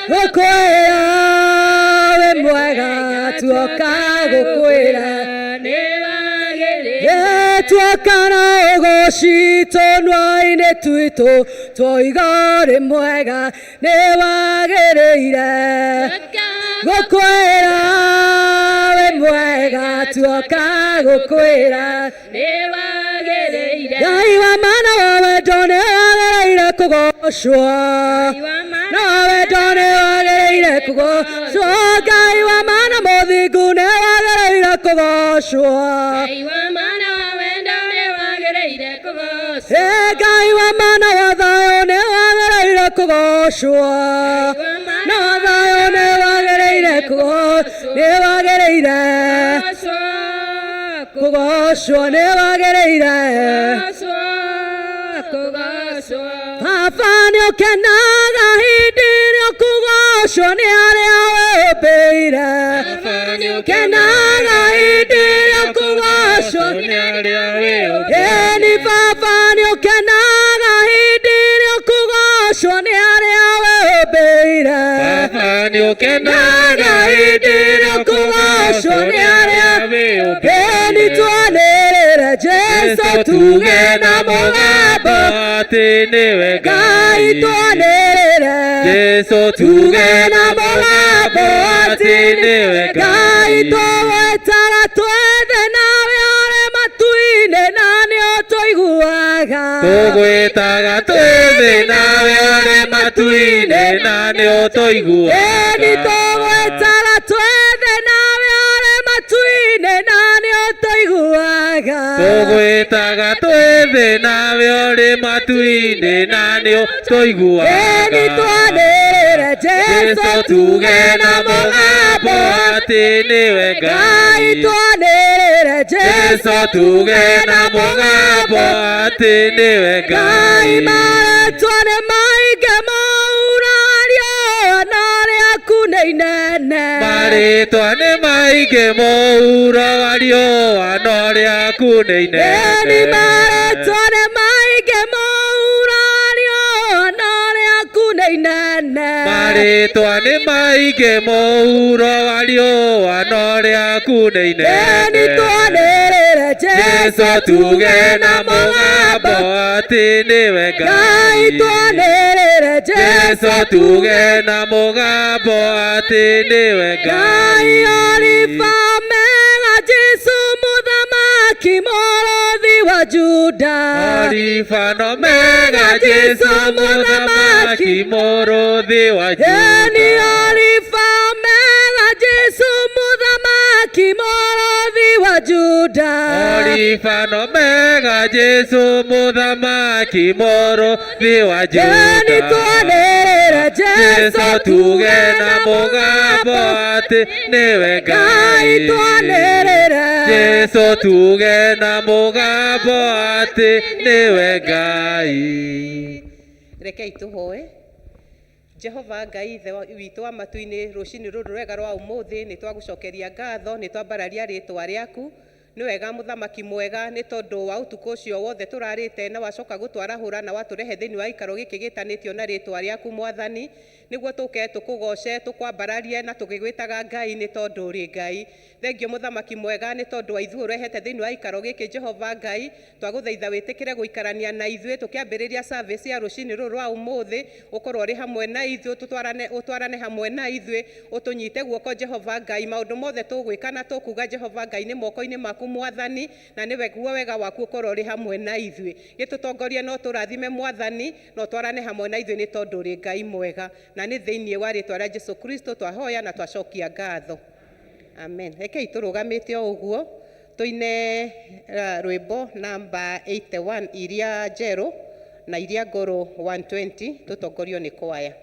Gũkwĩra wĩ mwega, tuoka gũkwĩra nĩ wagĩrĩire. Tuoka na ũgoci tũnua-inĩ twitũ, twoiga ũrĩ mwega, nĩ wagĩrĩire. Gũkwĩra wĩ mwega, tuoka gũkwĩra nĩ wagĩrĩire. Ngai wa mana wa wendo nĩ wagĩrĩire kũgocwo, na wendo nĩ wagĩrĩire kũgocwo. Ngai wa mana mũthingu nĩ wagĩrĩire kũgocwo. Ngai wa mana wa wendo nĩ wagĩrĩire kũgocwo. Ngai wa mana wa thayũ nĩ wagĩrĩire kũgocwo, na thayũ nĩ wagĩrĩire kũgocwo, nĩ wagĩrĩire kũgocwo, nĩ wagĩrĩire Kũgocwo, kũgocwo. Baba nĩ ũkenaga hĩndĩ ĩrĩa ũkũgocwo nĩ arĩa wĩũmbĩire. Kenaga hĩndĩ ĩrĩa ũkũgocwo nĩ arĩa wĩũmbĩire. Ĩni baba nĩ ũkenaga hĩndĩ ĩrĩa ũkũgocwo nĩ arĩa wĩũmbĩire. Baba nĩ ũkenaga hĩndĩ ĩrĩa ũkũgocwo nĩ arĩa wĩũmbĩire. Ĩni twanĩrĩre Jesũ tuge na mũgambo atĩ nĩwe Ngai, Ngai. twanĩrĩre Jesũ tuge na mũgambo atĩ nĩwe Ngai. Tũgwĩtaga twethe nawe ũrĩ matu-inĩ na nĩ ũtũiguaga. Tũgwĩtaga twĩthĩ nawe ũrĩ matu-inĩ na nĩ ũtũiguaga. Ĩni tũgwĩtaga twethe nawe ũrĩ matu-inĩ na nĩ ũtũiguaga. Tũgwĩtaga twĩthĩ nawe ũrĩ matu-inĩ na nĩ ũtũiguaga. Ĩni twanĩrĩre Jesũ Jesũ tuge na mũgambo atĩ nĩwe Ngai, Ngai. twanĩrĩre Jesũ tuge na mũgambo atĩ nĩwe Ngai. Ngai. Marĩtwa nĩ maingĩ maurario na rĩaku nĩ inene. Marĩtwa nĩ maingĩ mũhuro wa riũa no rĩaku nĩ Ĩni inene. marĩtwa nĩ maingĩ maurario na rĩaku nĩ inene. Marĩtwa nĩ maingĩ mũhuro wa riũa no rĩaku nĩ Ĩni inene. twanĩrĩre Jesũ tuge na mũgambo atĩ nĩwe Ngai, Ngai. twanĩrĩre Jesũ tuge na mũgambo atĩ nĩwe Ngai. Ngai. Alifa Omega, Jesũ mũthamaki mũrũthi wa Juda. Alifa na Omega, Jesũ mũthamaki mũrũthi wa Ĩni Juda. Alifa Omega, Jesũ mũthamaki mũrũthi wa Juda. Alifa na Omega, Jesũ mũthamaki mũrũthi wa Ĩni Juda. twanĩrĩre Jesũ Jesũ tuge na mũgambo atĩ nĩwe Ngai, Ngai. twanĩrĩre Jesũ tuge na mũgambo atĩ nĩwe Ngai. Rekei tũhoe. Jehova Ngai ithe witũ wa matu-inĩ, rũcinĩ rũrũ rwega rwa ũmũthĩ nĩ twagũcokeria ngatho, nĩ twambararia rĩtwa rĩaku. Nĩ wega mũthamaki mwega, nĩ tondũ wa ũtukũ ũcio wothe tũrarĩte na wacoka gũtwarahũra na watũrehe thĩinĩ wa gĩikaro gĩkĩ gĩtanĩtio na rĩtwa rĩaku mwathani, nĩguo tũke tũkũgoce, tũkwambararie na tũgĩgwĩtaga Ngai nĩ tondũ ũrĩ Ngai. Thengio mũthamaki mwega nĩ tondũ wa ithuĩ ũrehete thĩinĩ wa gĩikaro gĩkĩ. Jehova Ngai, twagũthaitha wĩtĩkĩre gũikarania na ithuĩ tũkĩambĩrĩria service ya rũcinĩ rũrũ rwa ũmũthĩ, ũkorwo ũrĩ hamwe na ithuĩ, ũtwarane hamwe na ithuĩ, ũtũnyite guoko Jehova Ngai. Maũndũ mothe tũgwĩka na tũkuga Jehova Ngai nĩ moko-inĩ maku mwathani, na nĩwe guo wega waku ũkorwo ũrĩ hamwe na ithuĩ. Gĩtũtongorie no tũrathime mwathani, na ũtwarane hamwe na ithuĩ nĩ tondũ ũrĩ Ngai mwega, na nĩ thĩinĩ wa rĩtwa rĩa Jesu Kristo twahoya na twacokia ngatho, amen. Rekei tũrũgamĩte o ũguo tũine rwĩmbo namba 81 iria njerũ na iria ngũrũ 120, tũtongorio nĩ kwaya.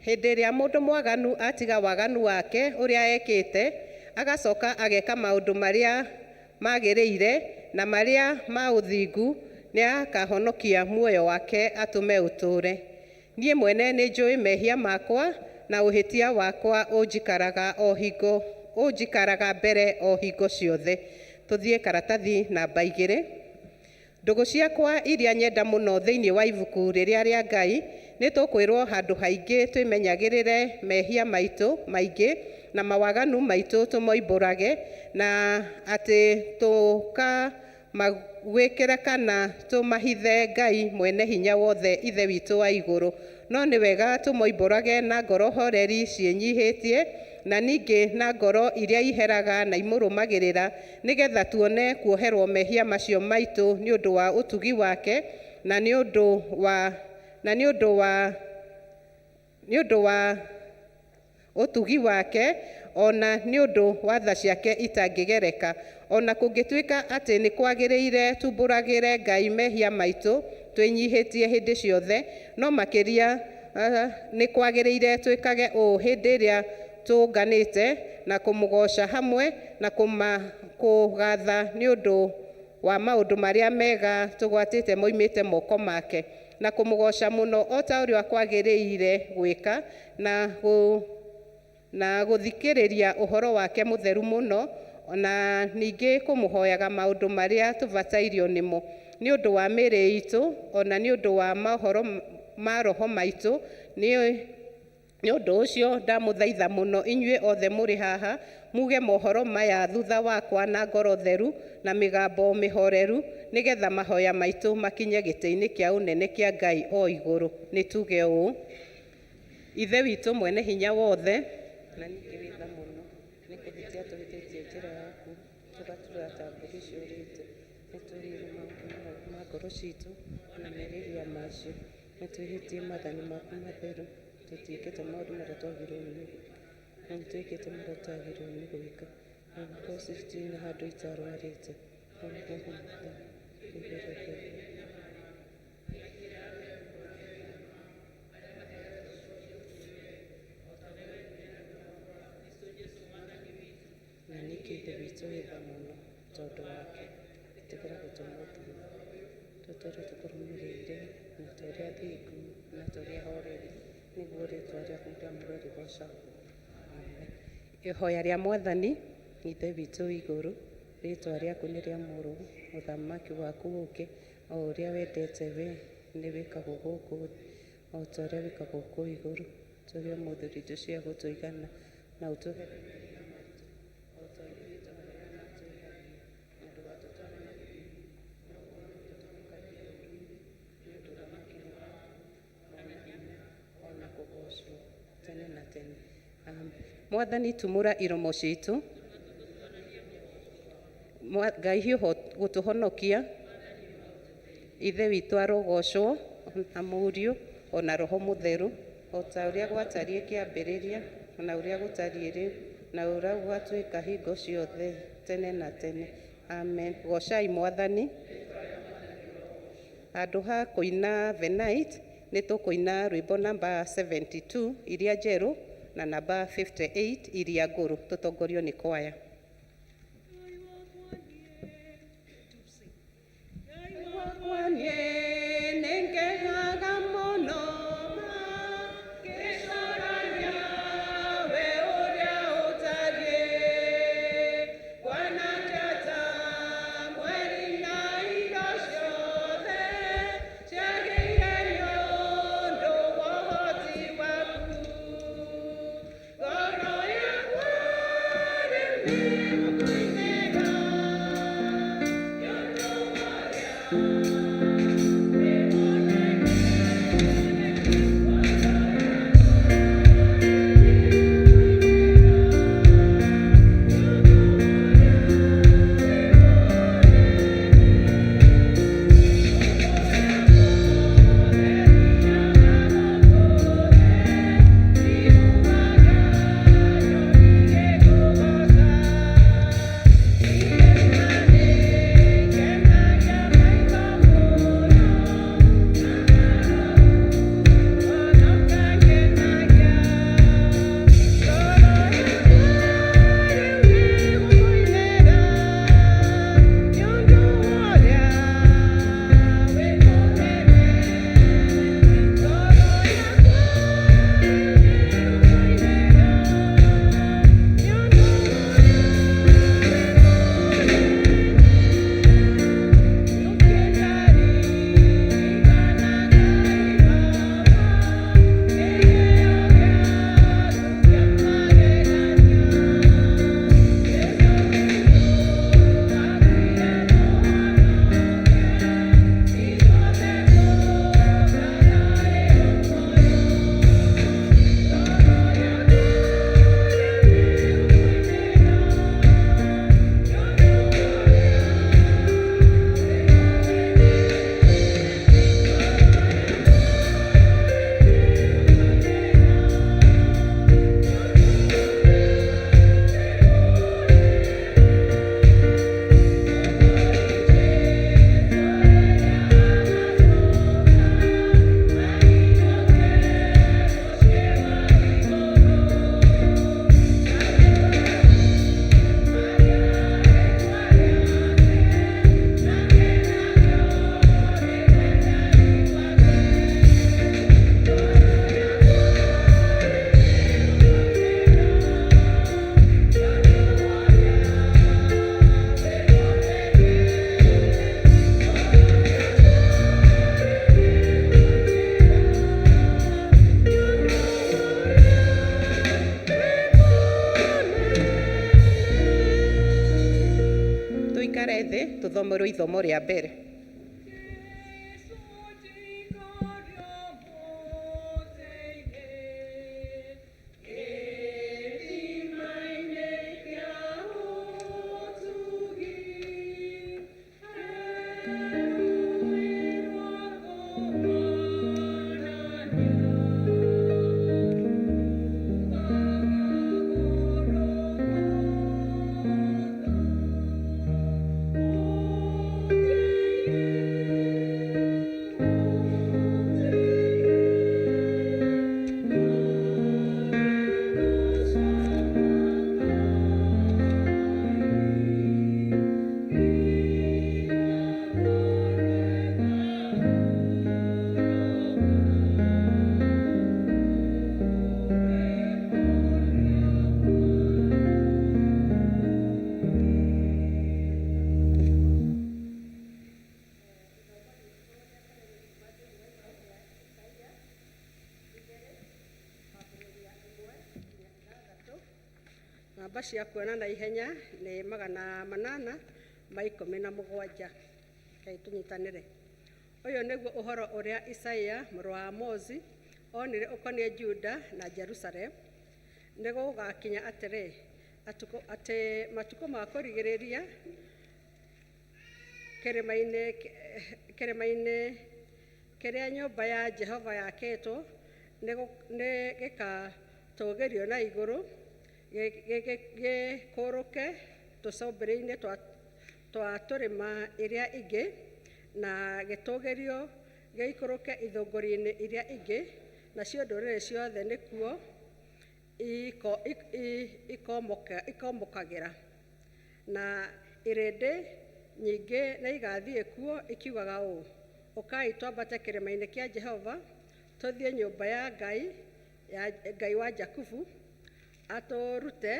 Hĩndĩ ĩrĩa mũndũ mwaganu atiga waganu wake ũrĩa ekĩte, agacoka ageka maũndũ marĩa magĩrĩire na marĩa ma ũthingu, nĩakahonokia muoyo wake atũme ũtũũre. Niĩ mwene nĩnjũĩ mehia makwa, na ũhĩtia wakwa ũnjikaraga o hingo ũnjikaraga mbere o hingo ciothe. Tũthiĩ karatathi namba 2. Ndũgũ ciakwa iria nyenda mũno thĩinĩ wa ibuku rĩrĩa rĩa Ngai, nĩ tũkwĩrwo handũ haingĩ twĩmenyagĩrĩre mehia maitũ maingĩ na mawaganu maitũ tũmoimbũrage, na atĩ tũkamagwĩkĩra kana tũmahithe Ngai mwene hinya wothe Ithe witũ wa igũrũ. No nĩ wega tũmoimbũrage na ngoro horeri ciĩnyihĩtie, na ningĩ na ngoro iria iheraga na imũrũmagĩrĩra, nĩgetha tuone kuoherwo mehia macio maitũ nĩ ũndũ wa ũtugi wake, na nĩ ũndũ wa na nĩ ũndũ wa nĩ ũndũ wa ũtugi wake, ona nĩ ũndũ wa tha ciake itangĩgereka. Ona kũngĩtuĩka atĩ nĩ kwagĩrĩire tumbũragĩre Ngai mehia maitũ twĩnyihĩtie hĩndĩ ciothe, no makĩria nĩ kwagĩrĩire twĩkage ũũ hĩndĩ ĩrĩa tũnganĩte na kũmũgoca hamwe na kũgatha nĩ ũndũ wa maũndũ marĩa mega tũgwatĩte moimĩte moko make, na kũmũgoca mũno o ta ũrĩa kwagĩrĩire gwĩka, na gũthikĩrĩria ũhoro wake mũtheru mũno, na ningĩ kũmũhoyaga maũndũ marĩa tũbatairio nĩmo nĩ ũndũ wa mĩĩrĩ itũ, ona nĩ ũndũ wa mohoro ma roho maitũ. Nĩ ũndũ ũcio ndamũthaitha mũno inyuĩ othe mũrĩ haha muge mohoro maya thutha wakwa na ngoro theru na mĩgambo mĩhoreru, nĩgetha mahoya maitũ makinye gĩtĩ-inĩ kĩa ũnene kĩa Ngai o igũrũ. Nĩ tuge ũũ: Ithe witũ mwene hinya wothe na ningĩ wĩ tha mũno, nĩ kũhĩtia tũhĩtĩtie njĩra yaku, tũgatura ta mbũri ciũrĩte. Nĩ twĩhĩirie maũndũ ma ngoro citũ na merirĩria macio. Nĩ twĩhĩtie maathani maku matheru. Tũtiĩkĩte maũndũ marĩa twagĩrĩirwo nĩ gwĩka, na nĩ twĩkĩte marĩa tũtagĩrĩirwo nĩ gwĩka, na ngoro citirĩ na handũ itarwarĩte. Na ningĩ Ithe witũ wĩ tha mũno, tondũ wake ĩtĩkĩra gũtũma tũtũre tũkũrũmĩrĩire na tũrĩ athingu na tũrĩ ahoreri, nĩguo rĩtwa rĩaku rĩamũre rĩgoocagwo. Amen. Ihoya rĩa Mwathani. Ithe witũ wĩ igũrũ, rĩtwa rĩaku nĩ rĩamũrwo, ũthamaki waku ũke, o ũrĩa wendete we nĩ wĩkagwo gũkũ thĩ o ta ũrĩa wĩkagwo kũu igũrũ. Tũhe ũmũthĩ irio cia gũtũigana, na ũtũhe mehia maitũ o ta ithuĩ tũheaga arĩa matwĩhagia, na ndũgatũtware magerio-inĩ, no ũtũhonokagie ũũru-inĩ, nĩ ũndũ ũthamaki nĩ waku, o na hinya, o na kũgoocwo tene na tene. Amen. Mwathani, tumũra iromo citũ. Ngai hiũha gũtũhonokia. Ithe witũ arogocwo, na Mũriũ ona Roho Mũtheru, o ta ũrĩa gwatariĩ kĩambĩrĩria, na ũrĩa gũtariĩ rĩu, na ũrĩa gũgatuĩka hingo ciothe tene na tene. Amen. Gocai Mwathani. Handũ ha kũina Venite, nĩ tũkũina rwĩmbo namba 72 iria njerũ na namba 58 iria ngũrũ, tũtongorio nĩ kwaya. Wakwa niĩ nĩngegaga mũno ngĩcũrania we ũrĩa ũtariĩ, kuona njata, mweri na indo ciothe ciagĩire nĩ ũndũ wa ũhoti waku. Ngoro yakwa rĩu nĩĩgũkũinĩra nĩ ũndũ wa ũrĩa. Tũthomerwo ithomo rĩa mbere. Namba cia kuona na ihenya nĩ 817. Rekei tũnyitanĩre. Ũyũ nĩguo ũhoro ũrĩa Isaia mũrũ wa Amozi onire ũkoniĩ Juda na Jerusalemu. Nĩ gũgakinya atĩrĩ, atĩ matukũ ma kũrigĩrĩria kĩrĩma-inĩ kĩrĩa nyũmba ya Jehova yakĩtwo nĩ gĩkatũũgĩrio na igũrũ, gĩkũrũke tũcũmbĩrĩ-inĩ twa tũrĩma iria ingĩ, na gĩtũũgĩrio gĩikũrũke ithũngũri-inĩ iria ingĩ, nacio ndũrĩrĩ ciothe nĩkuo ikomokagĩra. Na irĩndĩ nyingĩ nĩigathiĩ kuo ikiugaga ũũ, ũkai twambate kĩrĩma-inĩ kĩa Jehova, tũthiĩ nyũmba ya Ngai wa Jakubu, atũrute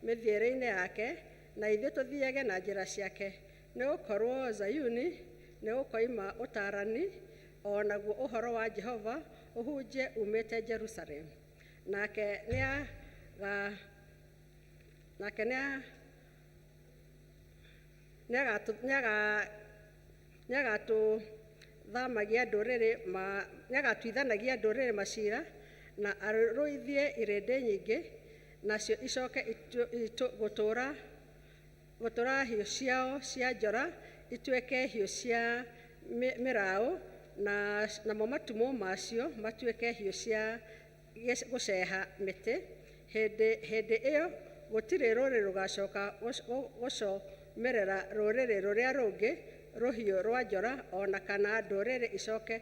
mĩthiĩre-inĩ yake, na ithuĩ tũthiage na njĩra ciake. Nĩgũkorwo Zayuni nĩgũkoima ũtaarani, o naguo ũhoro wa Jehova ũhunjie uumĩte Jerusalemu. Nake nĩagatuithanagia ndũrĩrĩ maciira, na arũithie irĩndĩ nyingĩ, nacio icoke gũtũra hiũ ciao cia njora ituĩke hiũ cia mĩraũ, namo matumo macio matuĩke hiũ cia gũceha mĩtĩ. Hĩndĩ ĩyo gũtirĩ rũrĩrĩ rũgacoka gũcomerera rũrĩrĩ rũrĩa rũngĩ rũhiũ rwa njora, ona kana ndũrĩrĩ icoke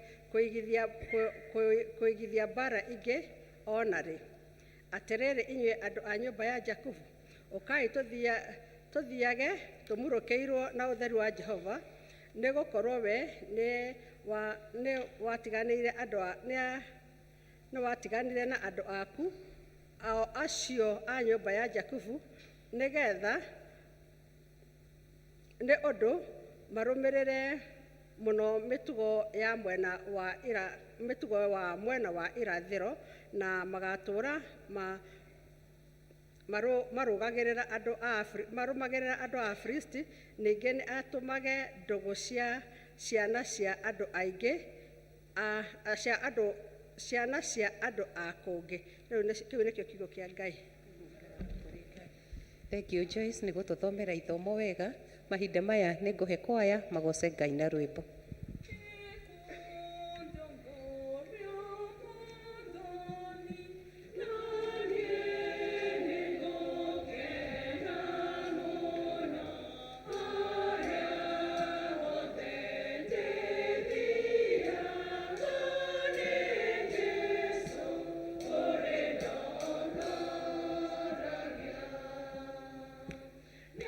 kũigithia mbaara ingĩ ona rĩ. Atĩrĩrĩ inyuĩ andũ a nyũmba ya Jakubu, ũkai tũthiage tũmurũkĩirwo na ũtheru wa Jehova, nĩgũkorwo we nĩwatiganire na andũ aku, ao acio a nyũmba ya Jakubu, nĩgetha nĩ ũndũ marũmĩrĩre mũno mĩtugo ya mwena wa irathĩro, na magatũũra marũmagĩrĩra andũ a Afilisti. Ningĩ nĩ atũmage ndũgũ cia ciana cia andũ aingĩ, ciana cia andũ a kũngĩ. Kĩu nĩkĩo kiugo kĩa Ngai. Thank you Joyce nĩ gũtũthomera ithomo wega. Mahinda maya nĩ ngũhe kwaya magoce Ngai na rwĩmbo. Yeah.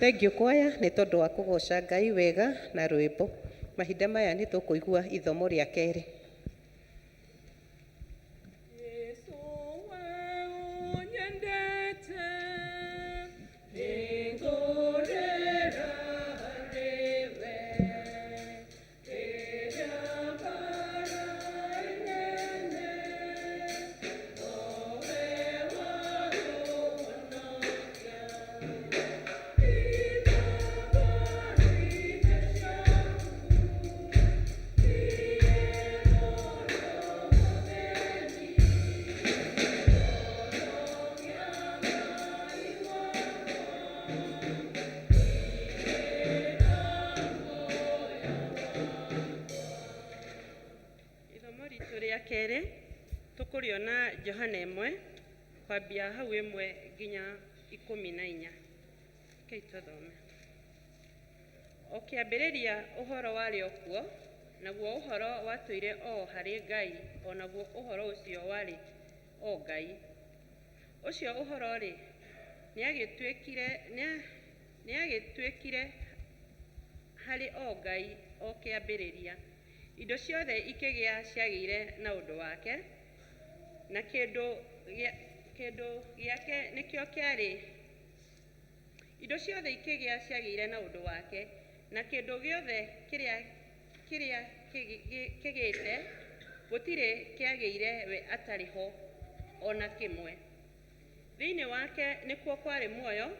Thank you kwaya nĩ tondũ wa kũgoca Ngai wega na rwĩmbo. Mahinda maya nĩ tũkũigua ithomo rĩa kerĩ. Jesu we ũnyendete, nĩngũrĩra harĩwe, rĩrĩa mbara nene, nowe wa kũhonokia. Ithagwa-inĩ ciaku, Ithomo ritũ rĩa kerĩ tũkũrĩona Johana 1 kwambia hau 1 nginya 14. Rekei tũthome. O kĩambĩrĩria ũhoro warĩ o kuo, naguo ũhoro watũire o harĩ Ngai, o naguo ũhoro ũcio warĩ o Ngai. Ũcio ũhoro-rĩ, nĩagĩtuĩkire harĩ o Ngai o kĩambĩrĩria. Indo ciothe ikĩgĩa ciagĩire na ũndũ wake, na kĩndũ gĩake nĩkĩo kĩarĩ. Indo ciothe ikĩgĩa ciagĩire na ũndũ wake, na kĩndũ gĩothe kĩrĩa kĩgĩte gũtirĩ kĩagĩire we atarĩ ho ona kĩmwe. Thĩinĩ wake nĩkuo kwarĩ muoyo,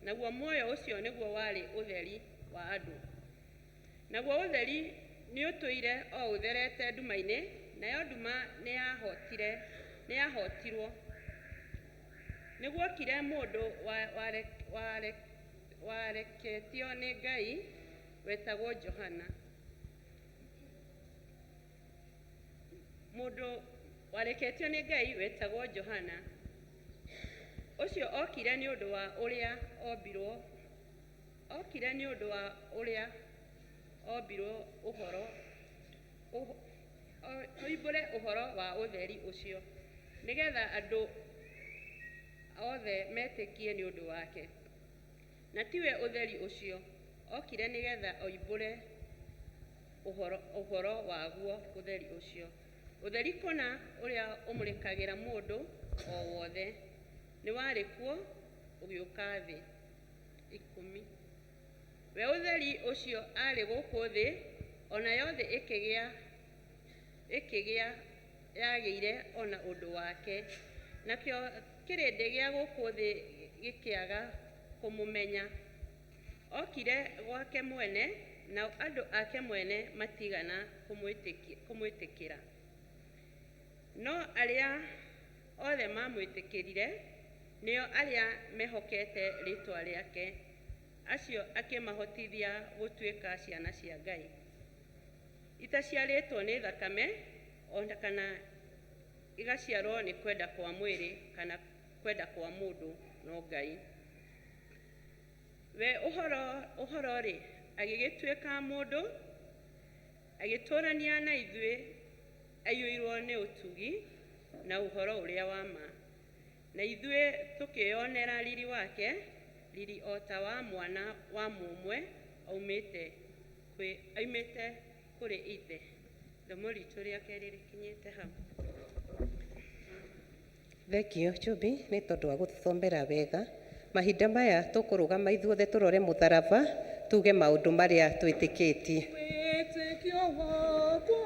naguo muoyo ũcio nĩguo warĩ ũtheri wa andũ. Naguo ũtheri nĩũtũire o ũtherete nduma-inĩ, nayo nduma nĩyahotirwo. Nĩguokire mũndũ wareketio nĩ Ngai wetagwo Johana. Mũndũ wareketio nĩ Ngai wetagwo Johana. Ũcio okire nĩ ũndũ wa ũrĩa ombirwo, okire nĩ ũndũ wa ũrĩa ombirwo ũhoro oimbũre ũhoro wa ũtheri ũcio, nĩgetha andũ othe metĩkie nĩ ũndũ wake. Na tiwe ũtheri ũcio, okire nĩgetha oimbũre ũhoro waguo ũtheri ũcio. Ũtheri kũna ũrĩa ũmũrĩkagĩra mũndũ o wothe nĩ warĩ kuo ũgĩũka thĩ. 10. We ũtheri ũcio aarĩ gũkũ thĩ, o nayo thĩ ĩkĩgĩa yagĩire o na ũndũ wake, nakĩo kĩrĩndĩ gĩa gũkũ thĩ gĩkĩaga kũmũmenya. Okire gwake mwene, nao andũ ake mwene matigana kũmwĩtĩkĩra. No arĩa othe mamwĩtĩkĩrire, nĩo arĩa mehokete rĩĩtwa rĩake, acio akĩmahotithia gũtuĩka ciana cia Ngai, itaciarĩtwo nĩ thakame, o na kana igaciarwo nĩ kwenda kwa mwĩrĩ kana kwenda kwa mũndũ, no Ngai. We ũhoro-rĩ, agĩgĩtuĩka mũndũ, agĩtũũrania na ithuĩ, aiyũirwo nĩ ũtugi na ũhoro ũrĩa wa ma. Na ithuĩ tũkĩĩonera riri wake, riri o ta wa mwana wa mũmwe aumĩte kũrĩ Ithe. Ithomo ritũ rĩa kerĩ rĩkinyĩte hau. Thank you Chumbi nĩ tondũ wa gũtũthomera wega. Mahinda maya tũkũrũgama ithuothe tũrore mũtharaba, tuge maũndũ marĩa twĩtĩkĩtie. Wĩtĩkio wakwa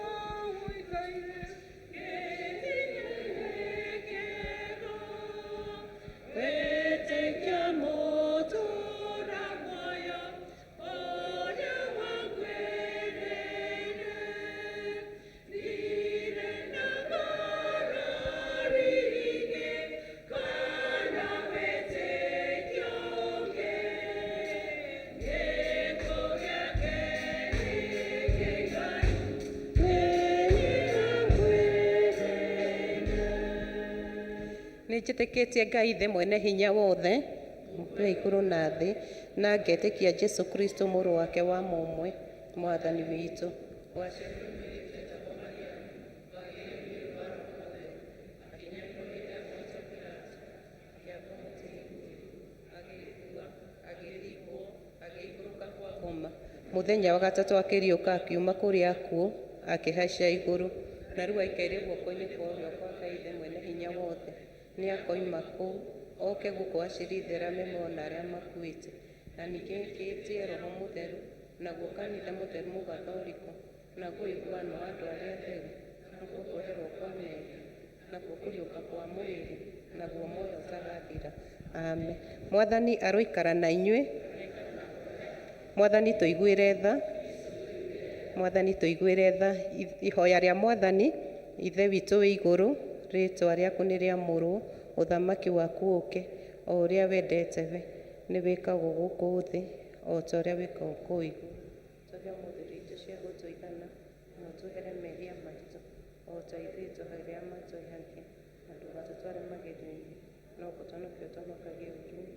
ũikaire gĩtina-inĩ kĩega, wĩtĩkio mũtũũra muoyo ũrĩa wanguĩrĩire. Ndirĩ na ngarari ingĩ kana wĩtĩkio ũngĩ, nĩkũgĩa kĩrĩgĩrĩro. Nĩ njĩtĩkĩtie Ngai Ithe mwene hinya wothe, Mũmbi wa igũrũ na thĩ, na ngetĩkia Jesũ Kristo mũrũ wake wa mũmwe, Mwathani witũ. Waciarirwo nĩ mũirĩtu wetagwo Mariamu, wagĩire mwĩrĩ wa Roho Mũtheru, akĩnyarirwo hĩndĩ ya Pontio Pilato, akĩambwo mũtĩ igũrũ, agĩkua, agĩthikwo. Mũthenya wa gatatũ akĩriũka akiuma kũrĩ akuũ, akĩhaica igũrũ, na rĩu aikaire guoko-inĩ kwa ũrĩo kwa Ngai Ithe Mwene-Hinya wothe. Nĩakoima kũu, oke gũkũ acirithie arĩa me muoyo na arĩa makuĩte. Na ningĩ ĩtĩkĩtie Roho Mũtheru, naguo kanitha mũtheru mũgathoriko, naguo ũiguano wa andũ arĩa atheru, nakuo kuoherwo kwa mehia, nakuo kũriũka kwa mwĩrĩ, naguo muoyo ũtagathira. Amen. Mwathani aroikara na inyuĩ. Mwathani tũiguĩre tha. Mwathani tũiguĩre tha. Ihoya rĩa Mwathani. Ithe witũ wĩ igũrũ, rĩtwa rĩaku nĩ rĩamũrwo, ũthamaki waku ũke, o ũrĩa wendete we nĩ wĩkagwo gũkũ thĩ o ta ũrĩa wĩkagwo kũu igũrũ. Tũhe ũmũthĩ irio itũ cia gũtũigana, na ũtũhere mehia maitũ o ta ithuĩ tũheagĩra arĩa matwĩhagia, na ndũgatũtware magerio-inĩ, no kũtũhonokia ũtũhonokagie ũũru-inĩ,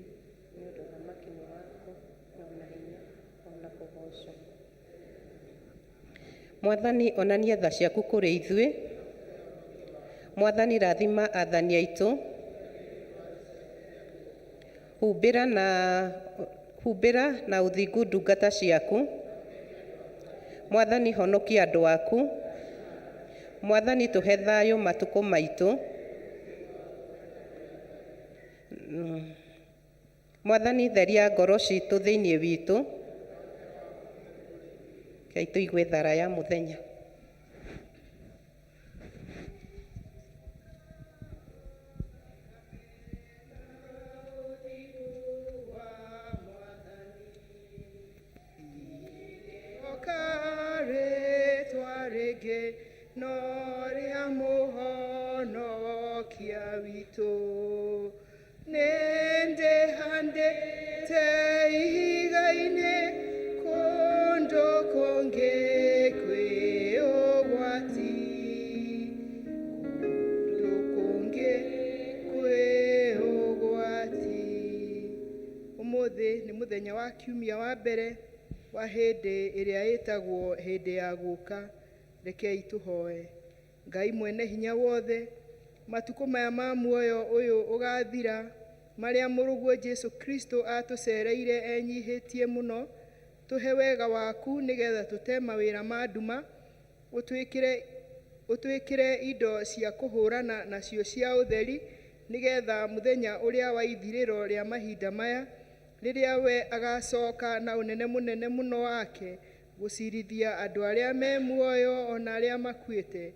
nĩ ũndũ ũthamaki nĩ waku, ona hinya, ona kũgoocwo. Mwathani onania tha ciaku kũrĩ ithuĩ. Mwathani rathima athani aitũ. Humbĩra na ũthingu ndungata ciaku. Mwathani honokia andũ aku. Mwathani tũhe thayũ matukũ maitũ. Mwathani theria ngoro citũ thĩinĩ witũ. Rekei tũigue thara ya mũthenya. Rĩtwa rĩngĩ no rĩa Mũhonokia witũ. Nĩndĩhandĩte ihiga-inĩ kũndũ kũngĩ kwĩ ũgwati, kũndũ kũngĩ kwĩ ũgwati. Ũmũthĩ nĩ mũthenya wa kiumia wa mbere wa hĩndĩ ĩrĩa ĩtagwo hĩndĩ ya gũka. Rekei tũhoe. Ngai mwene hinya wothe, matukũ maya ma muoyo ũyũ ũgathira, marĩa mũrũguo Jesu Kristo atũcereire enyihĩtie mũno, tũhe wega waku nĩgetha tũte mawĩra ma nduma, ũtwĩkĩre indo cia kũhũrana nacio cia ũtheri, nĩgetha mũthenya ũrĩa wa ithirĩro rĩa mahinda maya, rĩrĩa we agacoka na ũnene mũnene mũno wake gũcirithia andũ arĩa me muoyo ona arĩa makuĩte,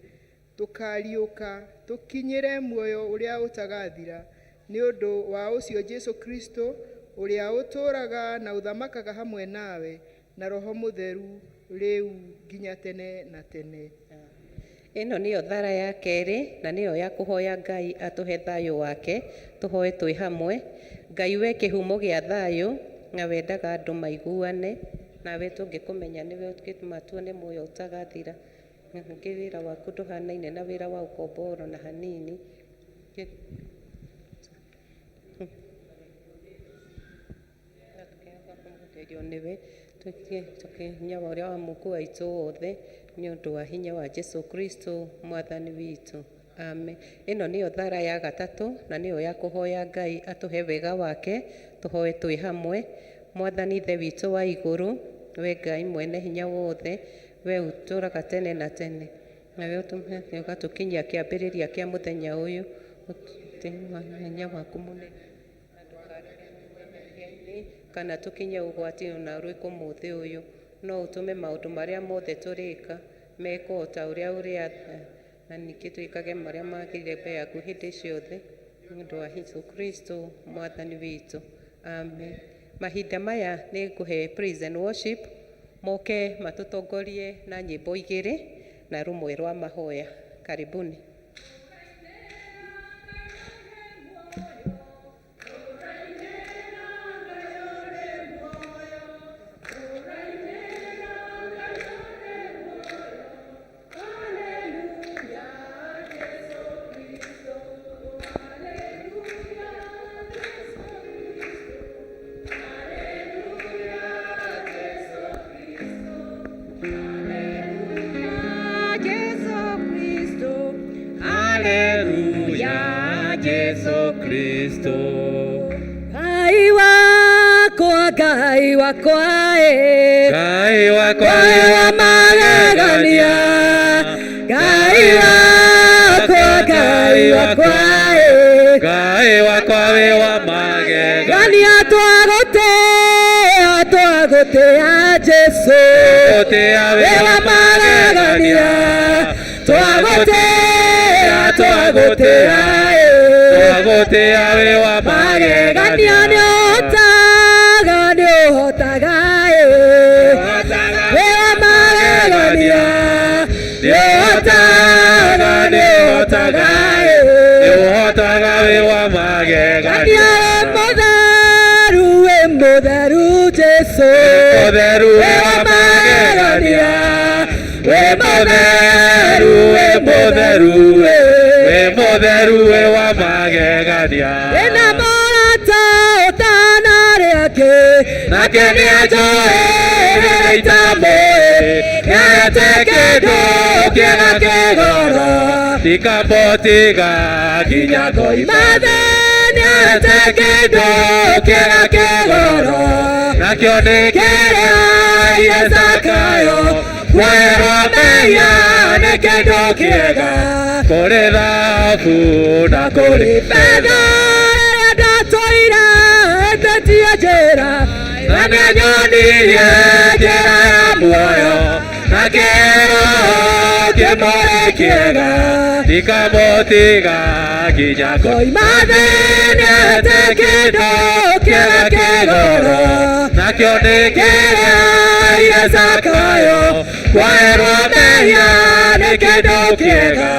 tũkariũka tũkinyĩre muoyo ũrĩa ũtagathira, nĩ ũndũ wa ũcio Jesu Kristo, ũrĩa ũtũũraga na ũthamakaga hamwe nawe na Roho Mũtheru, rĩu nginya tene na tene. Ĩno nĩyo thara ya kerĩ na nĩyo ya kũhoya Ngai atũhe thayũ wake. Tũhoe twĩ hamwe. Ngai we kĩhumo gĩa thayũ na wendaga andũ maiguane, nawe tũngĩkũmenya nĩwe ũngĩtũma tuone muoyo ũtagathira. Ningĩ wĩra waku ndũhanaine na wĩra wa ũkombo oro na hanini. Na tũkĩhoka nĩwe hinya wa ũrĩa wa Mungu waitũ wothe, nĩ ũndũ wa hinya wa Jesu Kristo Mwathani witũ. Amen. Ĩno nĩyo thara ya gatatũ na nĩyo ya kũhoya Ngai atũhe wega wake. Tũhoe twĩ hamwe. Mwathani Ithe witũ wa igũrũ, we Ngai mwene hinya wothe, we ũtũũraga tene na tene, nawe ũgatũkinyia kĩambĩrĩria kĩa mũthenya ũyũ, hinya waku mũnene, kana tũkinye ũgwati ona ũrĩkũ mũthĩ ũyũ, no ũtũme maũndũ marĩa mothe tũrĩka mekwo o ta ũrĩa ũrĩatha, na ningĩ twĩkage marĩa magĩrĩire mbere yaku hĩndĩ ciothe, nĩ ũndũ wa Jesu Kristo Mwathani witũ. Amen. Mahinda maya nĩ ngũhe praise and worship moke matũtongorie na nyĩmbo igĩrĩ na rũmwe rwa mahoya. Karibuni. Jesu Kristo. Ngai wakwa ĩ. Ngai wakwa Ngai wa magegania, Ngai wakwa, Ngai wakwa ĩ. Ngai wakwa wĩ wa magegania. Gania twagũtĩa, twagũtĩa Jesu. Gũtĩa wĩ Wĩ wa wa magegania, twagũtĩa, twagũtĩa ĩ. Twagũtĩa wĩ wa Magegania magegania. nĩũhotaga, nĩũhotaga ĩ. Wĩ wa magegania, nĩũhotaga, nĩũhotaga ĩ. Nĩũhotaga wĩ wa Gania magegania. wĩ mũtheru, wĩ mũtheru Jesu. Mũtheru Wĩ wĩ wa wa magegania, magegania. wĩ mũtheru, wĩ mũtheru ĩ. Wĩ mũtheru wĩ wa magegania. Wĩna mũrata ũtanarĩ angĩ, Nake nĩanjũĩ rĩrĩa itamũĩ. Nĩarete kĩndũ kĩega kĩgoro. Ndikamũtiga nginya ngoima. Mathe nĩarete kĩndũ kĩega kĩgoro. Nakĩo nĩ Kĩrĩa ire Zakayo, kuoerwo mehia nĩ kĩndũ kĩega. kũrĩ thahabu na kũrĩ Betha ĩrĩa ndatũire ĩtĩtie njĩra, na nĩanyonirie njĩra ya muoyo na kĩro kĩmũrĩ kĩega. Ndikamũtiga nginya ngoima. Koima thĩ nĩarete kĩndũ kĩega kĩgoro. Nakĩo nĩ Kĩrĩa ire Zakayo, kuoerwo mehia nĩ kĩndũ kĩega.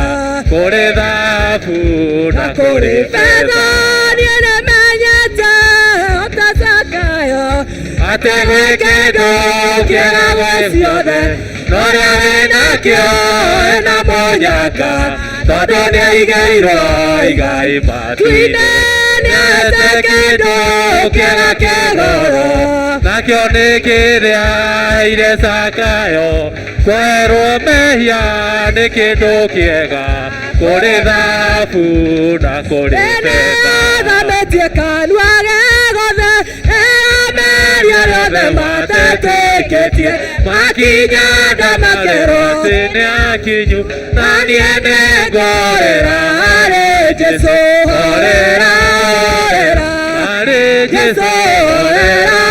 Kũrĩ thahabu na Na kũrĩ kũrĩ betha betha niĩ nĩmenyete ota Zakayo, atĩ gwĩ kĩndũ kĩega gwĩ ciothe no ũrĩa wĩnakĩo ena mũnyaka tondũ nĩaigĩirwo igai Twine matu-inĩ. nĩarete kĩndũ kĩega kĩgoro. Nakĩo nĩ kĩrĩa ire Zakayo kwerwo mehia nĩ kĩndũ kĩega kũrĩ thahabu na kũrĩ betha. Nĩathamĩtie kanua ge gothe, ĩameria rĩothe matetĩkĩtie, makinya ndamakerwo. Atĩ nĩakinyu Na niĩ nĩngorĩra harĩ Jesũ, horera, horera. harĩ Jesũ, Jesũ horera,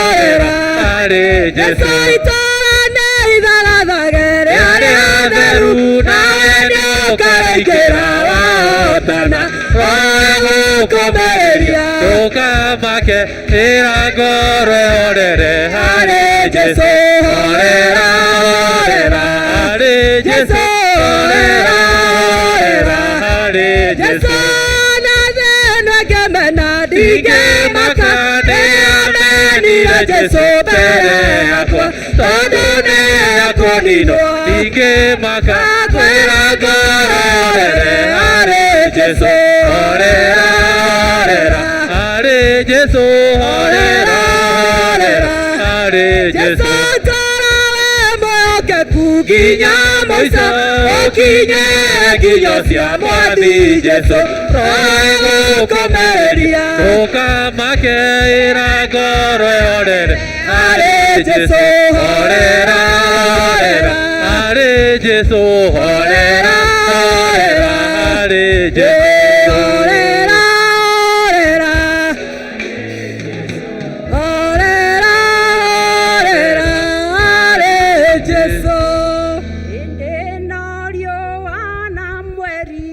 horera. harĩ Jesũ Jesũ itũũra nĩ ithagathage rĩarĩ atheru, nawe nĩũkarĩkĩra wahotana, wagũkũmĩrĩria. Ndũkamake ĩra ngoro ĩhorere Harĩ Jesũ, horera, horera. harĩ Jesũ, Jesũ horera, horera. harĩ Jesũ Jesũ na thĩna ngĩmena ndingĩmaka, nĩamenire Jesũ mbere yakwa, tondũ nĩekũninwo. Ndingĩmaka Akwĩra ngoro ĩhorere harĩ Jesũ, horera, horera. harĩ Jesũ Horera, horera. harĩ Jesũ Jesũ tũra wĩ mwĩhokeku nginya mũico, ũkinye nginyo cia mwathi Jesũ, roegũkũmĩrĩria. Ndũkamake ĩra ngoro ĩhorere Harĩ Jesũ, horera, horera. harĩ Jesũ Horera, horera. harĩ Jesũ Horera, horera. Horera, horera, harĩ Jesũ. Hĩndĩ ĩno riũa na mweri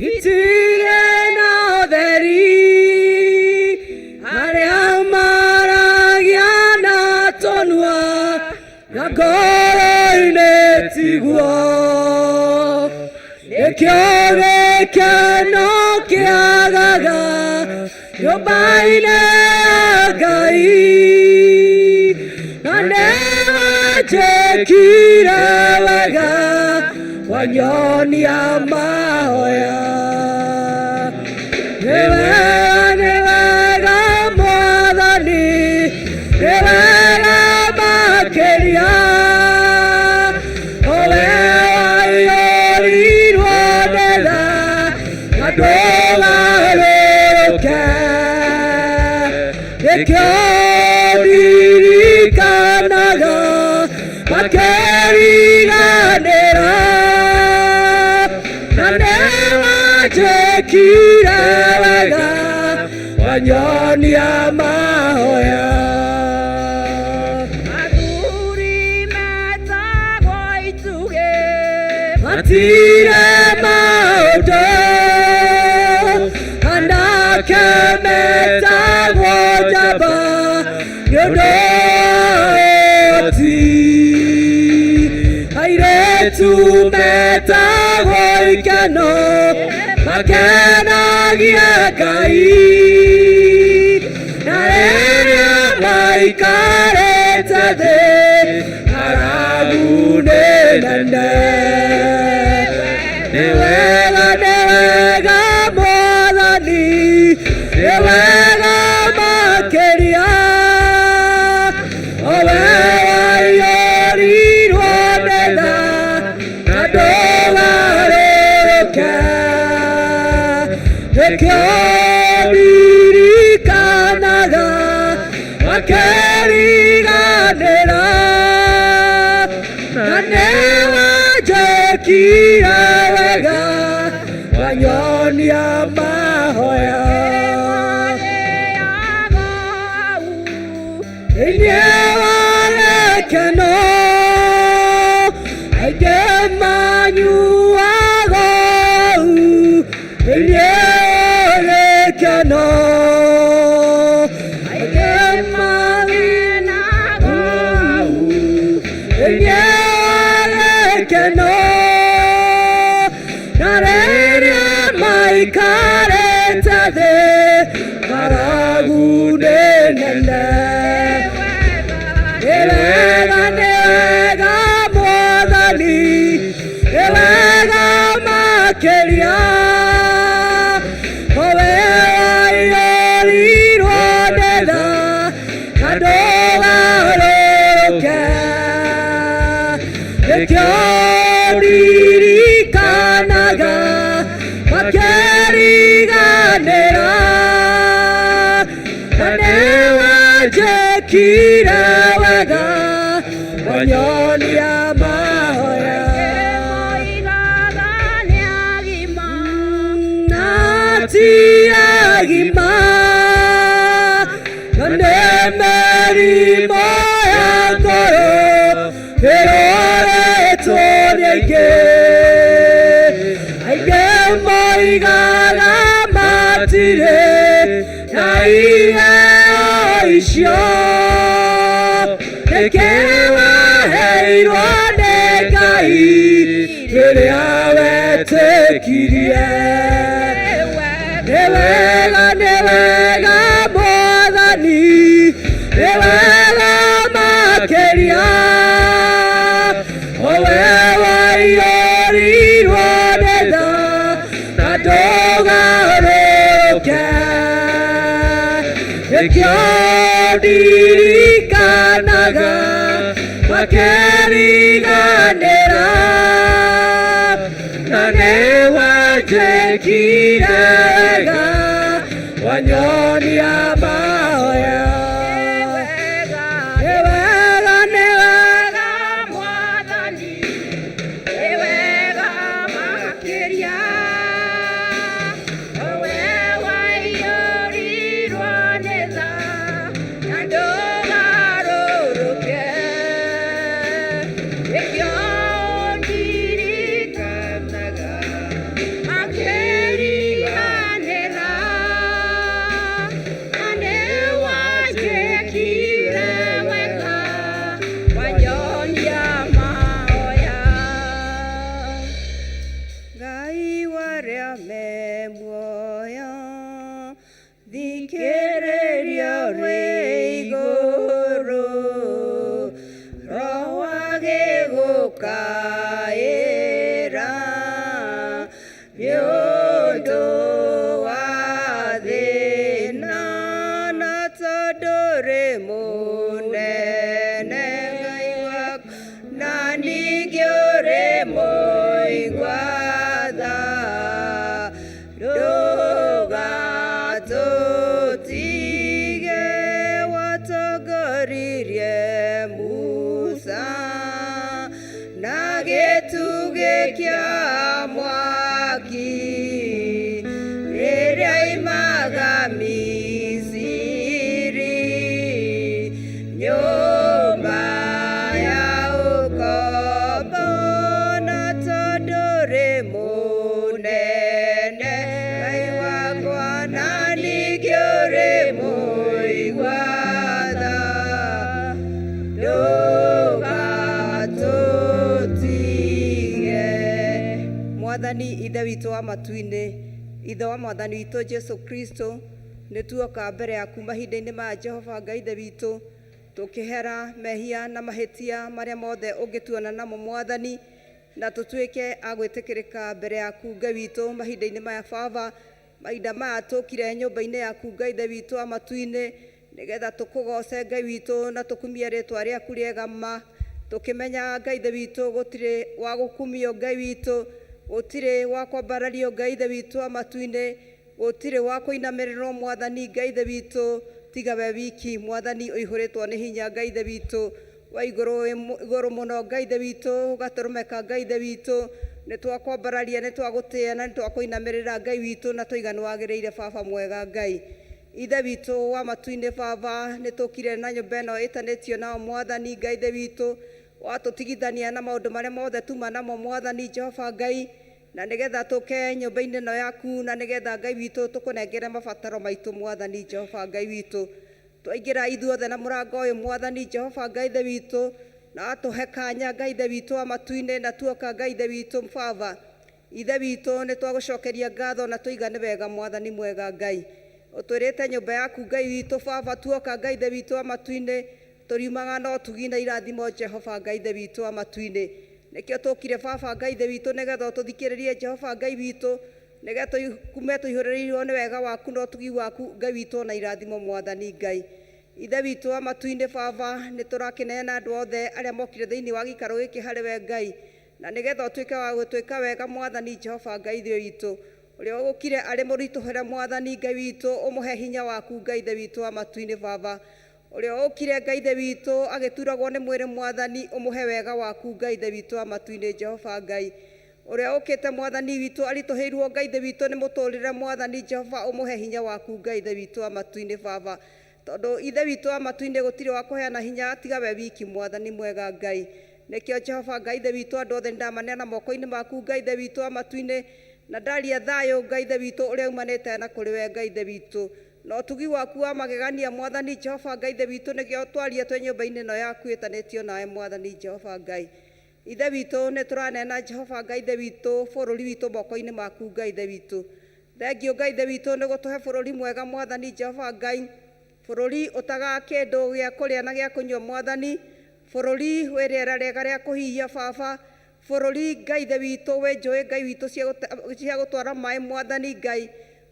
Itirĩ na ũtheri, arĩa maragia na tũnua, na ngoro-inĩ tiguo. Nĩkĩo gĩkeno kĩagaga nyũmba-inĩ ya Ngai, na nĩwanjĩkire wega wanyonia mahoya. Nĩ wega, nĩ wega Mwathani, nĩ wega makĩria, o we waiyũrirwo nĩ tha na ndũgarũrũke. Nĩkĩo Makĩriganĩra na nĩwanjĩkire wega wanyonia mahoya. Athuri metagwo itugĩ Matirĩ maũndũ, anake metagwo njamba nĩ ũndũ wa ũhoti, airĩtu metagwo ikeno makenagia Ngai, na rĩrĩa maikarĩte thĩ ng'aragu nĩ nene. Nĩ wega, nĩ wega Mwathani, nĩ wega makĩria, o we waiyũrirwo nĩ tha na ndũgarũrũke. Nĩkĩo ndirikanaga makĩriganĩra na nĩwanjĩkire wega wanyonia mahoya. Marĩaga au Thĩinĩ wa gĩkeno aingĩ manyuaga ũũ, thĩinĩ wa gĩkeno aingĩ makenaga au thĩinĩ wa gĩkeno, na rĩrĩa maikarĩte thĩ ng'aragu nĩ nene. Nĩ wega, nĩ wega Mwathani, nĩ wega makĩria, o we waiyũrirwo nĩ tha na ndũgarũrũke. Nĩkĩo ndirikanaga makĩriganĩra na nĩwanjĩkire wega wanyonia mahoya. Moigaga nĩ agima Na ti agima, na nĩ mĩrimũ ya ngoro ĩrorĩtwo nĩ aingĩ. Aingĩ moigaga matirĩ na iheo icio, nĩkĩ waheirwo nĩ Ngai rĩrĩa wetĩkirie? Nĩ wega, nĩ wega Mwathani, nĩ wega makĩria, o we waiyũrirwo nĩ tha na ndũgarũrũke. Nĩkĩo ndirikanaga makĩriganĩra na nĩwanjĩkire wega wanyonia mahoya. Nĩ wega, nĩ wega Mwathani, nĩ wega makĩria, o we waiyũrirwo nĩ tha na ndũgarũrũke. Nĩkĩo ndirikanaga makĩriganĩra na nĩwanjĩkire wega wanyonia mahoya. Ngai warĩa me muoyo, thikĩrĩria wĩ igũrũ, roho agĩgũkaĩra nĩ ũndũ wa thĩna, na tondũ rĩ mũnene Ngai waku, na ningĩ ũrĩ mũigua tha, ndũgatũtige. Watongoririe Musa. kĩa mwaki rĩrĩa imaga Misiri nyũmba ya ũkombo na tondũ rĩ mũnene Ngai wakwa na ningĩ ũrĩ mũigua tha ndũgatũtige. Mwathani ithe witũ wa matu-inĩ, ithe wa mwathani witũ Jesu Kristo, nĩ tuoka mbere yaku mahinda-inĩ maya Jehova Ngai ithe witũ, tũkĩhera mehia na mahĩtia marĩa mothe ũngĩtuona namo Mwathani, na tũtuĩke a gwĩtĩkĩrĩka mbere yaku Ngai witũ mahinda-inĩ maya Baba, mahinda maya tũkire nyũmba-inĩ yaku Ngai ithe witũ wa matu-inĩ, nĩgetha tũkũgoce Ngai witũ na tũkumie rĩtwa rĩaku rĩega ma, tũkĩmenya Ngai ithe witũ gũtirĩ wa gũkumio Ngai witũ, gũtirĩ wa kwambarario Ngai ithe witũ wa matu-inĩ, gũtirĩ wa kũinamĩrĩrwo Mwathani Ngai ithe witũ tiga we wiki Mwathani ũihũrĩtwo nĩ hinya Ngai ithe witũ wa igũrũ wĩ igũrũ mũno Ngai ithe witũ ũgatũrũmeka Ngai ithe witũ nĩ twakwambararia nĩ twagũtĩĩa na nĩ twakũinamĩrĩra Ngai witũ na tũiga nĩ wagĩrĩire Baba mwega Ngai ithe witũ wa matu-inĩ Baba nĩ tũkire na nyũmba ĩno ĩtanĩtio nao Mwathani Ngai ithe witũ watũtigithania na maũndũ marĩa mothe tuma namo Mwathani Jehova Ngai na nĩgetha tũke nyũmba-inĩ ĩno yaku na nĩgetha Ngai witũ tũkũnengere mabataro maitũ Mwathani Jehova Ngai witũ twaingĩra ithuothe na mũrango ũyũ Mwathani Jehova Ngai ithe witũ na watũhe kanya Ngai ithe witũ wa matu-inĩ na tuoka Ngai ithe witũ Baba ithe witũ nĩ twagũcokeria ngatho na tũiga nĩ wega Mwathani mwega Ngai ũtwĩrĩte nyũmba yaku Ngai witũ Baba tuoka Ngai ithe witũ wa matu-inĩ tũriumaga na ũtugi na irathimo Jehova Ngai ithe witũ wa matu-inĩ nĩkĩo tũkire Baba Ngai ithe witũ nĩgetha ũtũthikĩrĩrie Jehova Ngai witũ nĩgetha kume tũihũrĩrĩirwo nĩ wega waku na ũtugi waku Ngai witũ na irathimo Mwathani Ngai ithe witũ wa matu-inĩ Baba nĩ tũrakĩneana andũ othe arĩa mokire thĩinĩ wa gĩikaro gĩkĩ harĩ we Ngai na nĩgetha ũtuĩke wa gũtwĩka wega Mwathani Jehova Ngai ithe witũ ũrĩa ũkire arĩ mũritũhĩre Mwathani Ngai witũ ũmũhe hinya waku Ngai ithe witũ wa matu-inĩ Baba ũrĩa ũkire Ngai ithe witũ agĩturagwo nĩ mwĩrĩ Mwathani ũmũhe wega waku Ngai ithe witũ wa matu-inĩ Jehova Ngai ũrĩa ũkĩte Mwathani witũ aritũhĩirwo Ngai ithe witũ nĩ mũtũrĩre Mwathani Jehova ũmũhe hinya waku Ngai ithe witũ wa matu-inĩ Baba tondũ ithe witũ wa matu-inĩ gũtirĩ wa kũheana hinya tiga we wiki Mwathani mwega Ngai nĩkĩo Jehova Ngai ithe witũ andũ othe nĩndamaneana moko-inĩ maku Ngai ithe witũ wa matu-inĩ na ndaria thayũ Ngai ithe witũ ũrĩa umanĩte na kũrĩ we Ngai ithe witũ na ũtugi waku wa magegania Mwathani Jehova Ngai ithe witũ nĩkĩo twaria twĩ nyũmba-inĩ ĩno yaku ĩtanĩtio nawe Mwathani Jehova Ngai ithe witũ nĩ tũraneana Jehova Ngai ithe witũ bũrũri witũ moko-inĩ maku Ngai ithe witũ thengio Ngai ithe witũ nĩ gũtũhe bũrũri mwega Mwathani Jehova Ngai bũrũri ũtagaga kĩndũ gĩa kũrĩa na gĩa kũnyua Mwathani bũrũri wĩ rĩera rĩega rĩa kũhihia Baba bũrũri Ngai ithe witũ wĩ njũĩ Ngai witũ cia gũtwara maĩ Mwathani Ngai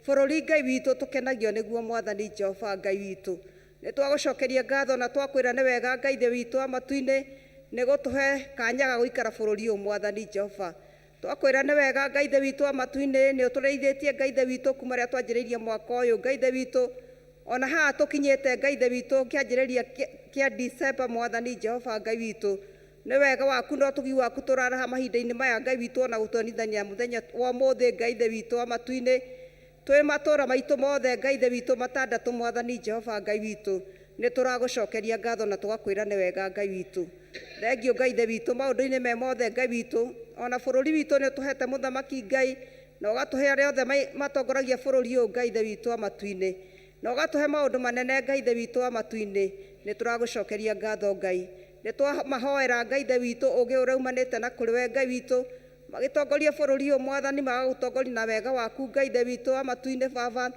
bũrũri Ngai witũ tũkenagio nĩguo Mwathani Jehova Ngai witũ nĩ twagũcokeria ngatho na twakwĩra nĩ wega Ngai ithe witũ wa matu-inĩ nĩ gũtũhe kanya ga gũikara bũrũri ũyũ Mwathani Jehova twakwĩra nĩ wega Ngai ithe witũ wa matu-inĩ nĩ ũtũrĩithĩtie Ngai ithe witũ kuma rĩrĩa twanjĩrĩirie mwaka ũyũ Ngai ithe witũ ona haha tũkinyĩte Ngai ithe witũ kĩanjĩrĩria kĩa December Mwathani Jehova Ngai witũ nĩ wega waku na ũtugi waku tũraraha mahinda-inĩ maya Ngai witũ ona gũtuonithania mũthenya wa ũmũthĩ Ngai ithe witũ wa matu-inĩ twĩ matũũra maitũ mothe Ngai ithe witũ matandatũ Mwathani Jehova Ngai witũ nĩ tũragũcokeria ngatho na tũgakwĩra nĩ wega Ngai witũ thengio Ngai ithe witũ maũndũ-inĩ me mothe Ngai witũ ona bũrũri witũ nĩ ũtũhete mũthamaki Ngai na ũgatũhe arĩa othe matongoragia bũrũri ũyũ Ngai ithe witũ wa matu-inĩ na ũgatũhe maũndũ manene Ngai ithe witũ wa matu-inĩ nĩ tũragũcokeria ngatho Ngai nĩ twamahoera Ngai ithe witũ ũgĩ ũrĩa umanĩte na kũrĩ we Ngai witũ magĩtongoria bũrũri ũyũ Mwathani magagũtongoria na wega waku Ngai ithe witũ wa matu-inĩ Baba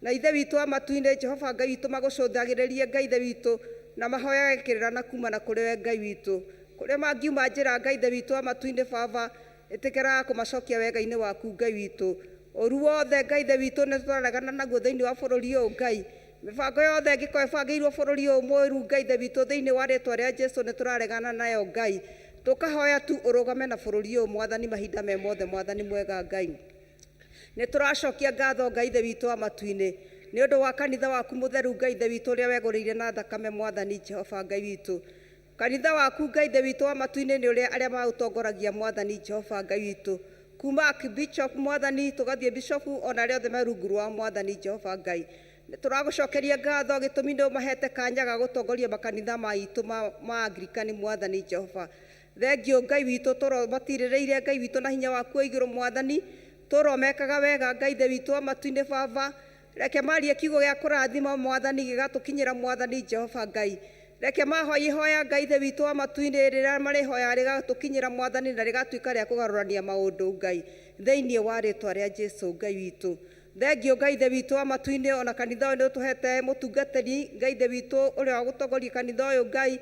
na ithe witũ wa matu-inĩ Jehova Ngai witũ magũcũthagĩrĩrie Ngai ithe witũ na mahoyage kĩrĩra na kuma na kũrĩ we Ngai witũ kũrĩa mangiuma njĩra Ngai ithe witũ wa matu-inĩ Baba ĩtĩkĩraga kũmacokia wega-inĩ waku Ngai witũ ũru wothe Ngai ithe witũ nĩ tũraregana naguo thĩinĩ wa bũrũri ũyũ Ngai mĩbango yothe ĩngĩkorwo ĩbangĩirwo bũrũri ũyũ mũũru Ngai ithe witũ thĩinĩ wa rĩtwa rĩa Jesu nĩ tũraregana nayo Ngai tũkahoya tu ũrũgame na bũrũri ũyũ Mwathani mahinda me mothe Mwathani mwega Ngai nĩ tũracokia ngatho Ngai ithe witũ wa matu-inĩ nĩ ũndũ wa kanitha waku mũtheru Ngai ithe witũ ũrĩa wegũrĩire na thakame Mwathani Jehova Ngai witũ. Kanitha waku Ngai Ithe witũ wa matu-inĩ nĩ ũrĩa arĩa maũtongoragia Mwathani Jehova Ngai witũ, kuma Archbishop Mwathani tũgathiĩ Bishop ona arĩa othe me rungu rwa Mwathani Jehova Ngai. Nĩ tũragũcokeria ngatho gĩtũmi nĩ ũmahete kanya ga gũtongoria makanitha maitũ ma Anglikani Mwathani Jehova. Thengiũ Ngai witũ, tũromatirĩrĩire Ngai witũ na hinya waku wa igũrũ Mwathani, tũromekaga wega Ngai Ithe witũ wa matu-inĩ. Baba, reke marie kiugo gĩa kũrathima Mwathani gĩgatũkinyĩra Mwathani Jehova Ngai. Reke mahoya ihoya Ngai Ithe witũ wa matu-inĩ rĩrĩa marĩhoya rĩgatũkinyĩra Mwathani na rĩgatuĩka rĩa kũgarũrania maũndũ Ngai, thĩinĩ wa rĩtwa rĩa Jesu Ngai witũ. Thengiũ Ngai Ithe witũ wa matu-inĩ, ona kanitha ũyũ nĩ ũtũhete mũtungatĩri Ngai Ithe witũ ũrĩa wa gũtongoria kanitha ũyũ Ngai,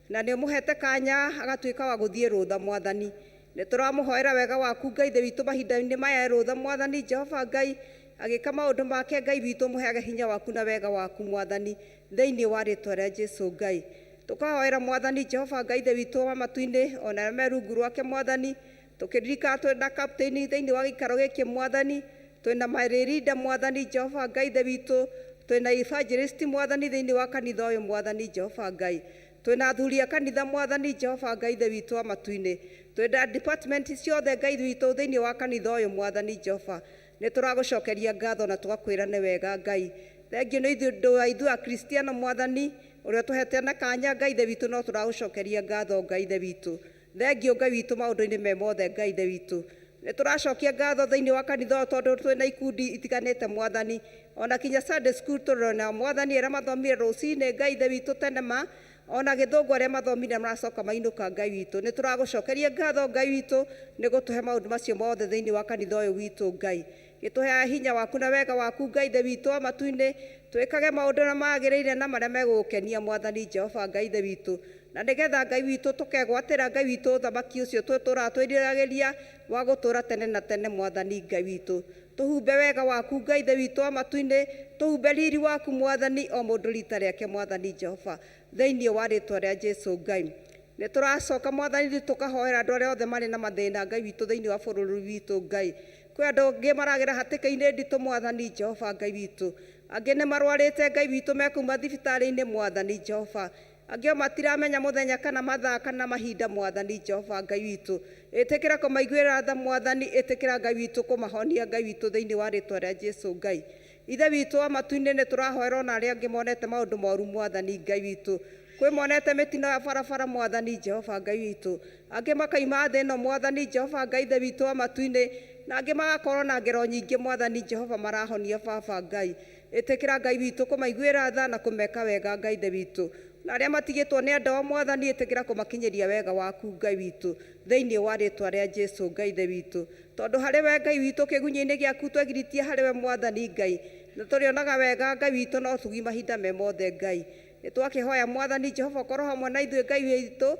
na nĩ ũmũhete kanya agatuĩka wa gũthiĩ rũtha Mwathani. Nĩ tũramũhoera wega waku Ngai Ithe witũ mahinda-inĩ maya rũtha Mwathani Jehova Ngai, agĩka maũndũ make Ngai witũ, mũheage hinya waku na wega waku Mwathani, thĩinĩ wa rĩtwa rĩa Jesu Ngai. Tũkahoera Mwathani Jehova Ngai Ithe witũ wa matu-inĩ ona arĩa me rungu rwake Mwathani, tũkĩririkana twĩna captain thĩinĩ wa gĩikaro gĩkĩ Mwathani, twĩna marĩrinda Mwathani Jehova Ngai Ithe witũ, twĩna evangelist Mwathani thĩinĩ wa kanitha ũyũ Mwathani Jehova Ngai, twĩna athuri a kanitha Mwathani Jehova Ngai Ithe witũ wa matu-inĩ, twĩna department ciothe Ngai witũ thĩinĩ wa kanitha ũyũ Mwathani Jehova. Nĩ tũragũcokeria ngatho na tũgakwĩra nĩ wega Ngai. Thengiũ nĩ ithuĩ ũndũ wa ithuĩ Akristiano Mwathani ũrĩa ũtũhete na kanya Ngai Ithe witũ, no tũragũcokeria ngatho Ngai Ithe witũ. Thengiũ Ngai witũ maũndũ-inĩ me mothe Ngai Ithe witũ. Nĩ tũracokia ngatho thĩinĩ wa kanitha ũyũ tondũ twĩna ikundi itiganĩte Mwathani, ona kinya Sunday school tũrona Mwathani arĩa mathomire rũcinĩ Ngai Ithe witũ tene ma ona gĩthũngũ arĩa mathomire maracoka mainũka Ngai witũ. Nĩ tũragũcokeria ngatho Ngai witũ nĩ gũtũhe maũndũ macio mothe thĩinĩ wa kanitha ũyũ witũ Ngai. Gĩtũheaga hinya waku na wega waku Ngai Ithe witũ wa matu-inĩ, twĩkage maũndũ marĩa magĩrĩire na marĩa megũgũkenia Mwathani Jehova Ngai Ithe witũ, na nĩgetha Ngai witũ tũkegwatĩra Ngai witũ ũthamaki ũcio tũtũraga twĩriragĩria wa gũtũũra tene na tene Mwathani Ngai witũ. Tũhumbe wega waku Ngai Ithe witũ wa matu-inĩ, tũhumbe riri waku Mwathani o mũndũ rita rĩake Mwathani Jehova, thĩinĩ wa rĩtwa rĩa Jesu Ngai. Nĩ tũracoka Mwathani tũkahoera andũ arĩa othe marĩ na mathĩna Ngai witũ thĩinĩ wa bũrũri witũ Ngai. Kwĩ andũ angĩ maragera hatĩka-inĩ nditũ Mwathani Jehova Ngai witũ, angĩ nĩ marwarĩte Ngai witũ mekuma thibitarĩ-inĩ Mwathani Jehova, angĩ o matiramenya mũthenya kana mathaa kana mahinda Mwathani Jehova Ngai witũ. Ĩtĩkĩra kũmaiguĩra tha Mwathani, ĩtĩkĩra Ngai witũ kũmahonia Ngai witũ thĩinĩ wa rĩtwa rĩa Jesu Ngai. Ithe witũ wa matu-inĩ, nĩ tũrahoera ona arĩa angĩ monete maũndũ moru Mwathani Ngai witũ. Kwĩ monete mĩtino ya barabara Mwathani Jehova Ngai witũ, angĩ makaima thĩ ĩno Mwathani Jehova Ngai Ithe witũ wa matu-inĩ, na angĩ magakorwo na ngero nyingĩ Mwathani Jehova marahonia Baba Ngai. Ĩtĩkĩra Ngai witũ kũmaiguĩra tha na kũmeka wega Ngai Ithe witũ, na arĩa matigĩtwo nĩ andũ ao Mwathani, ĩtĩkĩra kũmakinyĩria wega waku Ngai witũ thĩinĩ wa rĩtwa rĩa Jesu Ngai Ithe witũ, tondũ harĩ we Ngai witũ kĩgunyĩ-inĩ gĩaku twegiritie harĩ we Mwathani Ngai, na tũrĩonaga wega Ngai witũ no tugi mahinda me mothe Ngai. Nĩ twakĩhoya Mwathani Jehova ũkorwo hamwe na ithuĩ Ngai witũ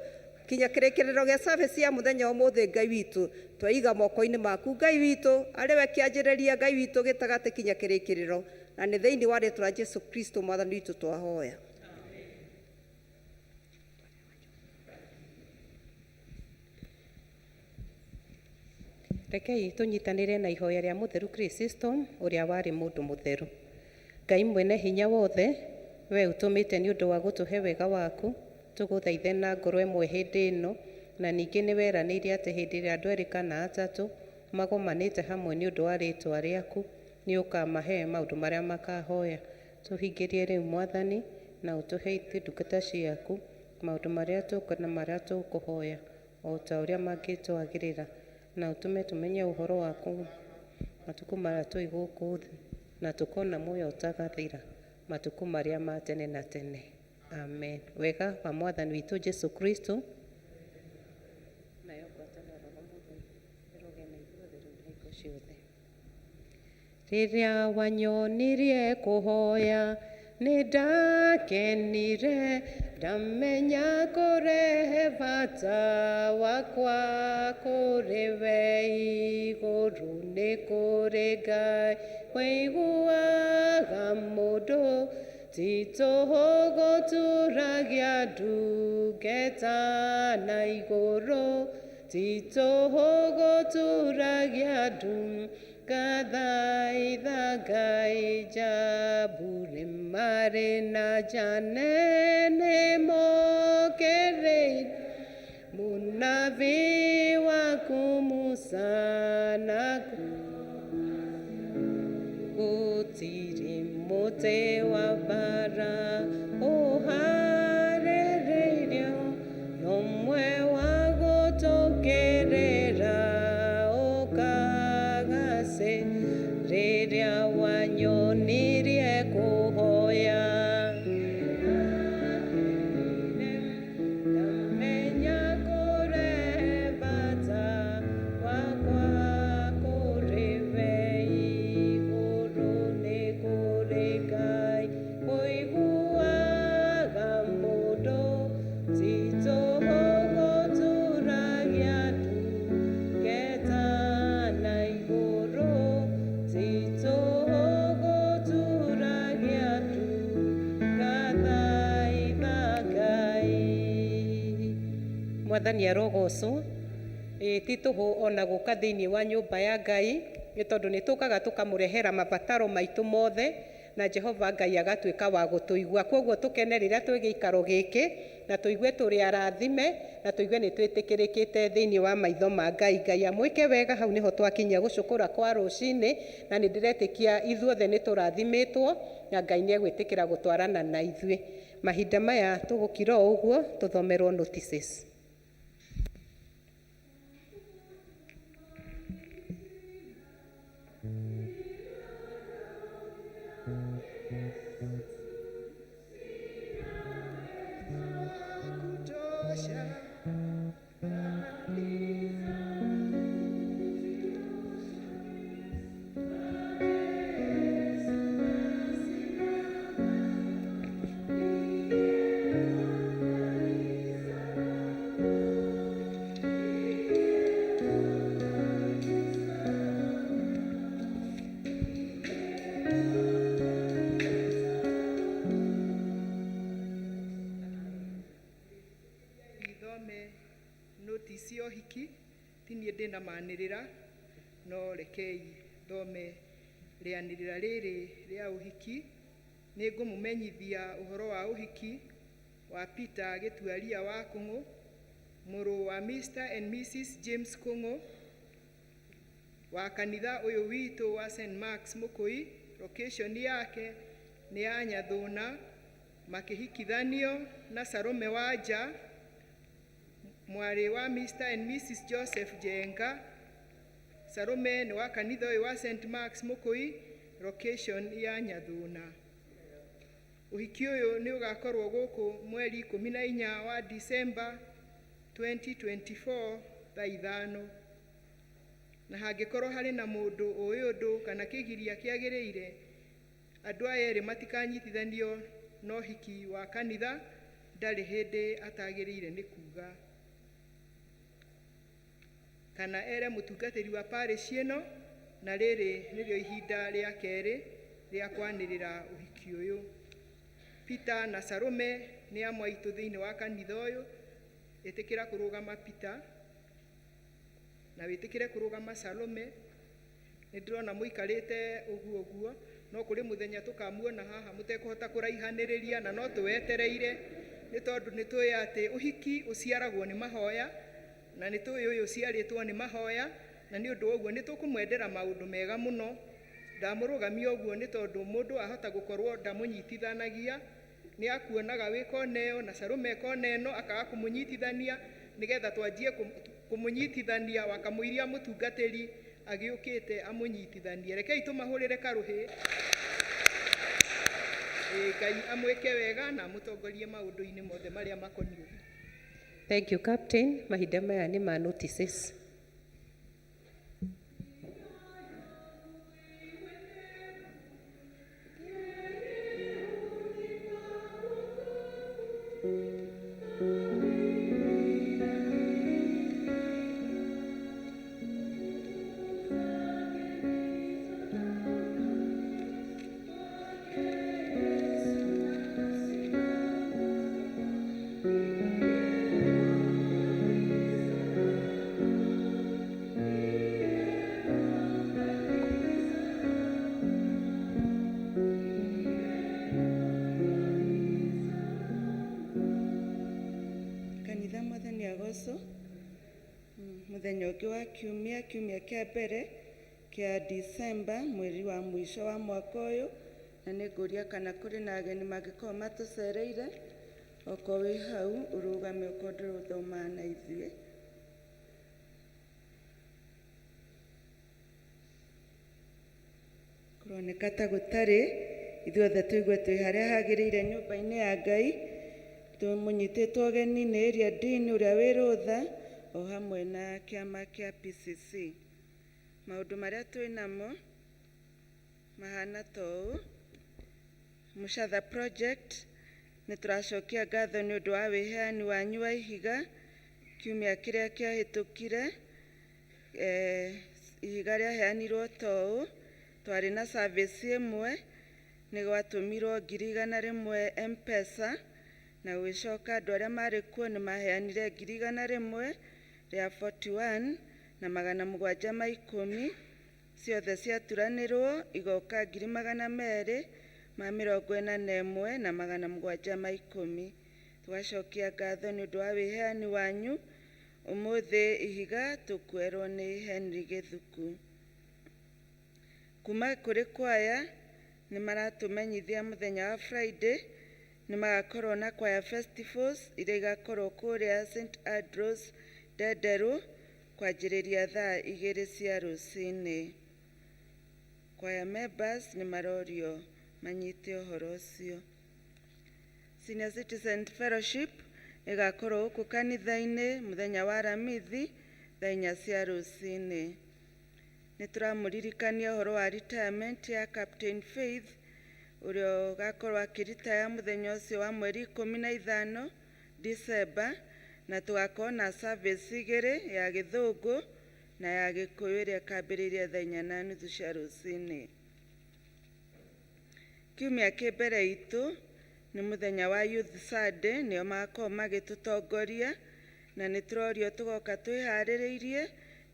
kinya kĩrĩkĩrĩro gĩa service ya mũthenya ũmũthĩ Ngai witũ. Twaiga moko-inĩ maku Ngai witũ, arĩ we kĩanjĩrĩria Ngai witũ gĩtagatĩ kinya kĩrĩkĩrĩro, na nĩ thĩinĩ wa rĩtwa rĩa Jesu Kristo Mwathani witũ twahoya. Rekei tũnyitanĩre na ihoya rĩa mũtheru Chrysostom ũrĩa warĩ mũndũ mũtheru. Ngai mwene hinya wothe, we ũtũmĩte nĩ ũndũ wa gũtũhe wega waku, tũgũthaithe na ngoro ĩmwe hĩndĩ ĩno, na ningĩ nĩ weranĩire atĩ hĩndĩ ĩrĩa andũ erĩ kana atatũ magomanĩte hamwe nĩ ũndũ wa rĩĩtwa rĩaku, nĩ ũkamahe maũndũ marĩa makahoya. Tũhingĩrie rĩu Mwathani, na ũtũhe ithuĩ ndungata ciaku maũndũ marĩa tũkwenda na marĩa tũkũhoya o ta ũrĩa mangĩtwagĩrĩra, na ũtũme tũmenye ũhoro waku matukũ marĩa twĩ gũkũ thĩ, na tũkona muoyo ũtagathira matukũ marĩa ma tene na tene. Amen. Wega wa Mwathani witũ Jesu Kristo nayo ngwatanĩro ya Roho Mũtheru ĩrogĩa na ithuothe rĩu na hingo ciothe. Rĩrĩa wanyonirie kũhoya nĩ ndakenire, ndamenya kũrehe bata wakwa kũrĩ we igũrũ nĩ kũrĩ Ngai ũiguaga mũndũ, ti tũhũ gũturagia ndungata na igũrũ, ti tũhũ gũturagia ngathaitha Ngai njambũrĩ marĩ na njane nĩ mokĩte. gũtũkĩrĩire mũnabii waku Musa na gũtirĩ mũtĩ wa mbara ũharĩrĩirio no mwe wa gũtũkĩrĩra ũkagacĩ rĩrĩa wanyonirie kũhoya ndamenya kũrehe bata wakwa kũrĩ we igũrũ nĩ kũrĩ Ngai ũiguaga mũndũ ti tũhũ gũturagia ndungata na igũrũ ti tũhũ gũturagia ndungata Ngai. Mwathani arogocwo. Ĩ ti tũhũ ona gũka thĩinĩ wa nyũmba ya Ngai nĩ tondũ nĩ tũkaga tũkamũrehera mabataro maitũ mothe na Jehova Ngai agatuĩka wa gũtũigua. Koguo tũkene rĩrĩa twĩ gĩikaro gĩkĩ na tũigue tũrĩ arathime na tũigue nĩ twĩtĩkĩrĩkĩte thĩinĩ wa maitho ma Ngai. Ngai amwĩke wega. Hau nĩho twakinyia gũcũkũra kwa rũcinĩ na nĩ ndĩretĩkia ithuothe nĩ tũrathimĩtwo na Ngai nĩ egwĩtĩkĩra gũtwarana na ithuĩ. Mahinda maya tũgũkira o ũguo tũthomerwo notices. Kutosha. Ithome notice ya ũhiki ti niĩ ndĩna manĩrĩra no rekei thome rĩanĩrĩra rĩrĩ rĩa ũhiki. Nĩ ngũmũmenyithia ũhoro wa ũhiki wa Peter Gĩtuaria wa Kũng'ũ, mũrũ wa Mr and Mrs James Kũng'ũ wa kanitha ũyũ witũ wa St Marks Mũkũi. Location yake nĩ ya Nyathũna, makĩhikithanio na Salome Wanja, mwarĩ wa Mr and Mrs Joseph Njenga. Salome nĩ wa kanitha ũyũ wa St Marks Mũkũi, location ya Nyathũna. Ũhiki ũyũ nĩ ũgakorwo gũkũ mweri 14 wa Disemba 2024 thaa 5, na hangĩkorwo harĩ na mũndũ ũĩ ũndũ kana kĩgiria kĩagĩrĩire, andũ aya erĩ matikanyitithanio na ũhiki wa kanitha, ndarĩ hĩndĩ atagĩrĩire nĩ kuga kana ere mũtungatĩri wa parish ĩno. Na rĩrĩ nĩrĩo ihinda rĩa kerĩ rĩa kwanĩrĩra ũhiki ũyũ. Peter na Salome nĩ amwe aitũ thĩinĩ wa kanitha ũyũ. Ĩtĩkĩra kũrũgama, Peter, na wĩtĩkĩre kũrũgama, Salome. Nĩ ndĩrona mũikarĩte ũguo ũguo, no kũrĩ mũthenya tũkamuona haha mũtekũhota kũraihanĩrĩria, na no tũwetereire nĩ tondũ nĩ tũĩ atĩ ũhiki ũciaragwo nĩ mahoya, na nĩ tũĩ ũyũ ũciarĩtwo nĩ mahoya, na nĩ ũndũ wa ũguo nĩ tũkũmwendera maũndũ mega mũno. Ndamũrũgamia ũguo nĩ tondũ mũndũ ahota gũkorwo ndamũnyitithanagia, nĩ akuonaga wĩ kona ĩyo na Salome kona ĩno, akaga kũmũnyitithania nĩgetha twanjie kũmũnyitithania wakamũiria mũtungatĩri agĩũkĩte amũnyitithanie. Rekei tũmahũrĩre karũhĩ. Ĩ, Ngai amwĩke wega na amũtongorie maũndũ-inĩ mothe marĩa makoniĩ ũhiki. Thank you, Captain. Mahinda maya nĩ ma notices. Mũthenya ũngĩ wa kiumia, kiumia kĩa mbere kĩa Disemba, mweri wa mũico wa mwaka ũyũ, na nĩ ngũria kana kũrĩ na ageni mangĩkorwo matũcereire. Okorwo wĩ hau ũrũgame, okorwo ndũrũthomaga na ithuĩ. Kũroneka ta gũtarĩ. Ithuothe tũigue twĩ harĩa hagĩrĩire nyũmba-inĩ ya Ngai, tũmũnyitĩtwo ũgeni nĩ area dean ũrĩa wĩ rũtha o hamwe na kĩama kĩa PCC. Maũndũ marĩa twĩ namo mahana ta ũũ: Mũcatha project, nĩ tũracokia ngatho nĩ ũndũ wa wĩheani wanyu wa ihiga kiumia kĩrĩa kĩahĩtũkire. Ihiga rĩaheanirwo ta ũũ: twarĩ na service ĩmwe, nĩ gwatũmirwo 100,000 M-Pesa, na gũgĩcoka andũ arĩa marĩ kuo nĩ maheanire 141,710. Ciothe ciaturanĩrwo igoka 241,710. Tũgacokia ngatho nĩ ũndũ wa wĩheani wanyu. Ũmũthĩ ihiga tũkuerwo nĩ Henry Gĩthuku. Kuma kũrĩ kwaya, nĩ maratũmenyithia mũthenya wa Friday nĩ magakorwo na choir festivals iria igakorwo kũrĩa St Andrews Ndenderũ kwanjĩrĩria thaa 2 cia rũcinĩ. Choir members nĩ marorio manyite ũhoro ũcio. Senior Citizen Fellowship ĩgakorwo gũkũ kanitha-inĩ mũthenya wa Aramithi thaa 4 cia rũcinĩ. Nĩ tũramũririkania ũhoro wa retirement ya Captain Faith, ũrĩa ũgakorwo akĩritaya mũthenya ũcio wa mweri 15 December, na tũgakorwo na service igĩrĩ, ya Gĩthũngũ na ya Gĩkũyũ, ĩrĩa ĩkambĩrĩria thaa 4:30 cia rũcinĩ. Kiumia kĩ mbere itũ nĩ mũthenya wa Youth Sunday, nĩo magakorwo magĩtũtongoria, na nĩ tũrorio tũgoka twĩharĩrĩirie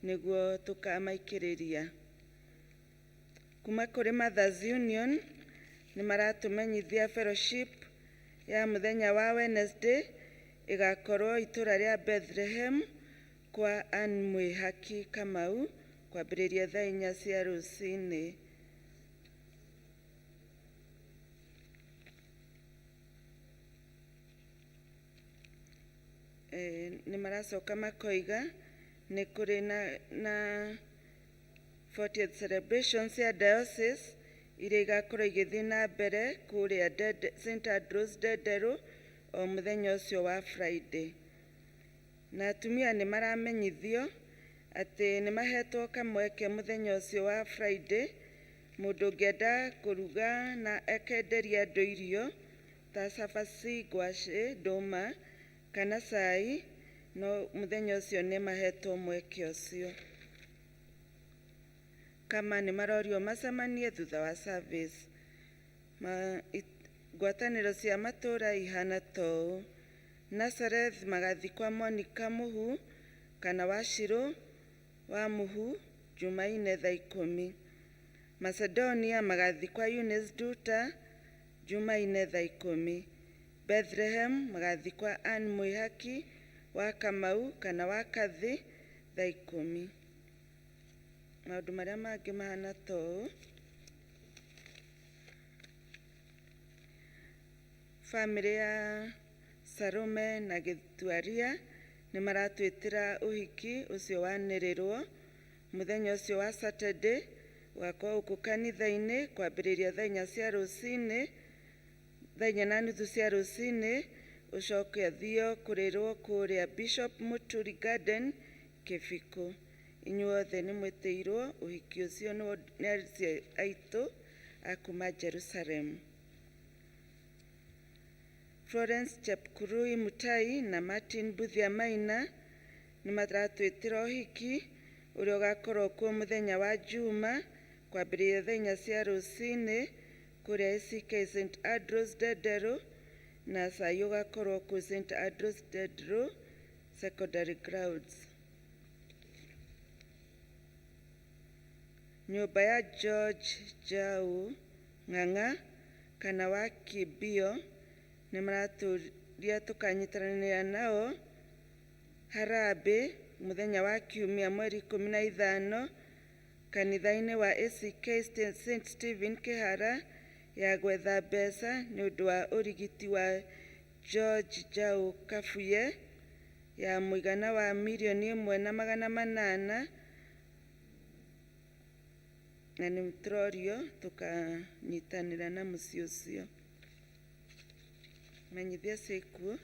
nĩguo tũkamaikĩrĩria. Kuma kũrĩ Mothers Union, nĩ maratũmenyithia fellowship ya mũthenya wa Wednesday ĩgakorwo itũra rĩa Bethlehem kwa Ann Mwĩhaki Kamau kwambĩrĩria thaa 4 cia rũcinĩ. Nĩ maracoka makoiga nĩ kũrĩ na 40th celebrations ya diocese iria igakorwo igĩthiĩ na mbere kũrĩa St Andrews Ndenderũ o mũthenya ũcio wa Friday. Na atumia nĩ maramenyithio atĩ nĩ mahetwo kamweke mũthenya ũcio wa Friday, mũndũ ũngĩenda kũruga na akenderia andũ irio ta cabaci, ngwacĩ, ndũma kana cai, no mũthenya ũcio nĩ mahetwo mweke ũcio. Kama nĩ marorio macemanie thutha wa service. Ngwatanĩro cia matũũra ihana ta ũũ: Nazareth magathiĩ kwa Monica Mũhu kana Wachirũ wa Mũhu Jumaine thaa 10. Macedonia magathiĩ kwa Eunice Nduta Jumaine thaa 10. Bethlehem magathiĩ kwa Ann Mwĩhaki wa Kamau kana wa Kathi thaa 10. Maũndũ marĩa mangĩ mahana ta ũũ: bamĩrĩ ya Salome na Gĩtuaria nĩ maratwĩtĩra ũhiki ũcio wanĩrĩrwo mũthenya ũcio wa Saturday, ũgakorwo gũkũ kanitha-inĩ kwambĩrĩria thaa 4 cia rũcinĩ, thaa 4:30 cia rũcinĩ, ũcoke ũthio kũrĩrwo kũrĩa Bishop Muturi Garden, Kĩbikũ. Inyuothe nĩ mwĩtĩirwo ũhiki ũcio nĩ aciari aitũ a kuma Jerusalem. Florence Chepkurui Mutai na Martin Mbuthia Maina nĩ maratwĩtĩra ũhiki ũrĩa ũgakorwo kuo mũthenya wa Juma kwambĩrĩria thaa 4 cia rũcinĩ kũrĩa ACK St Andrews Ndenderũ, na cai ũgakorwo kũu St Andrews Ndenderũ Secondary Grounds. Nyũmba ya George Jau Ng'ang'a kana wa Kibio nĩ maratũria tũkanyitanĩra nao harambĩ Mũthenya wa Kiumia mweri 15 kanitha-inĩ wa ACK St Stephen Kĩhara ya gwetha mbeca nĩ ũndũ wa ũrigiti wa George Jau Kabuye ya mũigana wa 1,800,000, na nĩ tũrorio tũkanyitanĩra na mũciĩ ũcio. Menyithia ciĩkuo.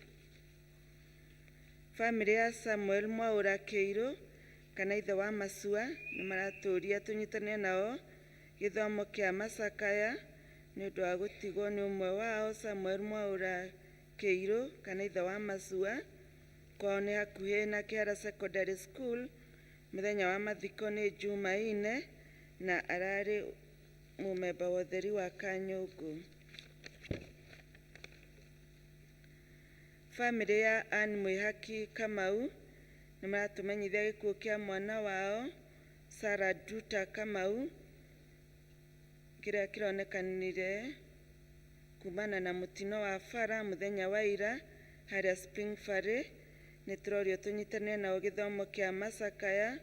Bamĩrĩ ya Samuel Mwaũra Kĩirũ kana ithe wa Macua nĩ maratũria tũnyitanĩre nao gĩthomo kĩa macakaya nĩ ũndũ wa gũtigwo nĩ ũmwe wao, Samuel Mwaũra Kĩirũ kana ithe wa Macua. Kwao nĩ hakuhĩ na Kĩhara Secondary School. Mũthenya wa mathiko nĩ Jumaine na ararĩ mũmemba wa ũtheri wa Kanyũngũ. Bamĩrĩ ya Ann Mwĩhaki Kamau nĩ maratũmenyithia gĩkuũ kĩa mwana wao Sarah Nduta Kamau kĩrĩa kĩronekanire kumana na mũtino wa bara mũthenya wa ira harĩa Spring Valley. Nĩ tũrorio tũnyitanĩre nao gĩthomo kĩa macakaya.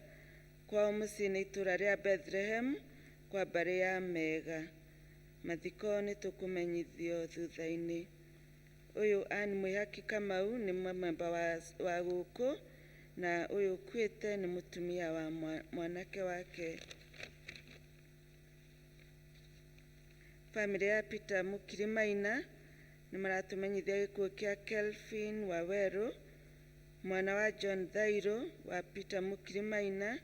Kwao mũciĩ nĩ itũũra rĩa Bethlehem kwa mbarĩ ya Mega. Mathiko nĩ tũkũmenyithio thutha-inĩ. Ũyũ Ann Mwĩhaki Kamau nĩ mũmemba wa gũkũ, na ũyũ ũkuĩte nĩ mũtumia wa mwanake wake. Bamĩrĩ ya Peter Mũkiri Maina nĩ maratũmenyithia gĩkuũ kĩa Kelvin Wawerũ, mwana wa John Thairũ wa Peter Mũkiri Maina,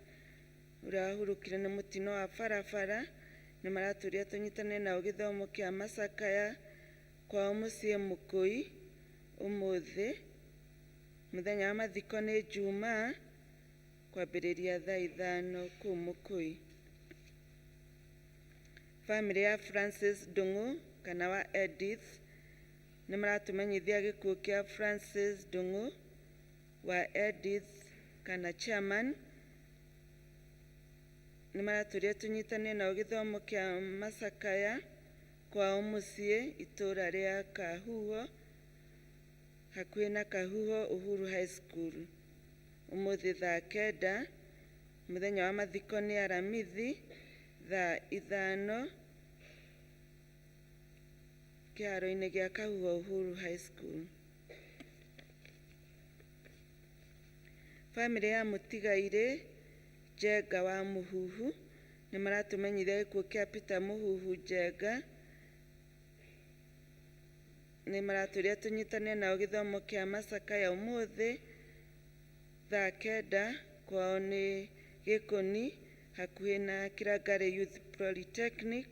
ũrĩa wahurũkire nĩ mũtino wa barabara. Nĩ maratũria tũnyitanĩre nao gĩthomo kĩa macakaya kwao mũciĩ Mũkũi ũmũthĩ. Mũthenya wa mathiko nĩ Jumaa kwambĩrĩria thaa 5 kũu Mũkũi. Bamĩrĩ ya Francis Ndung'u kana wa Edith nĩ maratũmenyithia gĩkuũ kĩa Francis Ndung'u wa Edith kana chairman. Nĩ maratũria tũnyitanĩre nao gĩthomo kĩa macakaya kwao mũciĩ itũũra rĩa Kahuho, hakuhĩ na Kahuho Uhuru High School, ũmũthĩ thaa 9. Mũthenya wa mathiko nĩ Aramithi thaa 5 kĩharo-inĩ gĩa Kahuho Uhuru High School. Bamĩrĩ ya Mũtigairĩ Njenga wa Mũhuhu nĩ maratũmenyithia gĩkuũ kĩa Peter Mũhuhu Njenga. Nĩ maratũria tũnyitanĩre nao gĩthomo kĩa macakaya ũmũthĩ thaa 9. Kwao nĩ Gĩkũni hakuhĩ na Kĩrangarĩ Youth Polytechnic.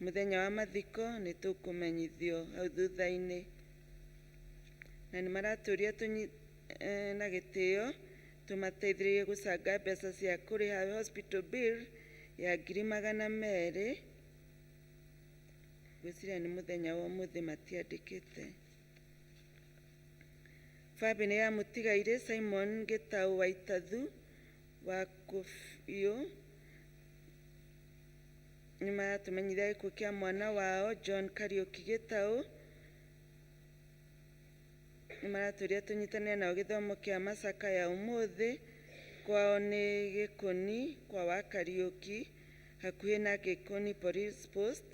Mũthenya wa mathiko nĩ tũkũmenyithio hau thutha-inĩ. Na nĩ maratũria na gĩtĩo tũmateithĩrĩrie gũcanga mbeca cia kũrĩha hospital bill ya 200,000. Ngwĩciria nĩ mũthenya wa ũmũthĩ, matiandĩkĩte. Bamĩrĩ ya Mũtigairĩ Simon Gĩtaũ wa Itathu wa Kũbiũ nĩ maratũmenyithia gĩkuũ kĩa mwana wao John Kariũki Gĩtaũ. Nĩ maratũria tũnyitanĩre nao gĩthomo kĩa macakaya ũmũthĩ. Kwao nĩ Gĩkũni kwa wa Kariũki hakuhĩ na Gĩkũni Police Post.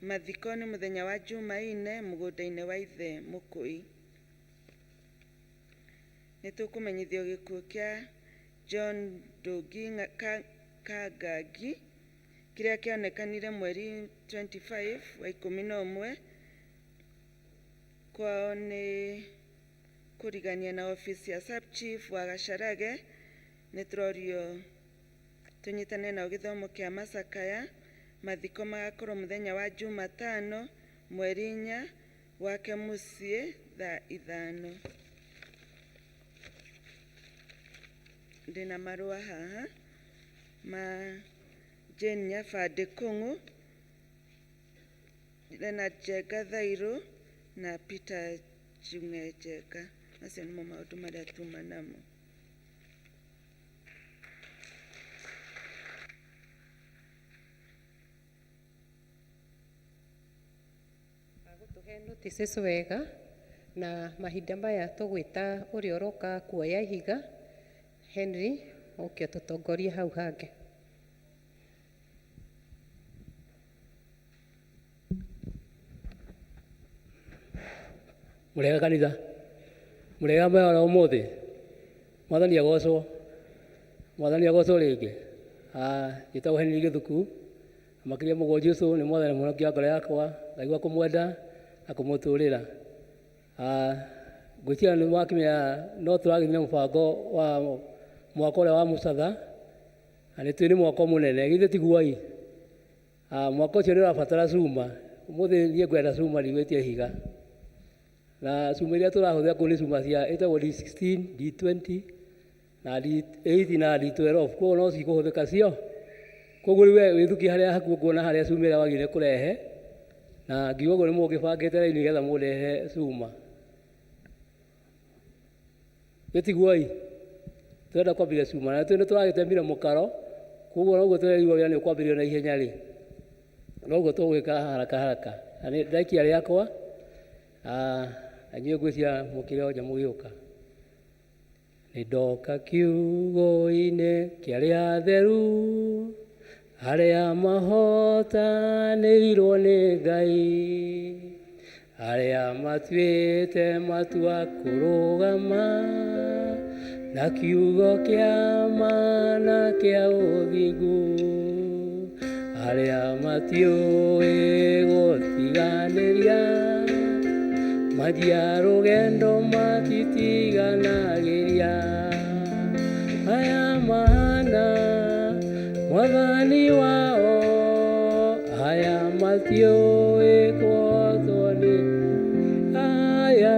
Mathiko nĩ mũthenya wa Jumaine mũgũnda-inĩ wa ithe Mũkũi. Nĩ tũkũmenyithio gĩkuũ kĩa John Ndũngi Kangangi kĩrĩa kĩonekanire mweri 25 wa 11. Kwao nĩ kũrigania na obici ya sub chief wa Gacharage. Nĩ tũrorio tũnyitanĩre nao gĩthomo kĩa macakaya. Mathiko magakorwo mũthenya wa Jumatano mweri 4 gwake mũciĩ thaa 5. Ndĩna marũa haha ma Jane Nyabandĩ Kũng'ũ, Leonard Njenga Thairũ na Peter Njung'e Njenga. Macio nĩmo maũndũ marĩa tuma namo. Agũtũhe notices wega, na mahinda maya tũgwĩta ũrĩa ũroka kuoya ihiga. Henry oke ũtũtongorie hau hangĩ. Mũrĩega kanitha, mũrĩega mwĩhora ũmũthĩ. Mwathani agocwo, Mwathani agocwo rĩngĩ. Ah, njĩtagwo Henry Gĩthuku, na makĩria mũguo Jesũ nĩ Mwathani mũhonokia wa ngoro yakwa, ngaigua kũmwenda na kũmũtũrĩra. Ah, ngwĩciria nĩ mwakĩmenya no tũragĩthiĩ na mũbango wa mwako ũrĩa wa Mũcatha, na nĩ tũĩ nĩ mwako mũnene, githĩ tiguo-ĩ? Ah, mwako ũcio nĩ ũrabatara cuma. Ũmũthĩ niĩ ngwenda cuma ndigwĩtia ihiga. Na cuma iria tũrahũthĩra kũu nĩ cuma cia ĩtagwo D16, D20 na D8 na D12. Koguo no cikũhũthĩka cio. Koguo rĩu we wĩthukie harĩa haku ũkuona harĩa cuma ĩrĩa wagĩrĩire kũrehe. Na ngiuga ũguo nĩ mũngĩbangĩte raini nĩgetha mũndehere cuma. Gĩtiguoi, tũrenda kwambĩrĩria cuma na nĩ tũragĩtemire mũkaro, koguo noguo tũrerirwo wĩra nĩ ũkwambĩrĩrio na ihenya rĩ, noguo tũgwĩka haraka haraka. Na nĩ ndaikia rĩakwa, na inyuĩ ngwĩciria mũkĩrĩ o nja mũgĩũka. Nĩ ndoka kiugo-inĩ kĩa arĩa atheru, arĩa mahotanĩirwo nĩ Ngai, arĩa matuĩte matua kũrũgama na kiugo kĩa ma na kĩa ũthingu, arĩa matiũĩ gũtiganĩria, manjia rũgendo matitiganagĩria, aya mahana Mwathani wao, aya matiũĩ kũhotwo nĩ aya,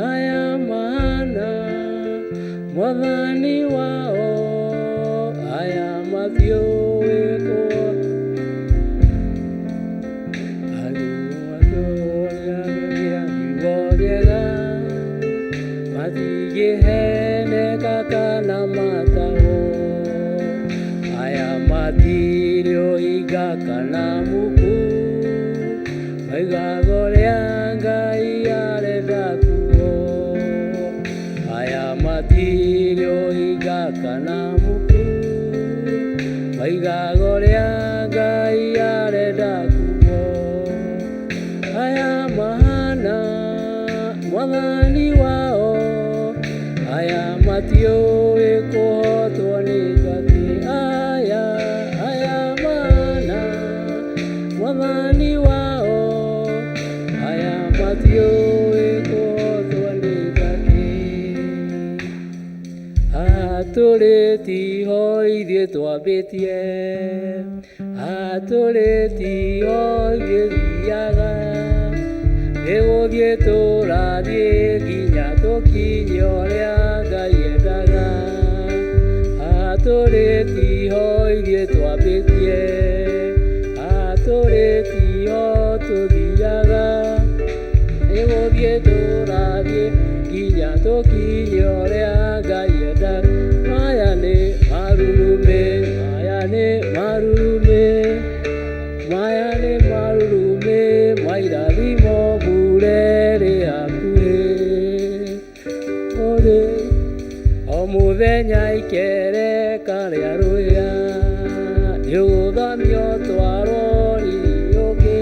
aya mahana Mwathani wao, aya matiũĩ kũhotwo kiugo kĩega, matingĩheneka kana matahwo, aya matirĩ ũhinga kana muku, maigaga ũrĩa Ngai arenda kuo, aya matirĩ ũhinga kana muku, maigaga ũrĩa Ngai arenda kuo, aya mahana Mwathani wao, aya matiũĩ kũhotwo nĩ njati, aya aya mahana Mwathani wao, aya matiũĩ kũhotwo nĩ njati. Haha tũrĩ tiho ithuĩ twambĩtie, haha tũrĩ tiho ithuĩ thiaga, nĩ gũthiĩ tũrathiĩ nginya tũkinye ũrĩa Ngai endaga. Haha tũrĩ tiho ithuĩ twambĩtie, haha tũrĩ tiho tũthiaga, nĩ gũthiĩ tũrathiĩ nginya tũkinye ũrĩa Ngai endaga. Maya nĩ marurumĩ, maya nĩ marurumĩ, maya nĩ marurumĩ, mairathimo mbure rĩ hakuhĩ. Ũrĩ o mũthenya ikereka rĩa rũhĩa, nĩũgũthamio twarwo riri ũngĩ,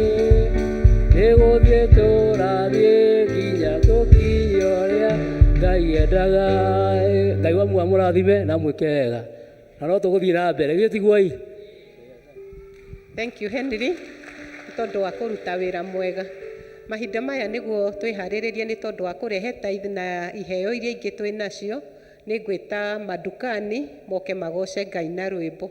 nĩ gũthiĩ tũrathiĩ nginya tũkinye ũrĩa Ngai endaga. Ngai wa muoyo amũrathime na amwĩke wega, na no tũgũthiĩ na mbere, githĩ tiguo-ĩ? Thank you Henry nĩ tondũ wa kũruta wĩra mwega. Mahinda maya nĩguo twĩharĩrĩrie nĩ tondũ wa kũrehe tithe na iheo iria ingĩ twĩ nacio, nĩ ngwĩta mandukani moke magoce Ngai na rwĩmbo.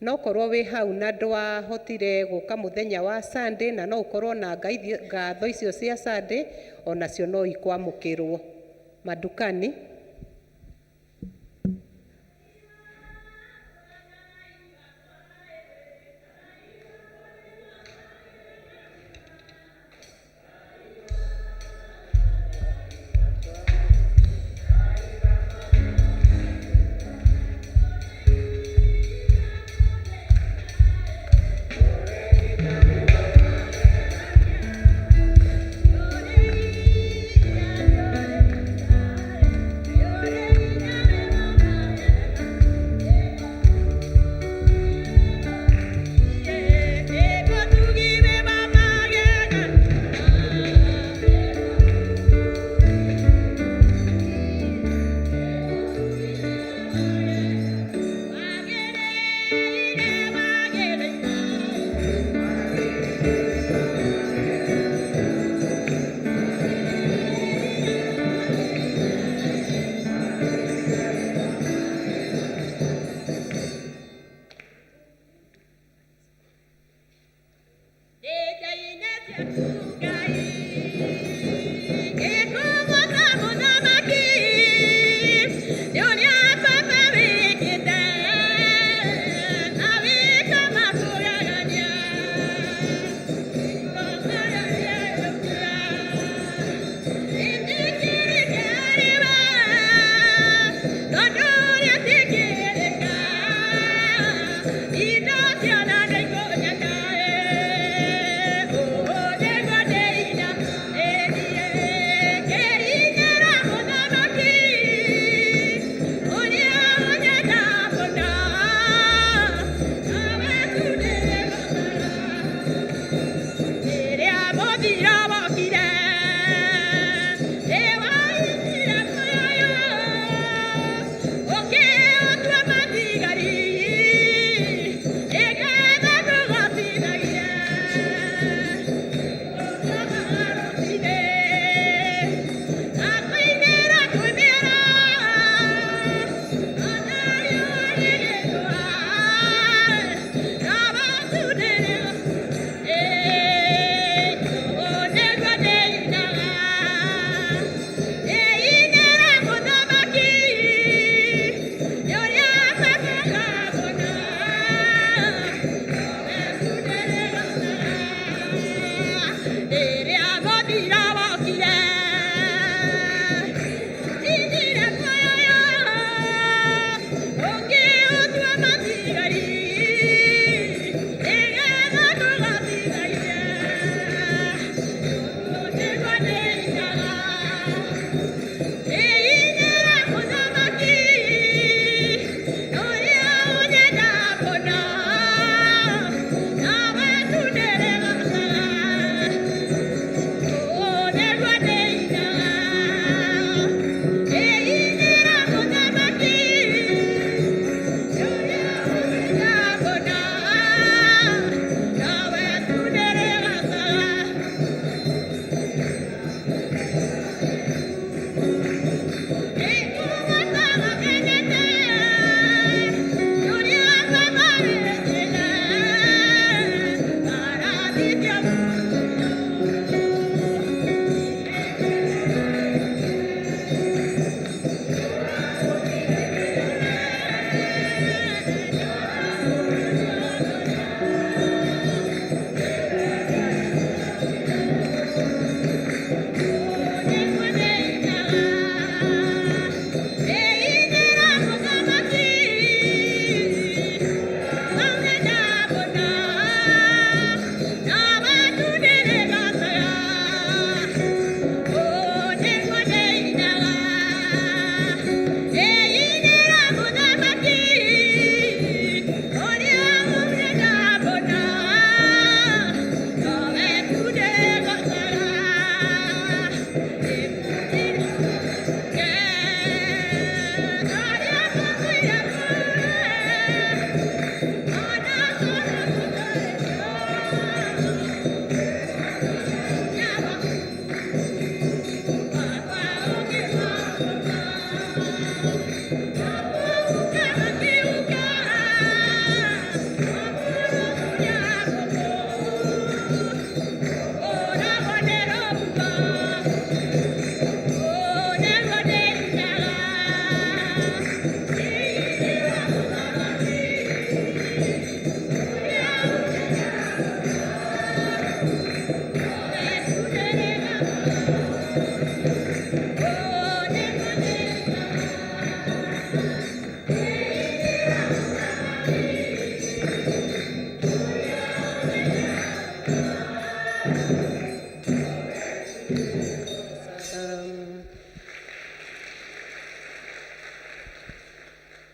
No korwo wĩ hau na ndwahotire gũka mũthenya wa Sunday, na no ũkorwo na ngatho icio cia Sunday, onacio no ikwamũkĩrwo. Mandukani.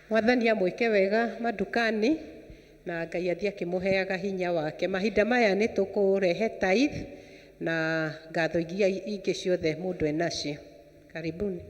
Mwathani amwĩke wega madukani na Ngai athiĩ akĩmũheaga hinya wake. Mahinda maya nĩ tũkũrehe tithe na ngatho iria ingĩ ciothe mũndũ enacio. Karibuni.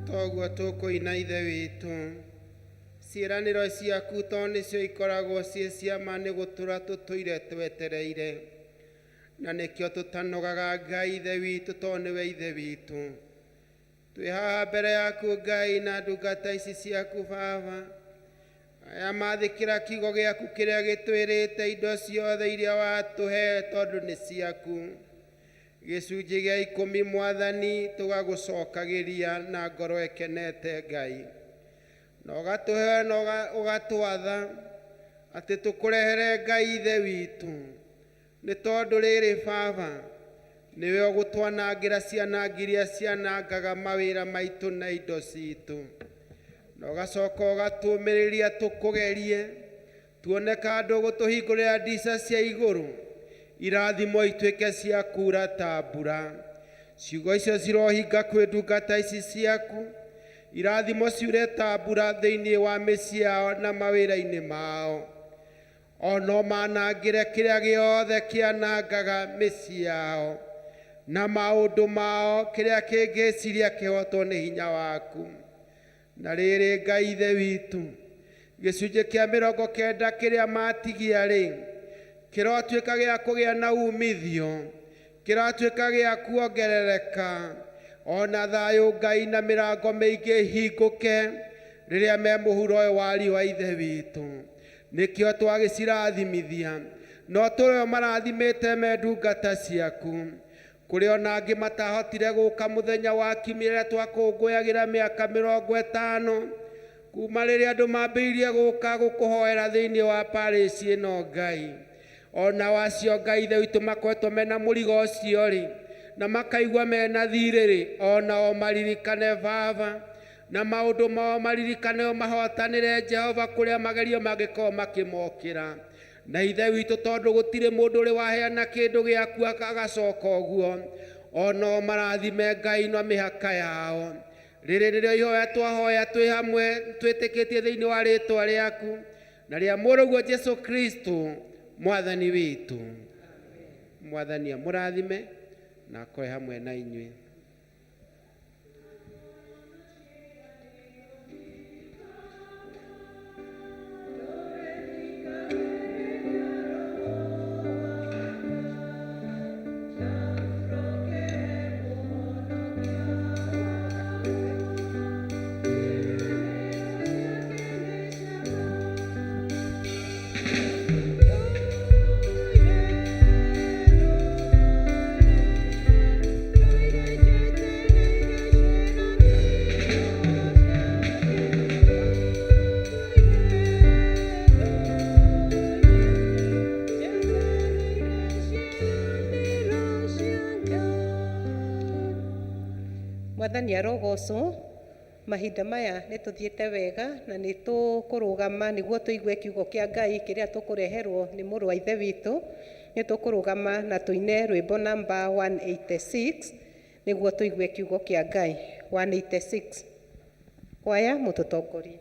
Toguo tũkũina Ithe witũ, ciĩranĩro ciaku to nĩcio ikoragwo ciĩ cia ma nĩ gũtũra tũtũire twetereire, na nĩkĩo tũtanogaga Ngai Ithe witũ to nĩwe Ithe witũ. Twĩ haha mbere yaku Ngai na ndungata ici ciaku Baba, aya mathĩkĩra kiugo gĩaku kĩrĩa gĩtwĩrĩte indo ciothe iria watũhe tondũ nĩ ciaku. Gĩcunjĩ gĩa ikũmi Mwathani tũgagũcokagĩria na ngoro ĩkenete Ngai, na ũgatũhe na ũgatwatha atĩ tũkũrehere Ngai Ithe witũ, nĩ tondũ rĩrĩ Baba nĩwe ũgũtwanangĩra cianangi iria cianangaga mawĩra maitũ na indo citũ, na ũgacoka ũgatũũmĩrĩria tũkũgerie tuone kana ndũgũtũhingũrĩra ndica cia igũrũ, irathimo ituĩke cia kuura ta mbura. Ciugo icio cirohinga kwĩ ndungata ici ciaku, irathimo ciure ta mbura thĩinĩ wa mĩciĩ yao na mawĩra-inĩ mao, o no manangĩre kĩrĩa gĩothe kĩanangaga mĩciĩ yao na maũndũ mao, kĩrĩa kĩngĩciria kĩhotwo nĩ hinya waku. Na rĩrĩ Ngai Ithe witũ, gĩcunjĩ kĩa 90 kĩrĩa matigia rĩ, kĩrotuĩka gĩa kũgĩa na umithio, kĩratuĩka gĩa kuongerereka, ona thayũ Ngai na mĩrango mĩingĩ ĩhingũke rĩrĩa me mũhuro ũyũ wa riũa Ithe witũ. Nĩkĩo twagĩcirathimithia, no tũrĩo marathimĩte me ndungata ciaku. Kũrĩ ona angĩ matahotire gũka mũthenya wa kiumia rĩrĩa twakũngũyagĩra mĩaka 50 kuma rĩrĩa andũ mambĩrĩirie gũka gũkũhoera thĩinĩ wa parish ĩno Ngai. Ona wacio Ngai Ithe witũ makoretwo mena mũrigo ũcio rĩ, na makaigua mena thirĩ rĩ, onao maririkane Baba, na maũndũ mao maririkane mahotanĩre Jehova kũrĩa magerio mangĩkorwo makĩmokĩra. Na Ithe witũ tondũ gũtirĩ mũndũ ũrĩ waheana kĩndũ gĩaku agacoka ũguo, onao marathime Ngai na mĩhaka yao. Rĩrĩ nĩrĩo ihoya twahoya twĩ hamwe twĩtĩkĩtie thĩinĩ wa rĩtwa rĩaku na rĩa mũrũguo Jesu Kristo Mwathani witũ. Mwathani amũrathime na akorwe hamwe na inyuĩ. Mwathani arogocwo. Mahinda maya nĩ tũthiĩte wega na nĩ tũkũrũgama nĩguo tũigue kiugo kĩa Ngai kĩrĩa tũkũreherwo nĩ mũrũ wa Ithe witũ. Nĩ tũkũrũgama na tũine rwĩmbo namba 186 nĩguo tũigue kiugo kĩa Ngai. 186. Kwaya mũtũtongorie.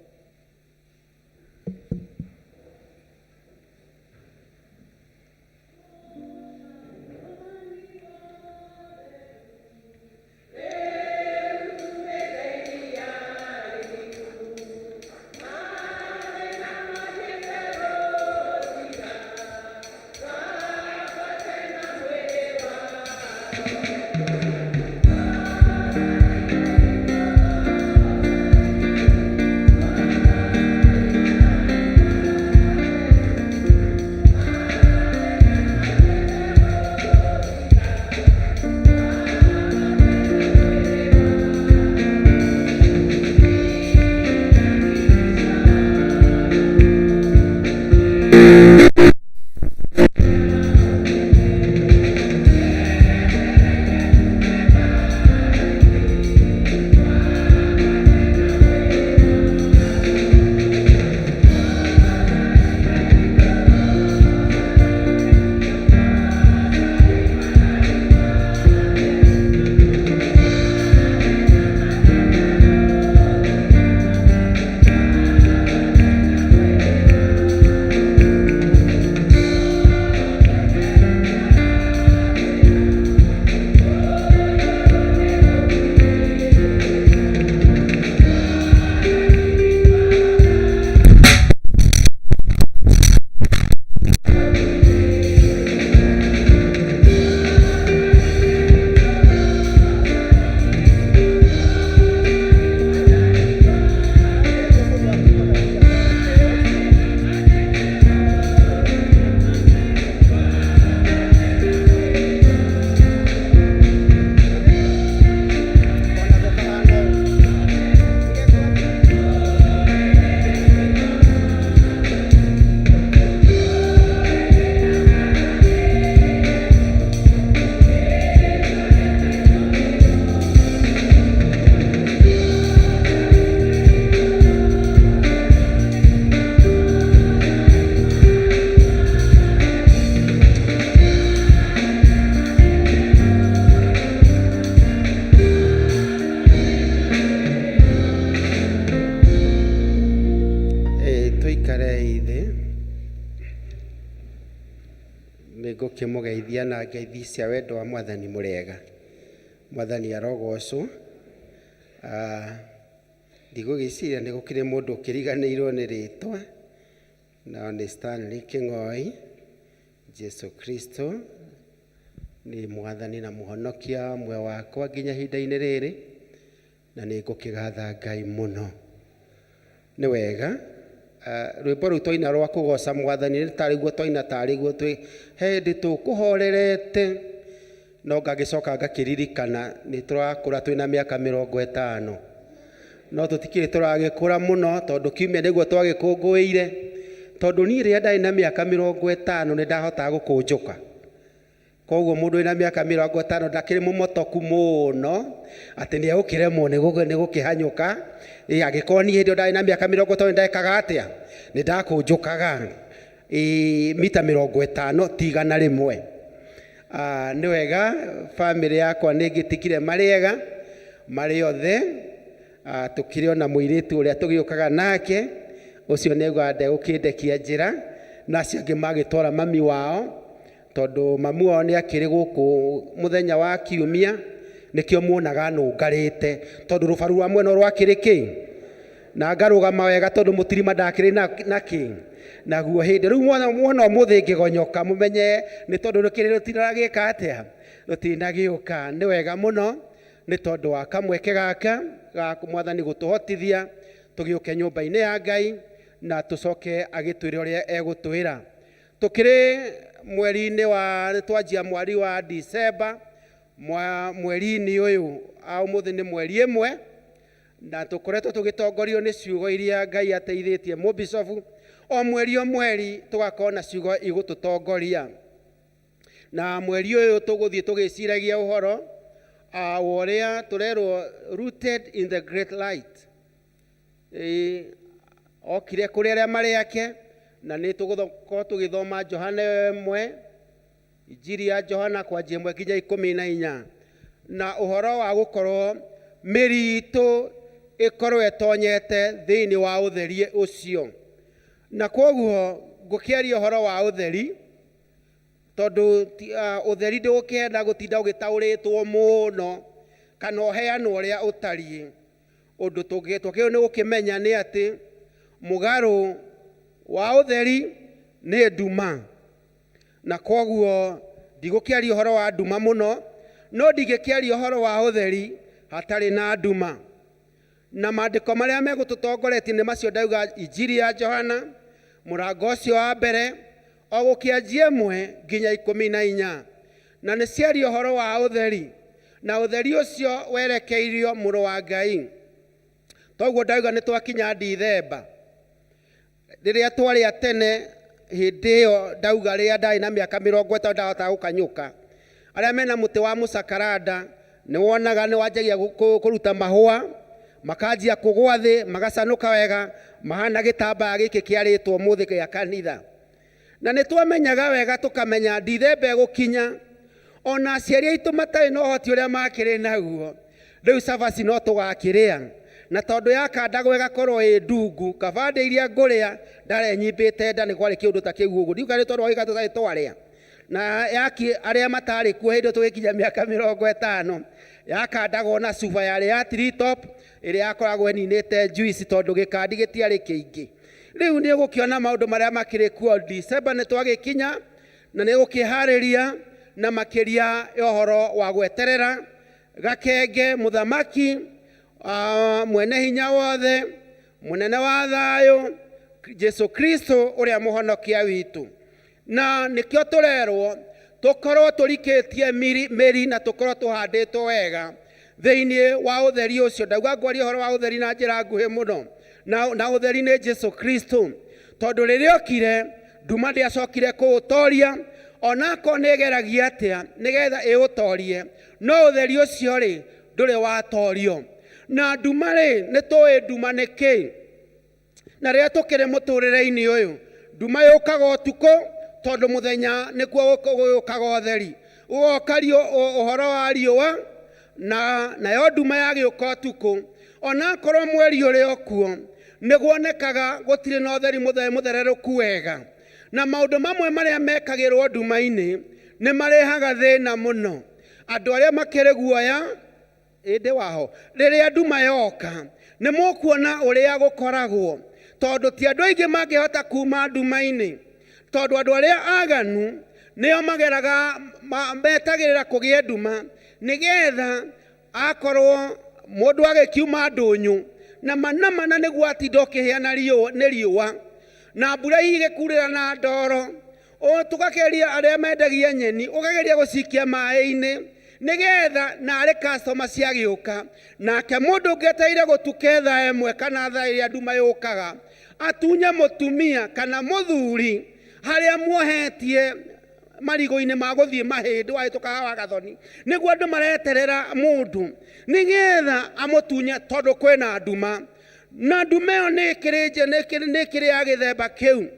Nĩngũkĩmũgeithia na ngeithi cia wendo wa Mwathani mũrĩega. Mwathani arogocwo. Ah, ndigũgĩciria nĩ gũkĩrĩ mũndũ ũkĩriganĩirwo nĩ rĩtwa, nao nĩ Stanley Kĩng'oi. Jesu Kristo nĩ Mwathani na Mũhonokia wa muoyo wakwa nginya ihinda-inĩ rĩrĩ, na nĩ ngũkĩgatha Ngai mũno. Nĩ wega rwĩmbo rũu twaina rwa kũgoca Mwathani nĩ tarĩguo twaina tarĩguo twĩ he hĩndĩ tũkũhorerete, no ngagĩcoka ngakĩririkana nĩ tũrakũra twĩna mĩaka 50, no tũtikĩrĩ tũragĩkũra mũno tondũ kiumia nĩguo twagĩkũngũĩire, tondũ niĩ rĩrĩa ndarĩ na mĩaka 50 nĩ ndahotaga gũkũnjũka. Koguo mũndũ wĩna mĩaka 50 ndakĩrĩ mũmotoku mũno atĩ nĩ egũkĩremwo nĩ gũkĩhanyũka. Ĩ angĩkorwo niĩ hĩndĩ ĩyo ndarĩ na mĩaka 50 nĩ ndekaga atĩa? Nĩ ndakũnjũkaga ĩ mita 50 ti 100. Nĩ wega bamĩrĩ yakwa nĩ ngĩtikire marĩ ega marĩ othe. Tũkĩrĩ ona mũirĩtu ũrĩa tũgĩũkaga nake, ũcio nĩ augaga ndegũkĩndekia njĩra, na acio angĩ magĩtwara mami wao, tondũ mamu wao nĩ akĩrĩ gũkũ mũthenya wa kiumia, nĩkĩo muonaga nũngarĩte, tondũ rũbaru rwa mwena rwakĩrĩ kĩ, na ngarũgama wega tondũ mũtirima ndakĩrĩ na kĩ naguo hĩndĩ rĩu mwona ũmũthĩ ngĩgonyoka mũmenye nĩ tondũ rũkĩrĩ rũtinaragĩka atĩa, rũtinagĩũka. Nĩ wega mũno nĩ tondũ wa kamweke gaka ga Mwathani gũtũhotithia tũgĩũke nyũmba-inĩ ya Ngai na tũcoke agĩtwĩre ũrĩa egũtwĩra. Tũkĩrĩ mweri-inĩ wa, twanjia mweri wa Disemba, mweri-inĩ ũyũ, ũmũthĩ nĩ mweri 1, na tũkoretwo tũgĩtongorio nĩ ciugo iria Ngai ateithĩtie mũbicobu. O mweri o mweri tũgakorwo na ciugo igũtũtongoria. Na mweri ũyũ tũgũthiĩ tũgĩciragia ũhoro wa ũrĩa tũrerwo rooted in the great light. Okire kũrĩ arĩa marĩ ake, na nĩ tũgũkorwo tũgĩthoma Johana 1, Injiri ya Johana kwanjia 1 nginya 14, na ũhoro wa gũkorwo mĩri itũ ĩkorwo ĩtonyete thĩinĩ wa ũtheri ũcio. Na kwoguo ngũkĩaria ũhoro wa ũtheri, tondũ ũtheri ndũgũkĩenda gũtinda ũgĩtaũrĩtwo mũno kana ũheanwo ũrĩa ũtariĩ. Ũndũ twagĩrĩirwo nĩ gũkĩmenya nĩ atĩ mũgarũ wa ũtheri nĩ nduma, na kwoguo ndigũkĩaria ũhoro wa nduma mũno, no ndingĩkĩaria ũhoro wa ũtheri hatarĩ na nduma. Na maandĩko marĩa megũtũtongoretie nĩ macio ndauga, Injiri ya Johana mũrango ũcio wa mbere o gũkĩanjia 1 nginya 14, na nĩ ciaria ũhoro wa ũtheri, na ũtheri ũcio werekeirio mũrũ wa Ngai. Toguo ndauga nĩ twakinya Dithemba. Rĩrĩa twarĩ a tene hĩndĩ ĩyo ndauga rĩrĩa ndarĩ na mĩaka 50 ndahotaga gũkanyũka. Arĩa mena mũtĩ wa mũcakaranda nĩ wonaga nĩ wanjagia kũruta mahũa, makanjia kũgũa thĩ, magacanũka wega, mahana gĩtambaya gĩkĩ kĩarĩtwo ũmũthĩ gĩa kanitha. Na nĩ twamenyaga wega tũkamenya Dithemba ĩgũkinya, ona aciari aitũ matarĩ na ũhoti ũrĩa makĩrĩ naguo, rĩu cabaci no tũgakĩrĩa. Na tondũ yakandagwo ĩgakorwo ĩ ndungu, kaba ndĩ iria ngũrĩa, ndarenyimbĩte nda nĩ kwarĩ kĩũndũ ta kĩu ũguo. Ndiũĩ kana nĩ tondũ wa tũtarĩ twarĩa. Na yaki arĩa matarĩ kuo hĩndĩ tũgĩkinya mĩaka 50, yakandagwo na cuba yarĩ ya Three Top ĩrĩa yakoragwo ĩninĩte juice tondũ gĩkandi gĩtiarĩ kĩingĩ. Rĩu nĩ ũgũkĩona maũndũ marĩa makĩrĩ kuo. Dicemba nĩ twagĩkinya na nĩ gũkĩharĩria na makĩria ya ũhoro wa gweterera gakenge mũthamaki, mwene hinya wothe, mũnene wa thayũ, Jesu Kristo ũrĩa mũhonokia witũ. Na nĩkĩo tũrerwo tũkorwo tũrikĩtie mĩri na tũkorwo tũhandĩtwo wega thĩinĩ wa ũtheri ũcio. Ndauga ngwaria ũhoro wa ũtheri na njĩra nguhĩ mũno, na ũtheri nĩ Jesu Kristo, tondũ rĩrĩa okire nduma ndĩacokire kũũtoria, onakorwo nĩ ĩgeragia atĩa nĩgetha ĩũtorie, no ũtheri ũcio rĩ ndũrĩ watorio. Na nduma rĩ, nĩ tũĩ nduma nĩ kĩ, na rĩrĩa tũkĩrĩ mũtũrĩre-inĩ ũyũ, nduma yũkaga ũtukũ tondũ mũthenya nĩkuo gũgĩũkaga ũtheri, gũgoka ũhoro wa riũa, na nayo nduma yagĩũka ũtukũ. Onakorwo mweri ũrĩ o kuo, nĩguonekaga gũtirĩ na ũtheri mũthererũku wega. Na maũndũ mamwe marĩa mekagĩrwo nduma-inĩ nĩ marehaga thĩna mũno. Andũ arĩa makĩrĩ guoya ĩndĩ waho rĩrĩa nduma yoka nĩ mũkuona ũrĩa gũkoragwo, tondũ ti andũ aingĩ mangĩhota kuma nduma-inĩ, tondũ andũ arĩa aganu nĩo mageraga metagĩrĩra kũgĩe nduma, nĩgetha akorwo mũndũ agĩkiuma ndũnyũ na mana nĩguo atinda ũkĩhĩa na riũa nĩ riũa na mbura igĩkurĩra na ndoro. O tũgakeria arĩa mendagia nyeni, ũkageria gũcikia maĩ-inĩ nĩgetha narĩ customer ciagĩũka. Nake mũndũ ũngĩetereire gũtuke thaa ĩmwe kana thaa ĩrĩa nduma yũkaga, atunye mũtumia kana mũthuri harĩa muohetie marigũ-inĩ ma gũthiĩ mahĩndĩ wahĩtũka hawa gathoni, nĩguo andũ mareterera mũndũ nĩgetha amũtunye, tondũ kwĩna nduma, na nduma ĩyo nĩ ĩkĩrĩ ya gĩthemba kĩu.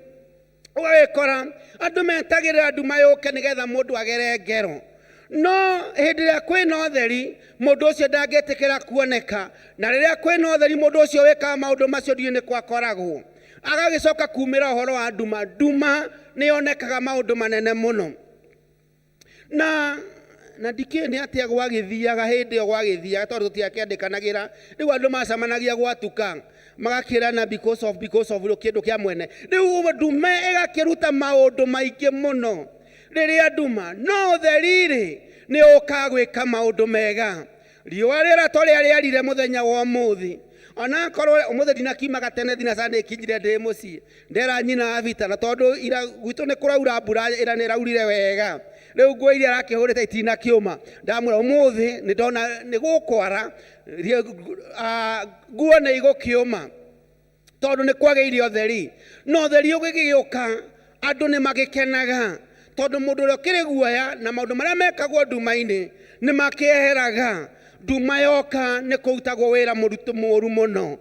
Ũgagĩkora andũ metagĩrĩra nduma yũke nĩgetha mũndũ agere ngero, no hĩndĩ ĩrĩa kwĩna ũtheri mũndũ ũcio ndangĩtĩkĩra kuoneka, na rĩrĩa kwĩna ũtheri mũndũ ũcio wĩkaga maũndũ macio ndiũĩ nĩ kwakoragwo. Agagĩcoka kumĩra ũhoro wa nduma. Nduma nĩ yonekaga maũndũ manene mũno, na ndikĩũĩ nĩ atĩa gwagĩthiaga hĩndĩ ĩyo gwagĩthiaga, tondũ tũtiakĩandĩkanagĩra. Rĩu andũ macemanagia gwatuka magakĩrana because of rĩu kĩndũ kĩa mwene. Rĩu nduma ĩgakĩruta maũndũ maingĩ mũno rĩrĩa nduma, no ũtheri-rĩ nĩ ũkaga gwĩka maũndũ mega. Riũa rĩrĩa torĩa rĩarire mũthenya wa ũmũthĩ, onakorwo ũmũthĩ ndinakiumaga tene thinacara nĩkinyire ndĩ mũciĩ, ndera nyina Abita, na tondũ ira gwitũ nĩ kũraura mbura ĩra nĩ ĩraurire wega, rĩu nguo iria arakĩhũrĩte itinakĩũma, ndamwĩra ũmũthĩ nĩ ndona nĩ gũkwara, nguo nĩ igũkĩũma tondũ nĩ kwagĩire ũtheri. Na ũtheri ũgĩgĩũka andũ nĩ magĩkenaga, tondũ mũndũ ũrĩa ũkĩrĩ guoya na maũndũ marĩa mekagwo nduma-inĩ nĩ makĩeheraga. Nduma yoka nĩ kũrutagwo wĩra mũritũ mũru mũno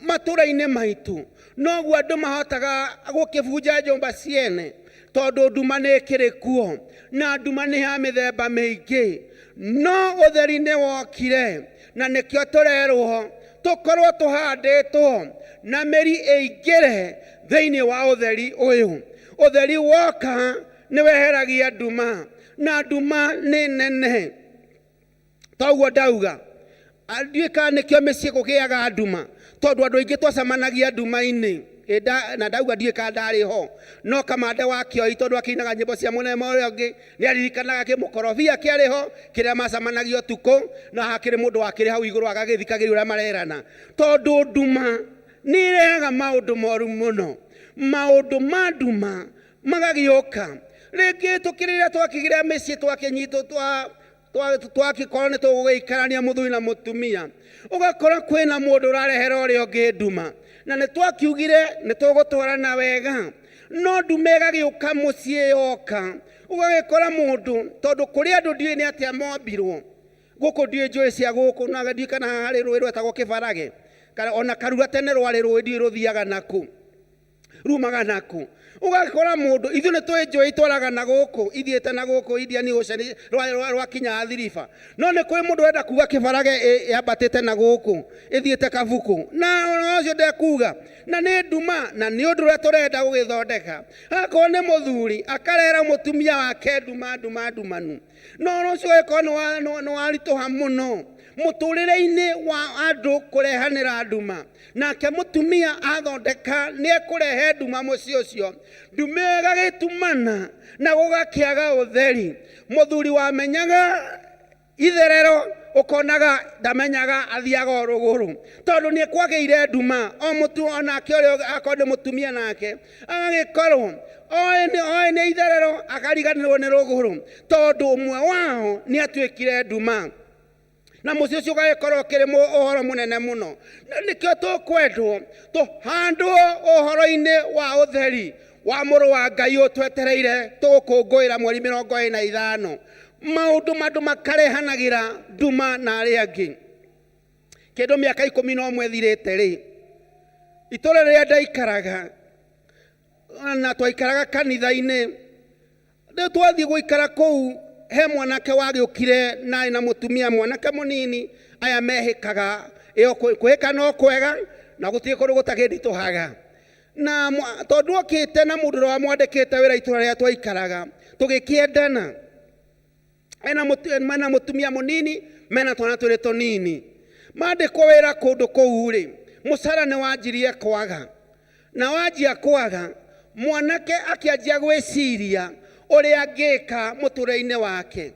matũra-inĩ maitũ, noguo andũ mahotaga gũkĩbunja nyũmba ciene, tondũ nduma nĩ ĩkĩrĩ kuo, na nduma nĩ ya mĩthemba mĩingĩ. No ũtheri nĩ wokire, na nĩkĩo tũrerwo tũkorwo tũhandĩtwo na mĩri ĩingĩre thĩinĩ wa ũtheri ũyũ. Ũtheri woka nĩ weheragia nduma, na nduma nĩ nene. Toguo ndauga ndiũĩ kana nĩkĩo mĩciĩ kũgĩaga nduma, tondũ andũ aingĩ twacemanagia nduma-inĩ. Na ndauga ndiũĩ kana ndarĩ ho, no kamande wa Kĩoi tondũ akĩinaga nyĩmbo cia mũnene ũrĩa ũngĩ nĩ aririkanaga kĩmũkorobia kĩarĩ ho kĩrĩa macemanagia ũtukũ, na hakĩrĩ mũndũ wakĩrĩ hau igũrũ agagĩthikagĩrĩria ũrĩa marerana, tondũ nduma nĩ ĩrehaga maũndũ moru mũno. Maũndũ ma nduma magagĩũka rĩngĩ tũkĩrĩra twakĩgĩra mĩciĩ twakĩnyitwo twakĩkorwo nĩ tũgũgĩikarania mũthuri na mũtumia, ũgakora kwĩna mũndũ ũrarehera ũrĩa ũngĩ nduma, na nĩ twakiugire nĩ tũgũtwarana wega, no nduma ĩgagĩũka mũciĩ yoka, ũgagĩkora mũndũ, tondũ kũrĩ andũ ndiũĩ nĩ atĩa mombirwo gũkũ, ndiũĩ njũĩ cia gũkũ, na ndiũĩ kana harĩ rũĩ rwetagwo Kĩbarage, kana ona Karura tene rwarĩ rũĩ ndiũĩ rũthiaga nakũ, rumaga naku. Ũgakora mũndũ, ithuĩ nĩ tũĩ njũĩ itwaraga na gũkũ, ithiĩte na gũkũ Indian Ocean, rwakinya Thiriba, no nĩ kũrĩ mũndũ ũrenda kuga Kĩbarage yambatĩte na gũkũ ĩthiĩte Kabuku, na ona ũcio ndekuga, na nĩ nduma, na nĩ ũndũ ũrĩa tũrenda gũgĩthondeka. Akorwo nĩ mũthuri akarera mũtumia wake nduma nduma ndumanu, no ũndũ ũcio ũgĩkorwo nĩ waritũha mũno mũtũrĩre-inĩ wa andũ kũrehanĩra nduma. Nake mũtumia athondeka nĩ ekũrehe nduma mũciĩ ũcio, nduma ĩyo ĩgagĩtumana na gũgakĩaga ũtheri. Mũthuri wamenyaga itherero ũkonaga ndamenyaga athiaga o rũgũrũ, tondũ nĩ kwagĩire nduma. O mũtu onake ũrĩa akorwo nĩ mũtumia nake agagĩkorwo oĩ nĩ itherero akariganĩrwo nĩ rũgũrũ, tondũ ũmwe wao nĩ atuĩkire nduma, na mũciĩ ũcio ũgagĩkorwo ũkĩrĩ ũhoro mũnene mũno. Na nĩkĩo tũkwendwo tũhandwo ũhoro-inĩ wa ũtheri wa mũrũ wa Ngai ũtwetereire tũgũkũngũĩra mweri 25. Maũndũ mandũ makarehanagĩra nduma na arĩa angĩ. Kĩndũ mĩaka 11 ĩthirĩte rĩ, itũũra rĩrĩa ndaikaraga, na twaikaraga kanitha-inĩ, rĩu twathiĩ gũikara kũu, he mwanake wagĩũkire na na mũtumia mwanake mũnini, aya mehĩkaga ĩyo kwĩhĩka no kwega na gũtirĩ kũndũ gũtakĩnditũhaga. Na tondũ okĩte na mũndũ ũrĩa wamwandĩkĩte wĩra itũra rĩrĩa twaikaraga, tũgĩkĩendana. Ena mũtumia mũnini, mena twana twĩrĩ tũnini. Mandĩkwo wĩra kũndũ kũu rĩ, mũcara nĩ wanjirie kwaga. Na wanjia kwaga, mwanake akĩanjia gwĩciria ũrĩa angĩka mũtũrĩre-inĩ wake.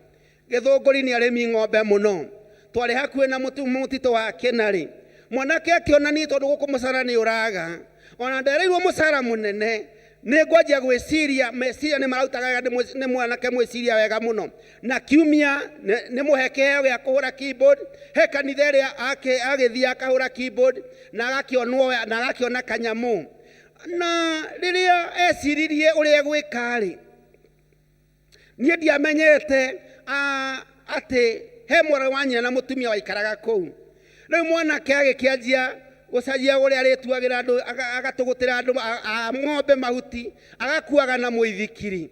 Gĩthũngũri nĩ arĩmi ng'ombe mũno. Twarĩ hakuhĩ na mũtitũ wa Kĩnarĩ. Mwanake akĩona niĩ tondũ gũkũ mũcara nĩ ũraga, ona ndereirwo mũcara mũnene, nĩ ngwanjia gwĩciria, meciria nĩ mararutaga wega, nĩ mwanake mwĩciria wega mũno. Na kiumia nĩ mũhe kĩheo gĩa kũhũra keyboard, he kanitha ĩrĩa agĩthiĩ akahũra keyboard, na agakĩonwo, na agakĩona kanyamũ. Na rĩrĩa eciririe ũrĩa egwĩka rĩ, niĩ ndiamenyete, atĩ he mwarĩ wa nyina na mũtumia waikaraga kũu. Rĩu mwanake agĩkĩanjia gũcaria ũrĩa arĩtuagĩra andũ, agatũgũtĩra andũ a ng'ombe mahuti, agakuaga na mũithikiri.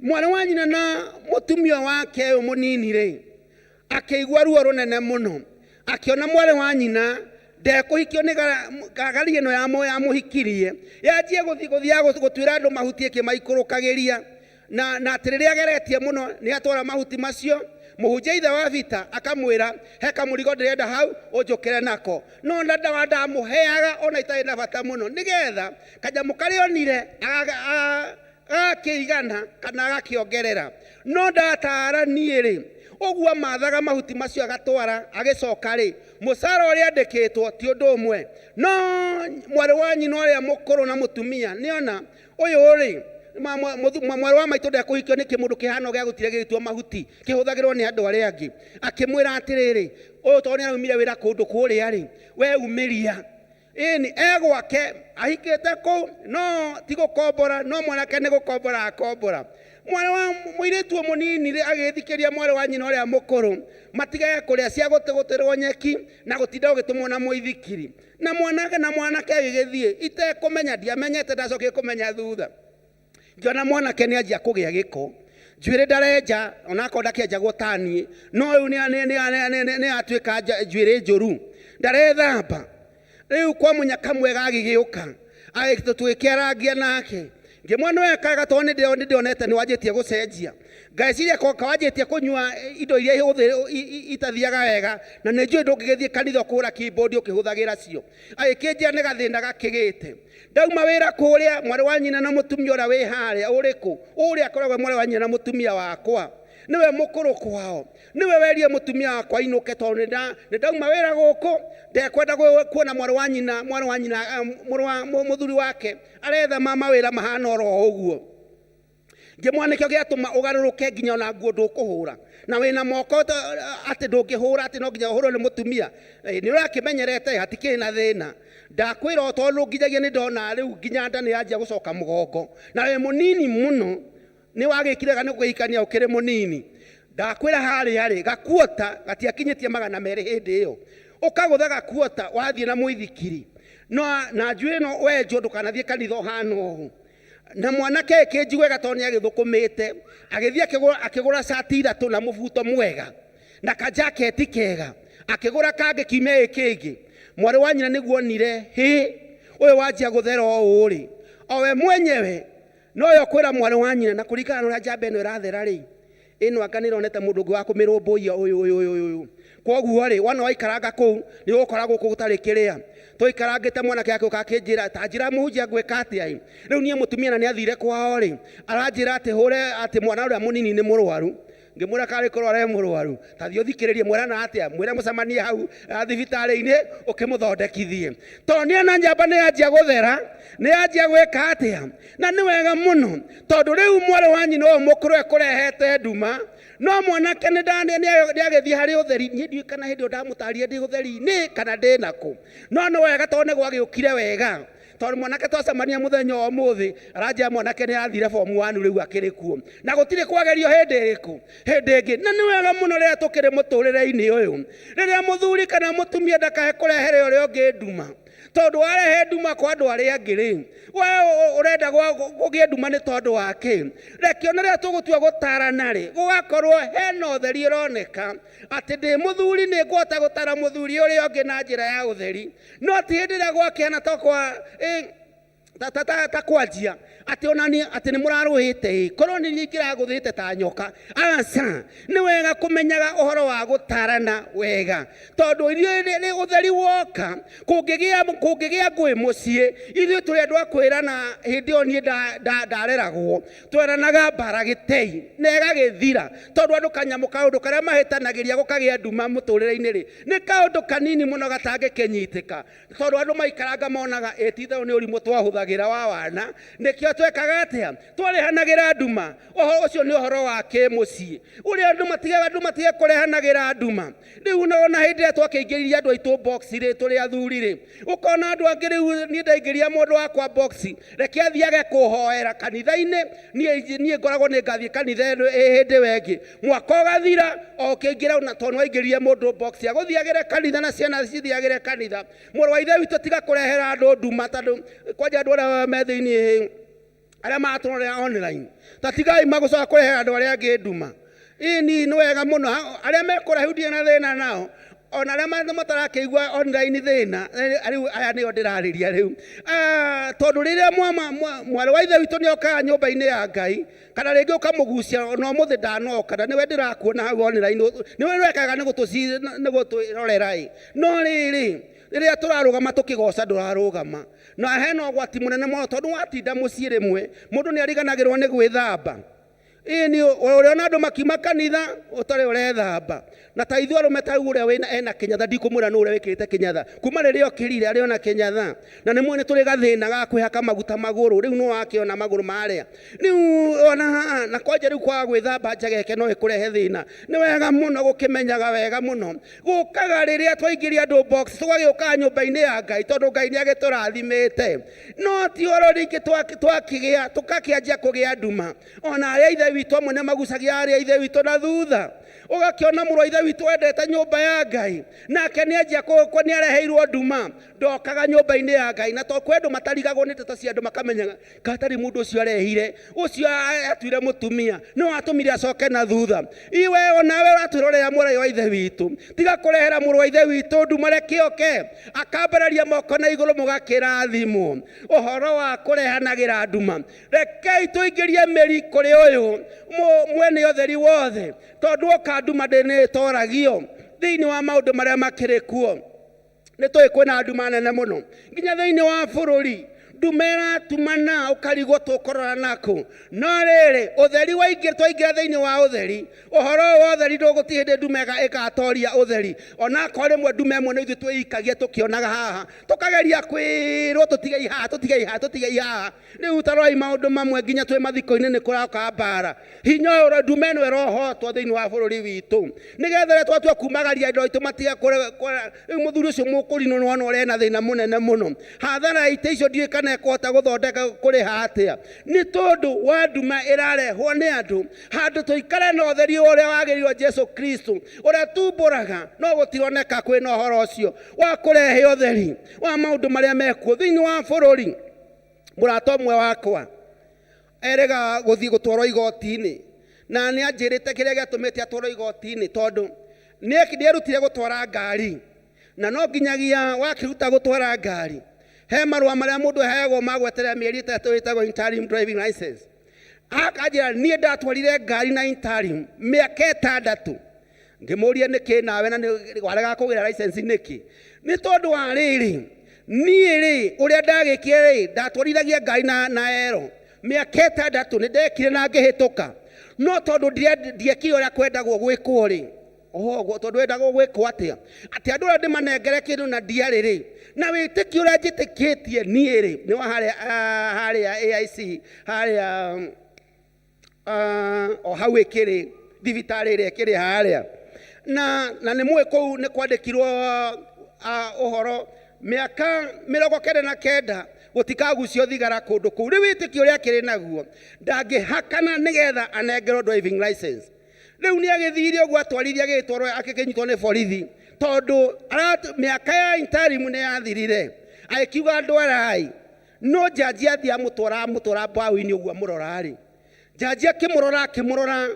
Mwarĩ wa nyina na mũtumia wake ũyũ mũnini rĩ, akĩigua ruo rũnene mũno, akĩona mwarĩ wa nyina ndekũhikio nĩ ngari ĩno yamũhikirie, yanjie gũthiaga gũtuĩra andũ mahuti ĩkĩmaikũrũkagĩria. Na atĩ rĩrĩa ageretie mũno nĩ atwara mahuti macio, mũhunjia ithe wa Vita akamwĩra he kamũrigo ndĩrenda hau ũnjũkĩre nako, no na ndawa ndamũheaga ona itarĩ na bata mũno, nĩgetha kanyamũ karĩa onire agakĩigana kana agakĩongerera. No ndatara niĩ rĩ, ũguo amathaga mahuti macio agatwara, agĩcoka rĩ, mũcara ũrĩa andĩkĩtwo ti ũndũ ũmwe. No mwarĩ wa nyina ũrĩa mũkũrũ na mũtumia nĩona ũyũ rĩ, mwarĩ wa maitũ ndekũhikio nĩ kĩmũndũ kĩhana gĩa gũtire gĩgĩtua mahuti kĩhũthagĩrwo nĩ andũ arĩa angĩ. Akĩmwĩra atĩrĩrĩ, ũyũ tondũ nĩaraumire wĩra kũndũ kũrĩa rĩ, we umĩria. Ĩni egwake ahikĩte kũu, no ti gũkombora, no mwanake nĩ gũkombora akombora. Mwarĩ wa mũirĩtu mũnini rĩ, agĩthikĩria mwarĩ wa nyina ũrĩa mũkũrũ, matigage kũrĩa cia gũtĩgũtĩrwo nyeki na gũtinda ũgĩtũmwo na mũithikiri. Na mwanake na mwanake agĩgĩthiĩ itekũmenya, ndiamenyete, ndacokire kũmenya thutha. Ngĩona mwanake nĩ anjia kũgĩa gĩko, njuĩrĩ ndarenja, onakorwo ndakĩenjagwo ta niĩ, no rĩu nĩ atuĩka njuĩrĩ njũru, ndarethamba. Rĩu kwa mũnyaka mwega agĩgĩũka, tũgĩkĩarangia nake. Ngĩmwona nĩ wega kaga tondũ nĩ ndĩonete nĩ wanjĩtie gũcenjia. Ngeciria ko wanjĩtie kũnyua indo iria itathiaga wega, na nĩ njũĩ ndũngĩgĩthiĩ kanitha ũkũhũra keyboard ũkĩhũthagĩra cio. Agĩkĩnjĩra nĩ gathĩna gakĩgĩte. Ndauma wĩra kũrĩa, mwarĩ wa nyina na mũtumia ũrĩa wĩ harĩa, ũrĩkũ? Ũrĩa akoragwo mwarĩ wa nyina na mũtumia wakwa. Nĩwe mũkũrũ kwao. Nĩwe werie mũtumia wakwa ainũke tondũ nĩ ndauma wĩra gũkũ, ndekwenda kuona mwarĩ wa nyina, mwarĩ wa nyina, mũrũ wa mũthuri wake aretha mawĩra mahana oro ũguo. Ngĩmwona nĩkĩo gĩatũma ũgarũrũke nginya ona nguo ndũkũhũra. Na wĩna moko atĩ ndũngĩhũra, atĩ no nginya ũhũrwo nĩ mũtumia. Nĩ ũrakĩmenyerete, hatikĩrĩ na thĩna. Ndakwĩra o tondũ nginyagia nĩ ndona rĩu nginya nda nĩ yanjia gũcoka mũgongo. Na wĩ mũnini mũno, nĩ wagĩkire wega nĩ kũhikania ũkĩrĩ mũnini. Ndakwĩra harĩa rĩ, gakuota gatiakinyĩtie magana merĩ hĩndĩ ĩyo. Ũkagũtha gakuota wathiĩ na mũithikiri. No na njuĩrĩ no wenjwo ndũkanathiĩ kanitha ũhana ũũ. Na mwanake ĩkĩnjigua wega tondũ nĩ agĩthũkũmĩte, agĩthiĩ akĩgũra cati ithatũ na mũbuto mwega na kajaketi kega, akĩgũra kangĩ kiumia gĩkĩ kĩngĩ. Mwarĩ wa nyina nĩguo onire, hĩ, ũyũ wanjia gũthera ũũ rĩ, o we mwenyewe no yo kwĩra mwarĩ wa nyina, na kũringana na ũrĩa njamba ĩno ĩrathera rĩ, ĩno anga nĩ ĩronete mũndũ ũngĩ wa kũmĩrũmbũiya ũyũ, ũyũ, ũyũ, ũyũ. Kwoguo rĩ, wona waikaranga kũu, nĩ ũgũkora gũkũ gũtarĩ kĩrĩa. Tũikarangĩte mwanake akĩũka akĩnjĩra, ta njĩra mũhunjia ngwĩka atĩa ĩ? Rĩu niĩ mũtumia na nĩ athire kwao rĩ, aranjĩra atĩ hũre atĩ mwana ũrĩa mũnini nĩ mũrwaru. Ngĩmwĩra karĩ korwo arĩ mũrwaru, ta thiĩ ũthikĩrĩrie, mwerana atĩa? Mwĩre mũcemanie hau, thibitarĩ-inĩ, ũkĩmũthondekithie. Tondũ nĩ ona njamba nĩ yanjia gũthera, nĩ yanjia gwĩka atĩa? Na nĩ wega mũno, tondũ rĩu mwarĩ wa nyina ũyũ mũkũrũ ekũrehete nduma, no mwanake nĩ agĩthiĩ harĩ ũtheri. Niĩ ndiũĩ kana hĩndĩ ĩyo ndamũtarire ndĩ ũtheri-inĩ kana ndĩ nakũ. No nĩ wega tondũ nĩ gwagĩũkire wega. Tondũ mwanake twacemania mũthenya wa ũmũthĩ, aranjĩra mwanake nĩ athire form 1 rĩu akĩrĩ kuo. Na gũtirĩ kwagerio hĩndĩ ĩrĩkũ, hĩndĩ ĩngĩ. Na nĩ wega mũno rĩrĩa tũkĩrĩ mũtũrĩre-inĩ ũyũ, rĩrĩa mũthuri kana mũtumia ndakae kũrehere ũrĩa ũngĩ nduma. Tondũ warehe nduma kwa andũ arĩa angĩ rĩ, we ũrenda kũgĩe nduma nĩ tondũ wa kĩ? Reke ona rĩrĩa tũgũtua gũtarana rĩ, gũgakorwo hena ũtheri ũroneka atĩ ndĩ mũthuri nĩ ngũhota gũtara mũthuri ũrĩa ũngĩ na njĩra ya ũtheri. No ti hĩndĩ ĩrĩa gwakĩhana ta kwa, Ta kwanjia atĩ onani atĩ nĩ mũrarũĩte ĩ korwo nĩ niĩ ingĩragũthĩte ta nyoka. Aca, nĩ wega kũmenyaga ũhoro wa gũtarana wega, tondũ ithuĩ rĩ ũtheri woka, kũngĩgĩa ngũĩ mũciĩ, ithuĩ tũrĩ andũ a kwĩrana. Hĩndĩ ĩyo niĩ ndareragwo, tweranaga mbara gĩtei na ĩgagĩthira, tondũ andũ kanyamũ kaũndũ karĩa mahĩtanagĩria gũkagĩa nduma mũtũrĩre-inĩ rĩ, nĩ kaũndũ kanini mũno gatangĩkĩnyitĩka, tondũ andũ maikaranga monaga ĩ ti-itherũ nĩ ũrimũ twahũthagĩra wa wana, nĩkĩo twekaga atĩa, twarĩhanagĩra nduma. Ũhoro ũcio nĩ ũhoro wa kĩmũciĩ ũrĩa andũ matigaga, andũ matige kũrehanagĩra nduma. Rĩu ona hĩndĩ ĩrĩa twakĩingĩririe andũ aitũ box rĩ, tũrĩ athuri rĩ, ũkona andũ angĩ rĩu niĩ ndaingĩria mũndũ wakwa box, reke athiage kũhoera kanitha-inĩ, niĩ ngoragwo nĩ ngathiĩ kanitha ĩno hĩndĩ ĩyo ĩngĩ, mwaka ũgathira o ũkĩingĩra, na tondũ nĩwaingĩririe mũndũ box agũthiagĩre kanitha na ciana cithiagĩre kanitha. Mũrũ wa ithe witũ, tiga kũrehera andũ nduma, tondũ kwanja andũ arĩa me thĩiniĩ, arĩa maratũrorera online, ta tigai magũcoka kũrehera andũ arĩa angĩ nduma. Ĩni, nĩ wega mũno. Arĩa me kũraihu ndirĩ na thĩna nao, ona arĩa matarakĩigua online thĩna. Rĩu aya nĩo ndĩrarĩria rĩu, tondũ rĩrĩa mwarĩ wa ithe witũ nĩokaga nyũmba-inĩ ya Ngai, kana rĩngĩ ũkamũgucia, ona ũmũthĩ ndanoka, na nĩwe ndĩrakuona hau online, nĩwe wekaga nĩ gũtwĩrorera ĩ, no rĩrĩ, rĩrĩa tũrarũgama tũkĩgoca, ndũrarũgama, na hena ũgwati mũnene mũno, tondũ watinda mũciĩ, rĩmwe mũndũ nĩ ariganagĩrwo nĩ gwĩthamba. Ĩni, ũrĩona andũ makiuma kanitha ũtarĩ ũrethamba, na ta ithuĩ arũme, ta rĩu ũrĩa wĩna ena kĩnyatha, ndikũmwĩra nũ ũrĩa wĩkĩrĩte kĩnyatha kuma rĩrĩa okĩrire, arĩ ona kĩnyatha, na nĩ mũĩ nĩ tũrĩ gathĩna ga kwĩhaka maguta magũrũ. Rĩu nĩ wakĩona magũrũ marĩa rĩu ona haha, na kwanja rĩu kwaga gwĩthamba njageke no ĩkũrehe thĩna. Nĩ wega mũno gũkĩmenyaga wega mũno gũkaga rĩrĩa twaingĩria andũ box, tũgagĩũkaga nyũmba-inĩ ya Ngai, tondũ Ngai nĩ agĩtũrathimĩte, no ti ũhoro rĩngĩ twakĩgĩa tũgakĩanjia kũgĩa nduma. Ona arĩa ithe witũ amwe nĩ magucagia arĩa ithe witũ na thutha, ũgakĩona mũrũ wa ithe witũ wendete nyũmba ya Ngai, nake nĩ anjia nĩ areheirwo nduma, ndokaga nyũmba-inĩ ya Ngai, na to kwĩ andũ matarigagwo nĩ ndeto cia andũ, makamenyaga katarĩ mũndũ ũcio arehire, ũcio atuire mũtumia no atũmire acoke na thutha. Iwe onawe ũratwĩrorera, mwarĩ wa ithe witũ, tiga kũrehera mũrũ wa ithe witũ nduma, reke oke akambararia moko na igũrũ mũgakĩrathimwo. Ũhoro wa kũrehanagĩra nduma, rekei tũingĩrie mĩri kũrĩ ũyũ mwene ũtheri wothe, tondũ oka nduma ndĩ ĩtoragio thĩinĩ wa maũndũ marĩa makĩrĩ kuo. Nĩ tũĩ kwĩna nduma nene mũno nginya thĩinĩ wa bũrũri, nduma ĩratumana ũkarigwo tũkũrora nakũ, no rĩrĩ, ũtheri waingĩ, twaingĩra thĩinĩ wa ũtheri, ũhoro ũyũ wa ũtheri, ndũgũti hĩndĩ nduma ĩgatoria ũtheri, onakorwo rĩmwe nduma ĩmwe nĩ ithuĩ twĩikagia tũkĩonaga haha, tũkageria kwĩrwo tũtigei haha, tũtigei haha, tũtigei haha. Rĩu tarorai maũndũ mamwe, nginya twĩ mathiko-inĩ nĩ kũroka mbara. Hinya ũyũ, nduma ĩno ĩrohotwo thĩinĩ wa bũrũri witũ, nĩgetha rĩrĩa twatua kumagaria andũ aitũ matige rĩu mũthuri ũcio mũkũrinũ nĩwona ũrĩa ena thĩna mũnene mũno, hathara ya ite icio ndiũĩ kana ekũhota gũthondeka kũrĩha atĩa, nĩ tondũ wa nduma ĩrarehwo nĩ andũ. Handũ tũikare na ũtheri ũrĩa wagĩrĩirwo, Jesu Kristo ũrĩa tumbũraga, no gũtironeka kwĩna ũhoro ũcio wa kũrehe ũtheri wa maũndũ marĩa mekuo thĩinĩ wa bũrũri. Mũrata ũmwe wakwa erĩga gũthiĩ gũtwarwo igoti-inĩ, na nĩ anjĩrĩte kĩrĩa gĩatũmĩte atwarwo igoti-inĩ, tondũ nĩ erutire gũtwara ngari, na no nginyagia wakĩruta gũtwara ngari, he marũa marĩa mũndũ aheagwo ma gweterera mĩeri 3, ĩtagwo interim driving license. Akanjĩra, "Niĩ ndatwarire ngari na interim mĩaka 6." Ngĩmũria, "Nĩkĩ nawe na nĩ warega kũgĩra license nĩkĩ?" "Nĩ tondũ wa rĩrĩ, niĩ rĩ, ũrĩa ndagĩkire rĩ, ndatwarithagia ngari na ero mĩaka 6, nĩ ndekire na ngĩhĩtũka, no tondũ ndiekire ũrĩa kwendagwo gwĩkwo rĩ, oho tondũ wendagwo gwĩkwo atĩa, atĩ andũ arĩa ndĩmanengere kĩndũ na ndiarĩ rĩ, na wĩtĩkio ũrĩa njĩtĩkĩtie niĩ rĩ, nĩ wa harĩa harĩa AIC harĩa, o hau ĩkĩrĩ thibitarĩ ĩrĩa ĩkĩrĩ harĩa, na nĩ mũĩ kũu nĩ kwandĩkirwo ũhoro mĩaka 99 gũtikagucio thigara kũndũ kũu. Rĩu wĩtĩkio ũrĩa akĩrĩ naguo, ndangĩhakana nĩgetha anengerwo driving license. Rĩu nĩ agĩthire ũguo, atwarithia, agĩtwarwo, akĩnyitwo nĩ borithi, tondũ mĩaka ya interim nĩ yathirire. Agĩkiuga ndwarai, no njanji athiĩ amũtwara mbaũ-inĩ ũguo, amũrora-rĩ, njanji akĩmũrora, akĩmũrora,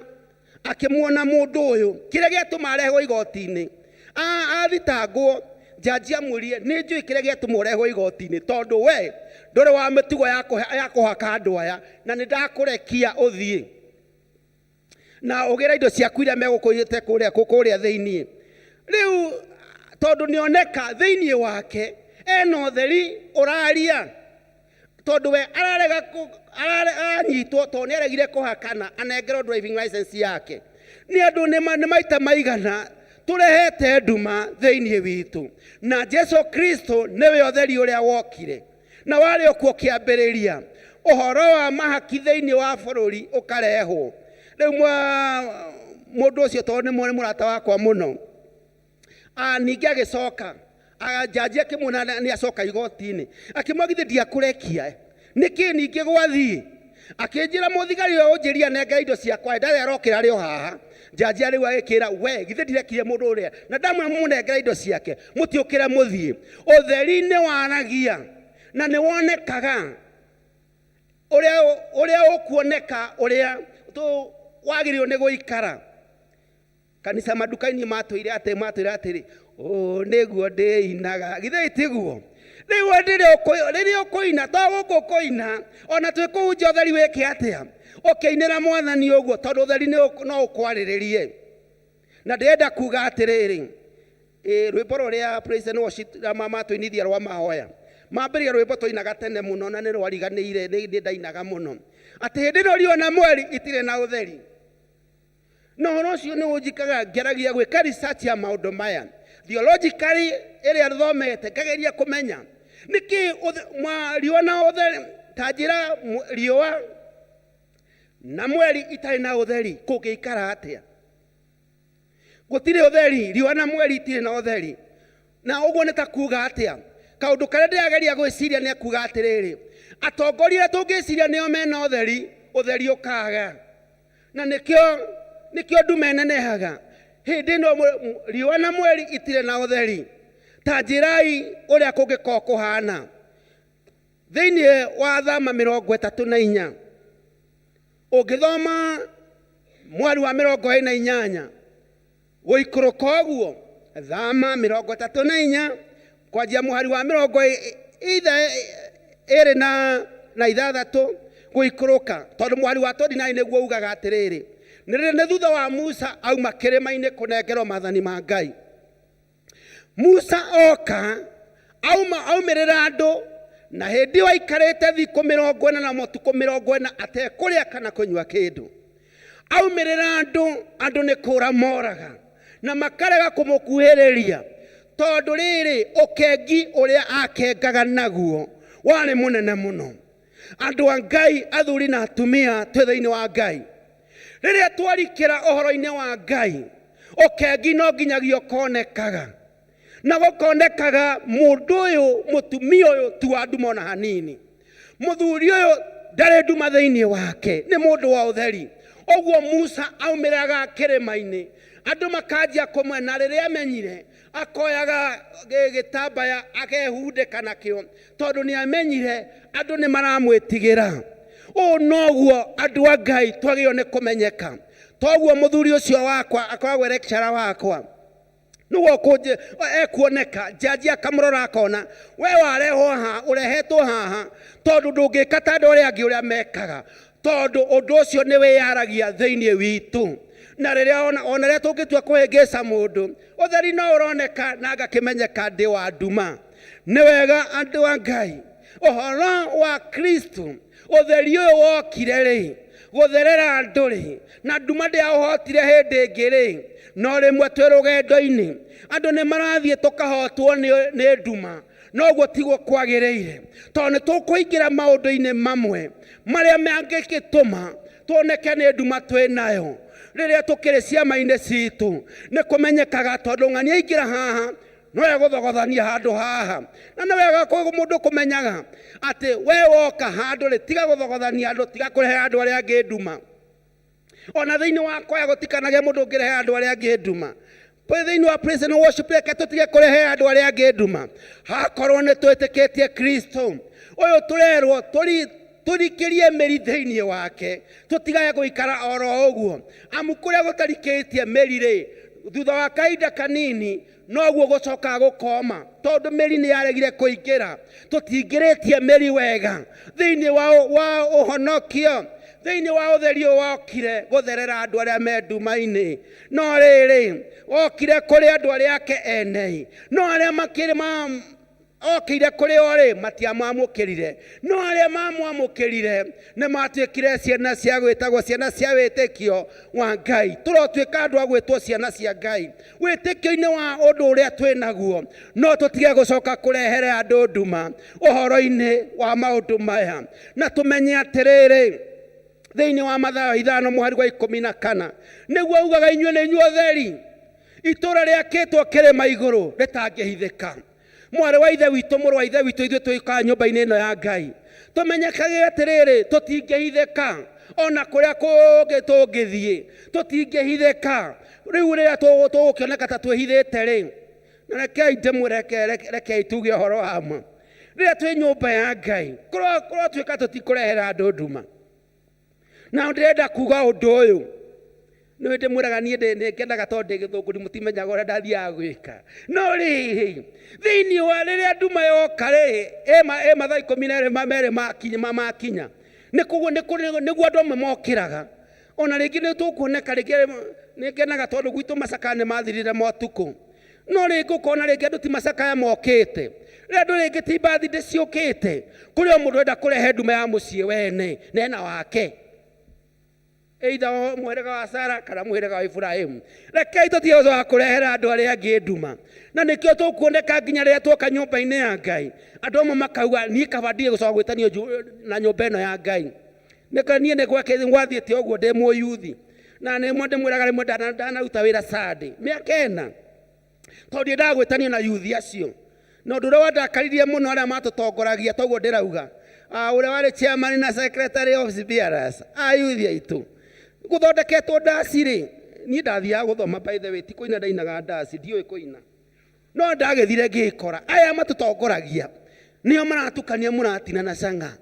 akĩmuona mũndũ ũyũ, kĩrĩa gĩatũma arehwo igoti-inĩ, athitangwo. Njanji amwĩrire, nĩ njũĩ kĩrĩa gĩatũma ũrehwo igoti-inĩ, tondũ we ndũrĩ wa mĩtugo ya kũhaka andũ aya, na nĩ ndakũrekia ũthiĩ na ũgĩre indo ciaku iria megũkũiyĩte kũrĩa thĩinĩ. Rĩu tondũ nĩoneka thĩinĩ wake ena ũtheri ũraria, tondũ we ararega aranyitwo tondũ nĩaregire kũhakana anengerwo driving license yake. Nĩ andũ nĩ maita maigana tũrehete nduma thĩinĩ witũ, na Jesu Kristo nĩwe ũtheri ũrĩa wokire na warĩ okuo kĩambĩrĩria. Ũhoro wa mahaki thĩinĩ wa bũrũri ũkarehwo. Rĩu mũndũ ũcio tondũ nĩ mũrata wakwa mũno, ningĩ agĩcoka njanji akĩmuona nĩ acoka igoti-inĩ, akĩmwĩra githĩ ndiakũrekia, nĩkĩ ningĩ gwathiĩ? Akĩnjĩra mũthigari ũyũ ũnjĩria nengera indo ciakwa, ndarĩ arokĩra rĩ o haha. Njanji rĩu agĩkĩra, we githĩ ndirekirie mũndũ ũrĩa na ndamwĩra mũnengera indo ciake, mũtiũkĩre mũthiĩ. Ũtheri nĩ waragia na nĩ wonekaga ũrĩa ũkuoneka ũrĩa wagĩrĩirwo nĩ gũikara. Kanitha maduka-inĩ matwĩire atĩ, matwĩra atĩrĩ, ũũ nĩguo ndĩinaga, githĩ tiguo? Rĩu rĩrĩa ũkũina, to gũkũ ũkũina, ona twĩ kũhunjia ũtheri wĩke atĩa? Ũkĩinĩra Mwathani ũguo, tondũ ũtheri no ũkwarĩrĩrie. Na ndĩrenda kuga atĩrĩrĩ, rwĩmbo rũrĩa praise and worship matũinithia rwa mahoya, mambĩrĩria rwĩmbo twainaga tene mũno na nĩ rwariganĩire, nĩ ndainaga mũno, atĩ hĩndĩ ĩno riũa na mweri itirĩ na ũtheri. Na ũhoro ũcio nĩ ũnjikaga ngeragia gwĩka research ya maũndũ maya theologically ĩrĩa thomete, ngageria kũmenya nĩkĩ riũa na ũtheri, ta njĩra riũa na mweri itarĩ na ũtheri kũngĩikara atĩa? Gũtirĩ ũtheri, riũa na mweri itirĩ na ũtheri. Na ũguo nĩ ta kuga atĩa? Kaũndũ karĩa ndĩrageria gwĩciria nĩ kuga atĩrĩrĩ, atongoria arĩa tũngĩciria nĩo mena ũtheri, ũtheri ũkaga. Na nĩkĩo nduma ĩnenehaga. Hĩndĩ ĩno riũa na mweri itirĩ na ũtheri. Ta njĩrai ũrĩa kũngĩkorwo kũhana. Thĩinĩ wa Thama 34, ũngĩthoma mweri wa 28 gũikũrũka ũguo, Thama 34 kwanjia mũhari wa 26 gũikũrũka, tondũ mũhari wa 29 nĩguo ugaga atĩrĩrĩ, nĩ thutha wa Musa auma kĩrĩma-inĩ kũnengerwo maathani ma Ngai. Musa oka aumĩrĩra andũ, na hĩndĩ ĩyo aikarĩte thikũ 40 na matukũ 40 atekũrĩa kana kũnyua kĩndũ. Aumĩrĩra andũ, andũ nĩ kũra moraga na makarega kũmũkuhĩrĩria, tondũ rĩrĩ ũkengi ũrĩa akengaga naguo warĩ mũnene mũno. Andũ a Ngai, athuri na atumia, twĩ thĩinĩ wa Ngai. Rĩrĩa twarikĩra ũhoro-inĩ wa Ngai, ũkengi no nginyagia ũkonekaga, na gũkonekaga mũndũ ũyũ, mũtumia ũyũ ti wa nduma ona hanini, mũthuri ũyũ ndarĩ nduma thĩinĩ wake, nĩ mũndũ wa ũtheri. Ũguo Musa aumĩraga kĩrĩma-inĩ, andũ makanjia kũmwena. Rĩrĩa amenyire, akoyaga gĩtambaya akehundĩka nakĩo, tondũ nĩ amenyire andũ nĩ maramwĩtigĩra. Ũũ noguo andũ a Ngai twagĩrĩirwo nĩ kũmenyeka. Toguo mũthuri ũcio wakwa akoragwo e lecturer wakwa, nĩguo ekuoneka, njanji akamũrora akona we warehwo haha, ũrehetwo haha tondũ ndũngĩka ta andũ arĩa angĩ ũrĩa mekaga, tondũ ũndũ ũcio nĩ wĩyaragia thĩinĩ witũ. Na rĩrĩa ona rĩrĩa tũngĩtua kũhĩngĩca mũndũ, ũtheri no ũroneka na ngakĩmenyeka ndĩ wa nduma. Nĩ wega andũ a Ngai, ũhoro wa Kristo, ũtheri ũyũ wokire rĩ gũtherera andũ rĩ, na nduma ndĩaũhotire hĩndĩ ĩngĩ rĩ, no rĩmwe twĩ rũgendo-inĩ andũ nĩ marathiĩ tũkahotwo nĩ nduma. Noguo tiguo kwagĩrĩire, tondũ nĩ tũkũingĩra maũndũ-inĩ mamwe marĩa mangĩgĩtũma tuoneke nĩ nduma twĩ nayo. Rĩrĩa tũkĩrĩ ciama-inĩ citũ nĩ kũmenyekaga, tondũ ng'ania aingĩra haha no egũthogothania handũ haha. Na nĩ wega mũndũ kũmenyaga atĩ we woka handũ rĩ, tiga gũthogothania andũ, tiga kũrehe andũ arĩa angĩ nduma. Ona thĩinĩ wa kwaya gũtikanagĩe mũndũ ũngĩrehe andũ arĩa angĩ nduma. Thĩinĩ wa praise and worship reke tũtige kũrehe andũ arĩa angĩ nduma. Hakorwo nĩ twĩtĩkĩtie Kristo ũyũ, tũrerwo tũrikĩrie mĩri thĩinĩ wake, tũtigage gũikara oro ũguo. Amu kũrĩa gũtarikĩtie mĩri rĩ, thutha wa kahinda kanini Noguo gũcokaga gũkoma tondũ mĩri nĩ yaregire kũingĩra. Tũtingĩrĩtie mĩri wega thĩinĩ wa ũhonokio, thĩinĩ wa ũtheri ũyũ wokire gũtherera andũ arĩa me nduma-inĩ. No rĩrĩ, wokire kũrĩ andũ arĩa ake ene, no arĩa makĩrĩ ma okĩire kũrĩ o rĩ, matiamwamũkĩrire. No arĩa mamwamũkĩrire nĩ matuĩkire ciana cia gwĩtagwo ciana cia wĩtĩkio wa Ngai. Tũrotuĩka andũ a gwĩtwo ciana cia Ngai wĩtĩkio-inĩ wa ũndũ ũrĩa twĩ naguo, no tũtige gũcoka kũrehere andũ nduma ũhoro-inĩ wa maũndũ maya. Na tũmenye atĩrĩrĩ, thĩinĩ wa Mathayo 5 mũhari wa 14 nĩguo ugaga, inyuĩ nĩ inyuĩ ũtheri, itũũra rĩakĩtwo kĩrĩma igũrũ rĩtangĩhithĩka. Mwarĩ wa ithe witũ, mũrũ wa ithe witũ, ithuĩ tũikaga nyũmba-inĩ ĩno ya Ngai, tũmenyekage atĩrĩrĩ, tũtingĩhithĩka ona kũrĩa kũngĩ tũngĩthiĩ, tũtingĩhithĩka. Rĩu rĩrĩa tũgũkĩoneka ta twĩhithĩte rĩ, na rekei ndĩmwĩre, rekei tuge ũhoro wa ma, rĩrĩa twĩ nyũmba ya Ngai kũrotuĩka tũtikũrehera andũ nduma. Na ndĩrenda kuga ũndũ ũyũ, nĩ ndĩmwĩraga niĩ nĩ ngenaga tondũ ndĩ gĩthũngũri, mũtimenyaga ũrĩa ndathiaga gwĩka. No rĩrĩ, thĩinĩ wa rĩrĩa nduma yoka rĩ, ĩ mathaa 12 merĩ makinya, nĩguo andũ amwe mokĩraga. Ona rĩngĩ nĩ tũkuoneka, rĩngĩ nĩ ngenaga tondũ gwitũ macakaya nĩ mathirire motukũ. No rĩngĩ ũkona rĩngĩ andũ ti macakaya mokĩte, rĩrĩa andũ rĩngĩ ti birthday ciũkĩte, kũrĩ o mũndũ ũrenda kũrehe nduma ya mũciĩ wene na ena wake, either mũhĩrĩga wa Sara kana mũhĩrĩga wa Ibrahimu. Rekei tũtige gũcoka kũrehera andũ arĩa angĩ nduma. Na nĩkĩo tũkuoneka nginya rĩrĩa tuoka nyũmba-inĩ ya Ngai, andũ amwe makauga niĩ kaba ndige gũcoka gwĩtanio na nyũmba ĩno ya Ngai. Nĩkĩo niĩ nĩ gwathiĩte ũguo ndĩ mũyuthi, na nĩ ndĩmwĩraga rĩmwe ndanaruta wĩra Sunday mĩaka 4, tondũ ndiendaga gwĩtanio na yuthi acio. Na ũndũ ũrĩa wandakaririe mũno arĩa matũtongoragia, toguo ndĩrauga, ũrĩa warĩ chairman na secretary of bearers a yuthi aitũ, gũthondeketwo ndaci rĩ, niĩ ndathiaga gũthoma, by the way, ti kũina ndainaga ndaci, ndiũĩ kũina, no ndagĩthire ngĩkora aya matũtongoragia nĩo maratukania mũratina na canga.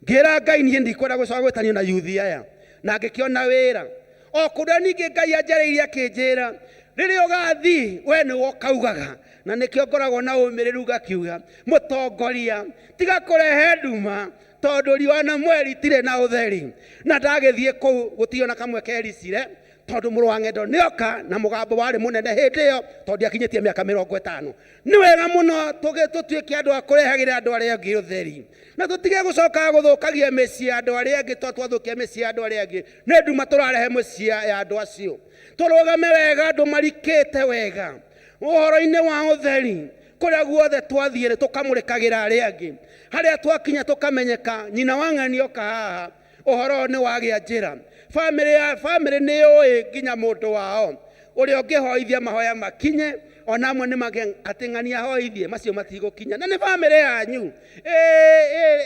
Ngĩra Ngai niĩ ndikwenda gũcoka gwĩtanio na yuthi aya, na ngĩkĩona wĩra o kũrĩa. Ningĩ Ngai anjarĩirie akĩnjĩra, rĩrĩa ũgathiĩ we nĩwe ũkaugaga, na nĩkĩo ngoragwo na ũmĩrĩru ngakiuga, mũtongoria, tiga kũrehe nduma, tondũ riũa na mweri itirĩ na ũtheri. Na ndagĩthiĩ kũu gũtirĩ ona kamwe kericire, tondũ mũrũ wa ng'endo nĩoka na mũgambo warĩ mũnene hĩndĩ ĩyo, tondũ ndiakinyĩtie mĩaka 50. Nĩ wega mũno tũtuĩke andũ a kũrehagĩra andũ arĩa angĩ ũtheri, na tũtige gũcokaga gũthũkagia mĩciĩ ya andũ arĩa angĩ. Tondũ twathũkia mĩciĩ ya andũ arĩa angĩ, nĩ nduma tũrarehe mũciĩ ya andũ acio. Tũrũgame wega, andũ marikĩte wega ũhoro-inĩ wa ũtheri. Kũrĩa guothe twathiĩ rĩ, tũkamũrĩkagĩra arĩa angĩ. Harĩa twakinya tũkamenyeka, nyina wa ng'ani oka haha, ũhoro ũyũ nĩ wagĩa njĩra. Bamĩrĩ ya bamĩrĩ nĩ yũĩ nginya mũndũ wao ũrĩa ũngĩhoithia mahoya makinye. Ona amwe nĩ mage atĩ ng'ani ahoithie macio matigũkinya, na nĩ bamĩrĩ yanyu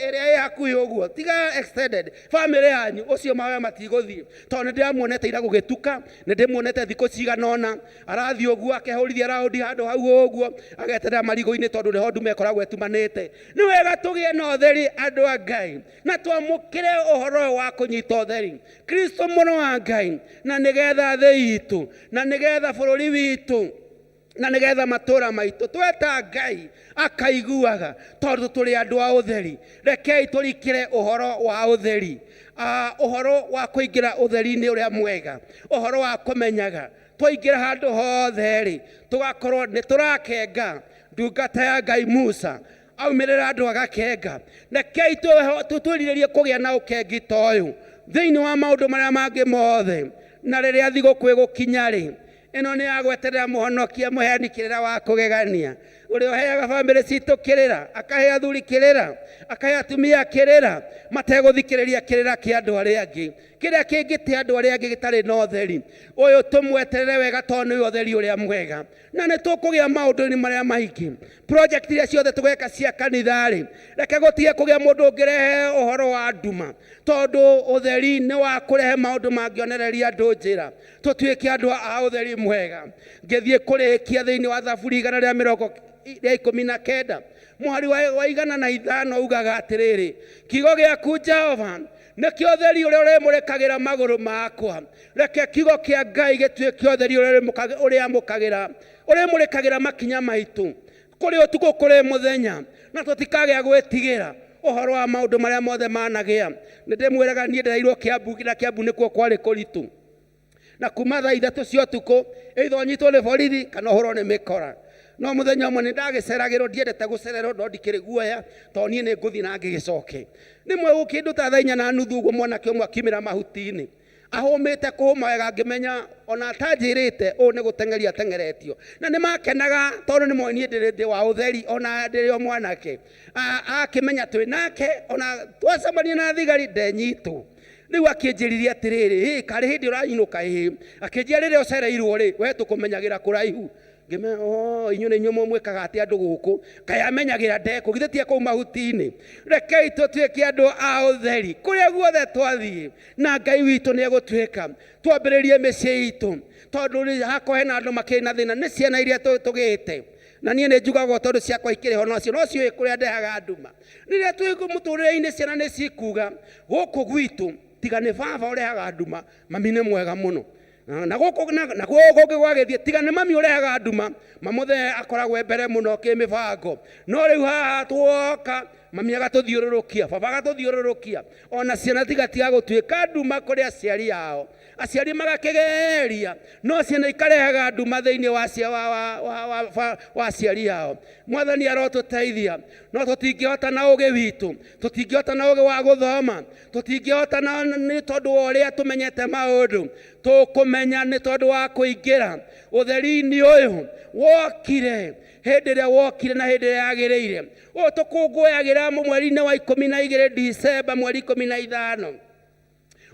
ĩrĩa ĩ hakuhĩ ũguo, tiga extended bamĩrĩ yanyu, ũcio mahoya matigũthiĩ, tondũ nĩ ndĩramuonete ira gũgĩtuka, nĩ ndĩmuonete thikũ cigana ũna arathiĩ ũguo akehũrithia raundi handũ hau ũguo, ageterera marigũ-inĩ, tondũ nĩho ndume ĩkoragwo ĩtumanĩte. Nĩ wega tũgĩe na ũtheri, andũ a Ngai, na twamũkĩre ũhoro ũyũ wa kũnyita ũtheri, Kristo mũrũ wa Ngai, na nĩgetha thĩ itũ, na nĩgetha bũrũri witũ, na nĩgetha matũũra maitũ, tweta Ngai akaiguaga, tondũ tũrĩ andũ a ũtheri. Rekei tũrikĩre ũhoro wa ũtheri, ũhoro wa kũingĩra ũtheri-inĩ ũrĩa mwega, ũhoro wa kũmenyaga twaingĩra handũ hothe rĩ, tũgakorwo nĩ tũrakenga. Ndungata ya Ngai Musa aumĩrĩra andũ agakenga. Rekei twĩrirĩrie kũgĩa na ũkengi ta ũyũ thĩinĩ wa maũndũ marĩa mangĩ mothe. Na rĩrĩa thigũkũ ĩgũkinya rĩ, ĩno nĩ ya gweterera mũhonokia, mũheani kĩrĩra wa kũgegania, ũrĩa ũheaga bamĩrĩ citũ kĩrĩra, akahe athuri kĩrĩra, akahe atumia kĩrĩra, mategũthikĩrĩria kĩrĩra kĩa andũ arĩa angĩ, kĩrĩa kĩngĩte andũ arĩa angĩ gĩtarĩ na ũtheri ũyũ. Tũmweterere wega, tondũ nĩwe ũtheri ũrĩa mwega, na nĩ tũkũgĩa maũndũ-inĩ marĩa maingĩ. Project iria ciothe tũgeka cia kanitha rĩ, reke gũtige kũgĩa mũndũ ũngĩrehe ũhoro wa nduma, tondũ ũtheri nĩ wa kũrehe maũndũ mangĩonereria andũ njĩra. Tũtuĩke andũ a ũtheri mwega. Ngĩthiĩ kũrĩkia, thĩinĩ wa Thaburi 119 mũhari wa 105 ugaga atĩrĩrĩ, "Kiugo gĩaku, Jehova, nĩkĩo ũtheri ũrĩa ũrĩmũrĩkagĩra magũrũ makwa." Reke kiugo kĩa Ngai gĩtuĩke ũtheri ũrĩa ũrĩamũkagĩra. Ũrĩmũrĩkagĩra makinya maitũ kũrĩ ũtukũ kũrĩ mũthenya, na tũtikagĩa gwĩtigĩra ũhoro wa maũndũ marĩa mothe managĩa. Nĩ ndĩmwĩraga niĩ ndĩrairwo Kĩambu, na Kĩambu nĩkuo kwarĩ kũritũ, na kuma thaa 3 cia ũtukũ either ũnyitwo nĩ borithi kana ũhũrwo nĩ mĩkora. No mũthenya ũmwe nĩ ndagĩceragĩrwo, ndiendete gũcererwo, no ndikĩrĩ guoya tondũ niĩ nĩ ngũthiĩ na ngĩgĩcoke. Rĩmwe kĩndũ ta thaa 4:30 ũguo, mwanake ũmwe akiumĩra mahuti-inĩ ahũmĩte kũhũma wega, ngĩmenya ona atanjĩrĩte ũũ nĩ gũteng'eria ateng'eretio. Na nĩ makenaga tondũ nĩ moĩ niĩ ndĩ wa ũtheri, ona ndĩrĩ o mwanake. Akĩmenya twĩ nake, ona twacemania na thigari ndenyitwo. Rĩu akĩnjĩrire atĩrĩrĩ, hĩ karĩ hĩndĩ ũrainũka? Ĩĩ. Akĩnjĩra, rĩrĩa ũcereirwo rĩ, we tũkũmenyagĩra kũraihu. Ngĩmenya, oh, inyuĩ nĩ inyuĩ mwĩkaga atĩ andũ gũkũ kaĩ amenyagĩra ndekũ, githĩ tie kũu mahuti-inĩ. Rekei tũtuĩke andũ a ũtheri kũrĩa guothe twathiĩ, na Ngai witũ nĩ egũtuĩka. Twambĩrĩrie mĩciĩ itũ, tondũ hakwa hena andũ makĩrĩ na thĩna nĩ ciana iria tũgĩte, na niĩ nĩ njugagwo tondũ ciakwa ikĩrĩ ho, nocio no ciũĩ kũrĩa ndehaga nduma. Rĩrĩa twĩ mũtũrĩre-inĩ, ciana nĩ cikuga, gũkũ gwitũ tiga nĩ baba ũrehaga nduma, mami nĩ mwega mũno, na gũkũ na gũkũ gwagĩthiĩ tiga nĩ mami ũrehaga nduma, mamũthe akoragwo e mbere mũno kĩmĩbango. No rĩu haha tuoka, mami agatũthiũrũrũkia, baba agatũthiũrũrũkia, ona ciana tigatiga gũtuĩka nduma kũrĩ aciari ao. Aciari magakĩgeria, no ciana ikarehaga nduma thĩinĩ wa cia wa wa wa wa wa wa aciari ao. Mwathani arotũteithia. No tũtingĩhota na ũgĩ witũ, tũtingĩhota na ũgĩ wa gũthoma, tũtingĩhota na nĩ tondũ wa ũrĩa tũmenyete maũndũ. Tũkũmenya nĩ tondũ wa kũingĩra ũtheri-inĩ ũyũ wokire hĩndĩ ĩrĩa wokire na hĩndĩ ĩrĩa yagĩrĩire. Ũyũ tũkũngũyagĩra mweri-inĩ wa 12 Disemba, mweri 15,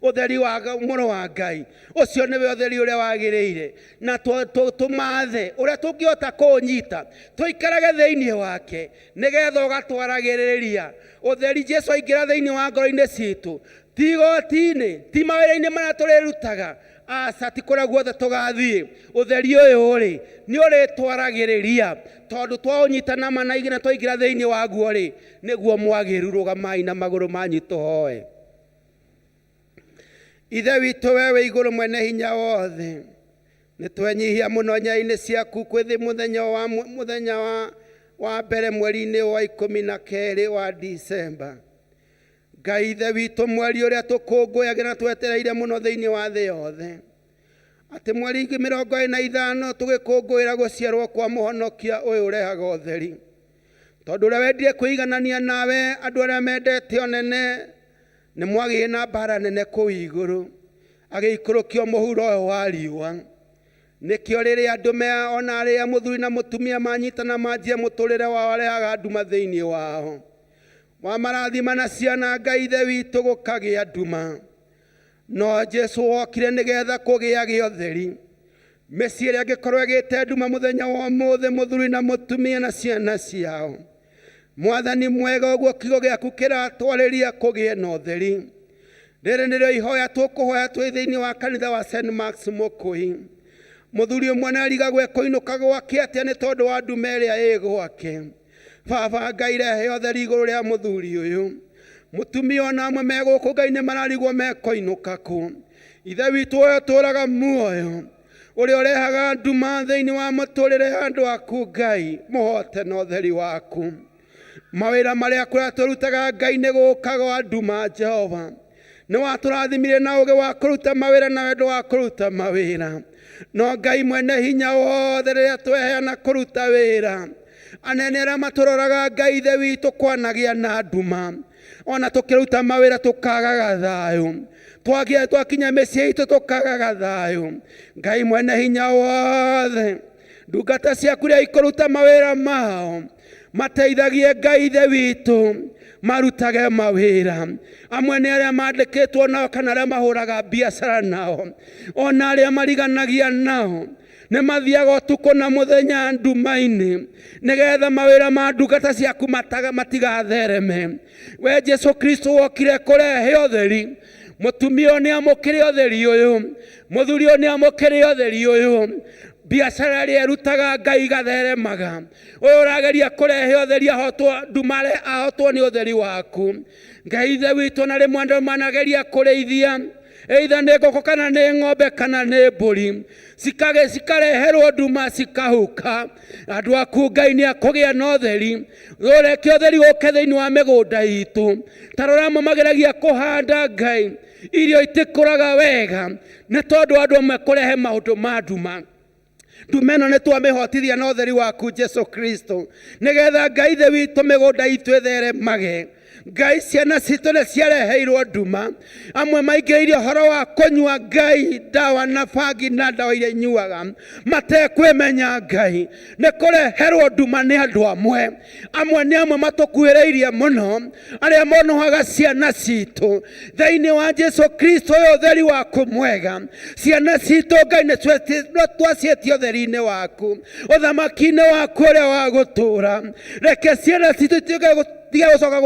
ũtheri wa mũrũ wa Ngai. Ũcio nĩwe ũtheri ũrĩa wagĩrĩire, na tũmathe ũrĩa tũngĩhota kũũnyita, tũikarage thĩinĩ wake, nĩgetha ũgatwaragĩrĩria ũtheri. Jesu aingĩra thĩinĩ wa ngoro-inĩ citũ, ti igoti-inĩ, ti mawĩra-inĩ marĩa tũrĩrutaga, aca, ti kũrĩa guothe tũgathiĩ, ũtheri ũyũ rĩ nĩ ũrĩtwaragĩrĩria, tondũ twaũnyita na ma na igĩna twaingĩra thĩinĩ waguo rĩ, nĩguo mwagĩru. Rũgamai na magũrũ manyu tũhoe. Ithe witũ we wĩ igũrũ, mwene hinya wothe, nĩ twenyihia mũno nyayo-inĩ ciaku kwĩthĩ mũthenya wa mũthenya wa mbere mweri-inĩ wa 12 wa Disemba. Ngai Ithe witũ, mweri ũrĩa tũkũngũyagĩra na twetereire mũno thĩinĩ wa thĩ yothe, atĩ mweri 25 tũgĩkũngũĩra gũciarwo kwa mũhonokia ũyũ ũrehaga ũtheri, tondũ ũrĩa wendire kwĩiganania nawe, andũ arĩa mendete ũnene nĩ mwagĩire na mbara nene kũu igũrũ, agĩikũrũkio mũhuro ũyũ wa riũa. Nĩkĩo rĩrĩa andũ me ona arĩa mũthuri na mũtumia manyitana manjie mũtũrĩre wao, arehaga nduma thĩinĩ wao. Wamarathima na ciana, Ngai Ithe witũ, gũkagĩa nduma. No Jesu wokire nĩgetha kũgĩage ũtheri mĩciĩ ĩrĩa ĩngĩkorwo ĩgĩte nduma mũthenya wa ũmũthĩ, mũthuri na mũtumia na ciana ciao. Mwathani mwega, ũguo kiugo gĩaku kĩratwarĩria kũgĩe na ũtheri. Rĩrĩ nĩrĩo ihoya tũkũhoya twĩ thĩinĩ wa kanitha wa St Marks Mũkũi. Mũthuri ũmwe nĩ arigagwo ekũinũka gwake atĩa nĩ tondũ wa nduma ĩrĩa ĩ gwake. Baba Ngai, rehe ũtheri igũrũ rĩa mũthuri ũyũ. Mũtumia ona amwe me gũkũ, Ngai, nĩ mararigwo mekũinũka kũ. Ithe witũ ũyũ ũtũũraga muoyo, ũrĩa ũrehaga nduma thĩinĩ wa mũtũrĩre ya andũ aku, Ngai, mũhote na ũtheri waku. Mawĩra marĩa kũrĩa tũrutaga, Ngai, nĩ gũkaga nduma. Jehova, nĩ watũrathimire na ũgĩ wa kũruta mawĩra na wendo wa kũruta mawĩra, no Ngai mwene hinya wothe, rĩrĩa tweheana kũruta wĩra, anene arĩa matũroraga, Ngai Ithe witũ, kwanagĩa na nduma. Ona tũkĩruta mawĩra tũkagaga thayũ, twagia twakinya mĩciĩ itũ tũkagaga thayũ. Ngai mwene hinya wothe, ndungata ciaku rĩa ikũruta mawĩra mao, mateithagie, Ngai Ithe witũ, marutage mawĩra. Amwe nĩ arĩa mandĩkĩtwo nao kana arĩa mahũraga biacara nao, ona arĩa mariganagia nao, nĩ mathiaga ũtukũ na mũthenya nduma-inĩ nĩgetha mawĩra ma ndungata ciaku matigathereme. We Jesu Kristo wokire kũrehe ũtheri, mũtumia ũyũ nĩ amũkĩre ũtheri ũyũ, mũthuri ũyũ nĩ amũkĩre ũtheri ũyũ, biacara ĩrĩa ĩrutaga, Ngai, igatheremaga. Ũyũ ũrageria kũrehe ũtheri ahotwo ndumare, ahotwo nĩ ũtheri waku, Ngai Ithe witũ. Na rĩmwe andũ manageria kũrĩithia Either nĩ ngũkũ kana nĩ ng'ombe kana nĩ mbũri, cikage cikareherwo nduma cikahuka. Andũ aku Ngai nĩ akũgĩa na ũtheri. Reke ũtheri ũke thĩinĩ wa mĩgũnda itũ. Ta rora amwe mageragia kũhanda Ngai, irio itikũraga wega nĩ tondũ andũ amwe kũrehe maũndũ ma nduma. Nduma ĩno nĩ twamĩhotithia na ũtheri waku Jesu Kristo, nĩgetha Ngai ithe witũ mĩgũnda itũ ĩtheremage. Ngai ciana citũ nĩ ciareheirwo nduma, amwe maingĩrĩire ũhoro wa kũnyua Ngai ndawa na bangi na ndawa iria inyuaga matekwĩmenya. Ngai nĩ kũreherwo nduma nĩ andũ amwe, amwe nĩ amwe matũkuhĩrĩirie mũno, arĩa monohaga ciana citũ. Thĩinĩ wa Jesu Kristo ũyũ ũtheri waku mwega, ciana citũ Ngai nĩ twaciĩtie ũtheri-inĩ waku, ũthamaki-inĩ waku ũrĩa wa gũtũũra. Reke ciana citũ ituĩke tiga gũcoka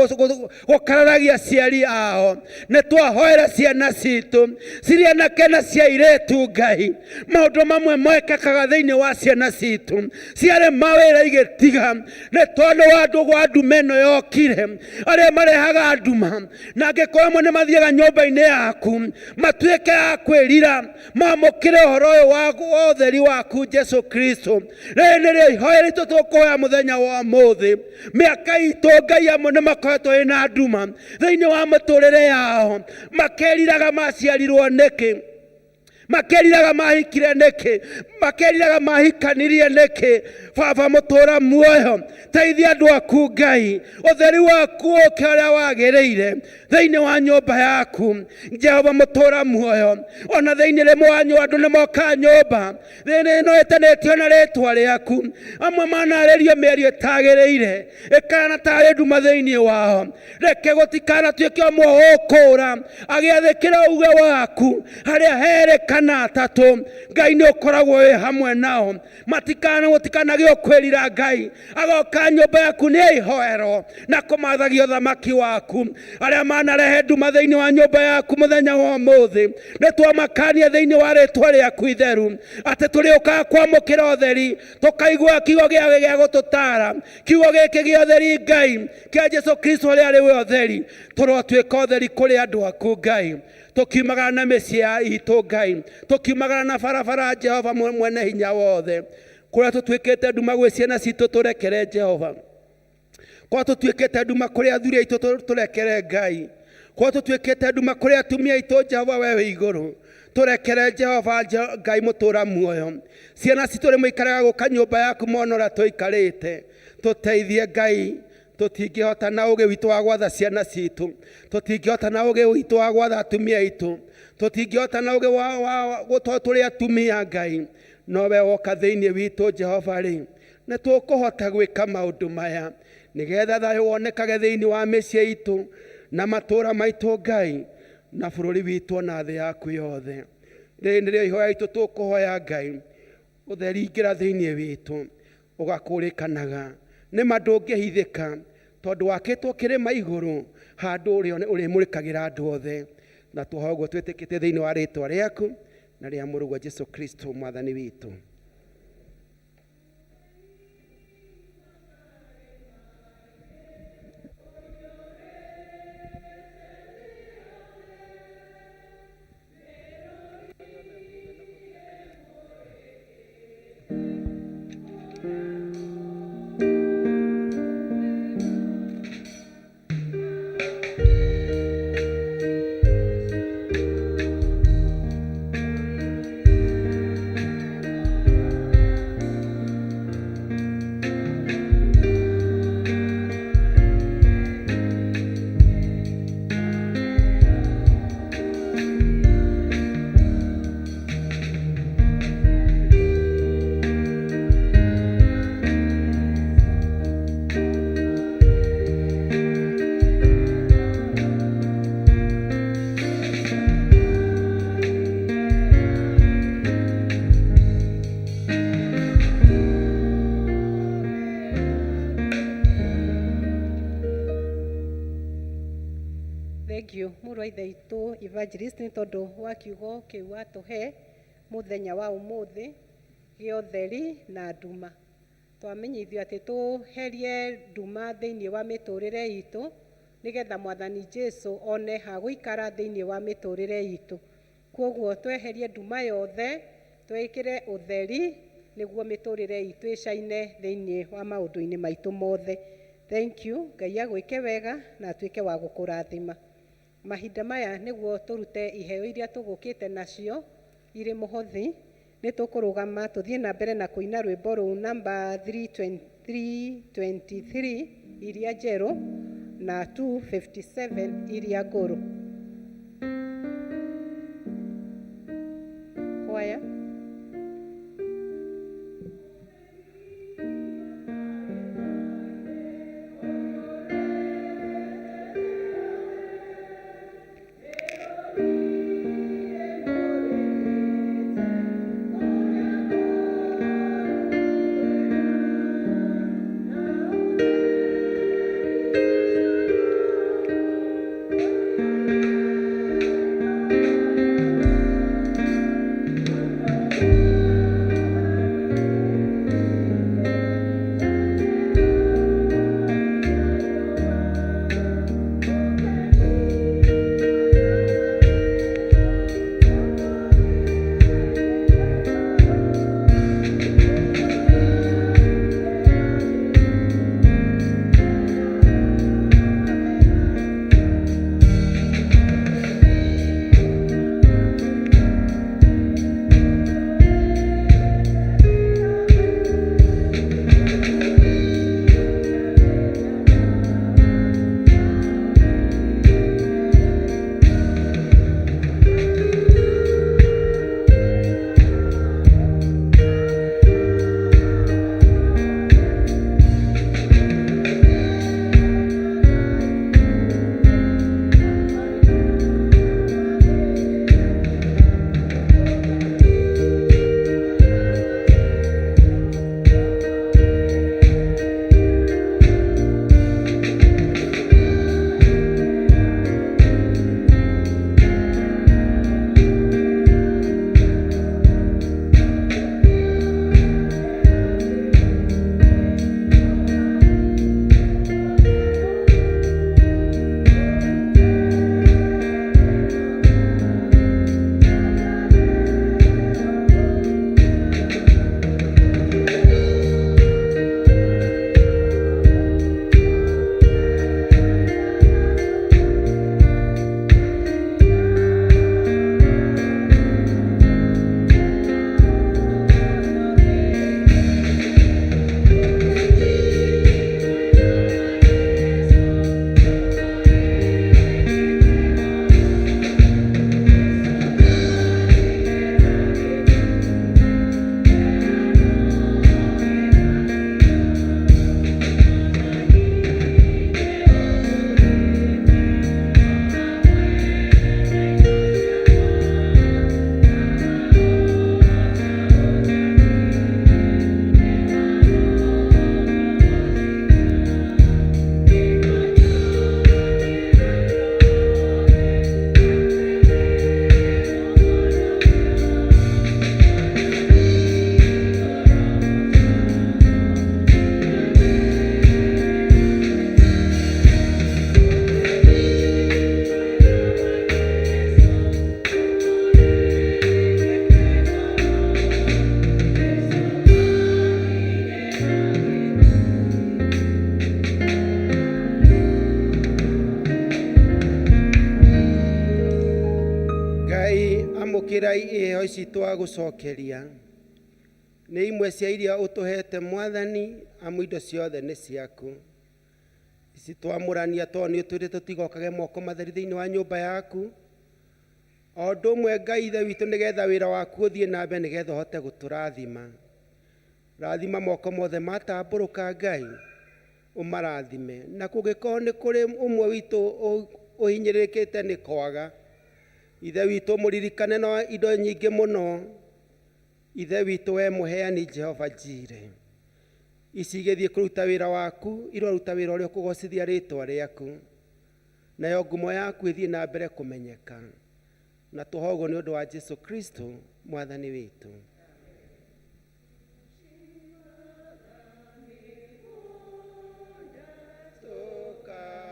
gũkararagia aciari ao. Nĩ twahoera ciana citũ cirĩ anake na cia airĩtu. Ngai, maũndũ mamwe mekĩkaga thĩinĩ wa ciana citũ ciarĩ mawĩra igĩtiga nĩ tondũ wa andũ wa nduma ĩno yokire, arĩa marehaga nduma. Na angĩkorwo amwe nĩ mathiaga nyũmba-inĩ yaku matuĩke a kwĩrira, mamũkĩre ũhoro ũyũ wa ũtheri waku Jesu Kristo. Rĩrĩ nĩrĩo ihoya ritũ tũkũhoya mũthenya wa ũmũthĩ. Mĩaka itũ Ngai, amwe nĩ makoretwo ĩna nduma thĩinĩ wa mĩtũrĩre yao, makeriraga maciarirwo nĩkĩ, makeriraga mahikire nĩkĩ, makeriraga mahikanirie nĩkĩ. Baba mũtũra muoyo, teithia andũ aku Ngai, ũtheri waku ũke ũrĩa wagĩrĩire thĩinĩ wa nyũmba yaku. Jehova mũtũra muoyo, ona thĩinĩ rĩmwe wanyu andũ nĩ mokaga nyũmba thĩinĩ ĩno ĩtanĩtio na rĩtwa rĩaku, amwe manarĩrio mĩario ĩtagĩrĩire ĩkana tarĩ nduma thĩinĩ wao. Reke gũtikanatuĩke ũmwe ũkũũra agĩathĩkĩra uge waku harĩa herĩ kana atatũ. Ngai nĩ ũkoragwo wĩ hamwe nao, matikana gũtikanagĩo kwĩrira. Ngai agoka nyũmba yaku nĩ ihoero na kũmathagia ũthamaki waku. Arĩa manarehe nduma thĩinĩ wa nyũmba yaku mũthenya wa ũmũthĩ, nĩ twamakania thĩinĩ wa rĩtwa rĩaku itheru atĩ tũrĩũkaga kwamũkĩra ũtheri, tũkaigua kiugo gĩa gĩa gũtũtara, kiugo gĩkĩ gĩa ũtheri Ngai kĩa Jesu Kristo ũrĩa arĩ we ũtheri. Tũrotuĩka ũtheri kũrĩ andũ aku Ngai, tũkiumagara na mĩciĩ ya itũ Ngai, tũkiumagara na barabara. Jehova mwene hinya wothe, kũrĩa tũtuĩkĩte nduma gwĩ ciana citũ, tũrekere Jehova. Kũrĩa tũtuĩkĩte nduma kũrĩ athuri aitũ, tũrekere Ngai. Kũrĩa tũtuĩkĩte nduma kũrĩ atumia aitũ, Jehova we wĩ igũrũ, tũrekere Jehova. Ngai mũtũra muoyo, ciana citũ rĩmwe ikaraga gũka nyũmba yaku mona ũrĩa tũikarĩte. Tũteithie Ngai, tũtingĩhota na ũgĩ witũ wa gwatha ciana citũ, tũtingĩhota na ũgĩ witũ wa gwatha atumia aitũ, tũtingĩhota na ũgĩ wa gũkorwo tũrĩ atumia Ngai, no we woka thĩinĩ witũ Jehova rĩ, nĩ tũkũhota gwĩka maũndũ maya nĩgetha thayũ wonekage thĩinĩ wa mĩciĩ itũ na matũũra maitũ Ngai, na bũrũri witũ na thĩ yaku yothe. Rĩrĩ nĩrĩo ihoya itũ tũkũhoya Ngai, ũtheri ingĩra thĩinĩ witũ ũgakũrĩkanaga nĩ ma ndũngĩhithĩka, tondũ wakĩtwo kĩrĩma igũrũ handũ ũrĩa ũrĩmũrĩkagĩra andũ othe. Na tũhoya ũguo twĩtĩkĩtie thĩinĩ wa rĩtwa rĩaku na rĩa mũrũguo Jesu Kristo mwathani witũ. Thank you mũrũ wa ithe witũ evangelist nĩ tondũ wa kiugo kĩu watũhe mũthenya wa ũmũthĩ gĩa ũtheri na nduma. Twamenyithio atĩ tũherie nduma thĩinĩ wa mĩtũrĩre itũ nĩgetha mwathani Jesu one ha gũikara thĩinĩ wa mĩtũrĩre itũ. Kwoguo tweherie nduma yothe, twĩkĩre ũtheri nĩguo mĩtũrĩre itũ ĩcaine thĩinĩ wa maũndũ-inĩ maitũ mothe. Thank you. Ngai agwĩke wega na atuĩke wa gũkũrathima. Mahinda maya nĩguo tũrute iheo iria tũgũkĩte nacio irĩ mũhothi, nĩ tũkũrũgama tũthiĩ na mbere na kũina rwĩmbo rũu namba 323 iria njerũ na 257 iria ngũrũ. Kwaya. Ngai amũkĩrai iheo ici twagũcokeria nĩ imwe cia iria ũtũhete Mwathani, amu indo ciothe nĩ ciaku. Ici twamũrania tondũ nĩ ũtwĩrĩte tũtigokage moko matheri thĩinĩ wa nyũmba yaku. O ũndũ ũmwe Ngai Ithe witũ, nĩgetha wĩra waku ũthiĩ na mbere, nĩgetha ũhote gũtũrathima. Rathima moko mothe matambũrũka Ngai, ũmarathime. Na kũngĩkorwo nĩ kũrĩ ũmwe witũ ũhinyĩrĩrĩkĩte nĩ kwaga, Ithe witũ mũririkane na indo nyingĩ mũno. Ithe witũ we mũheani Jehova Jire, ici igĩthiĩ kũruta wĩra waku, iroruta wĩra ũrĩa ũkũgocithia rĩtwa rĩaku, nayo ngumo yaku ĩthiĩ na mbere kũmenyeka. Na tũhogwo nĩ ũndũ wa Jesu Kristo Mwathani witũ.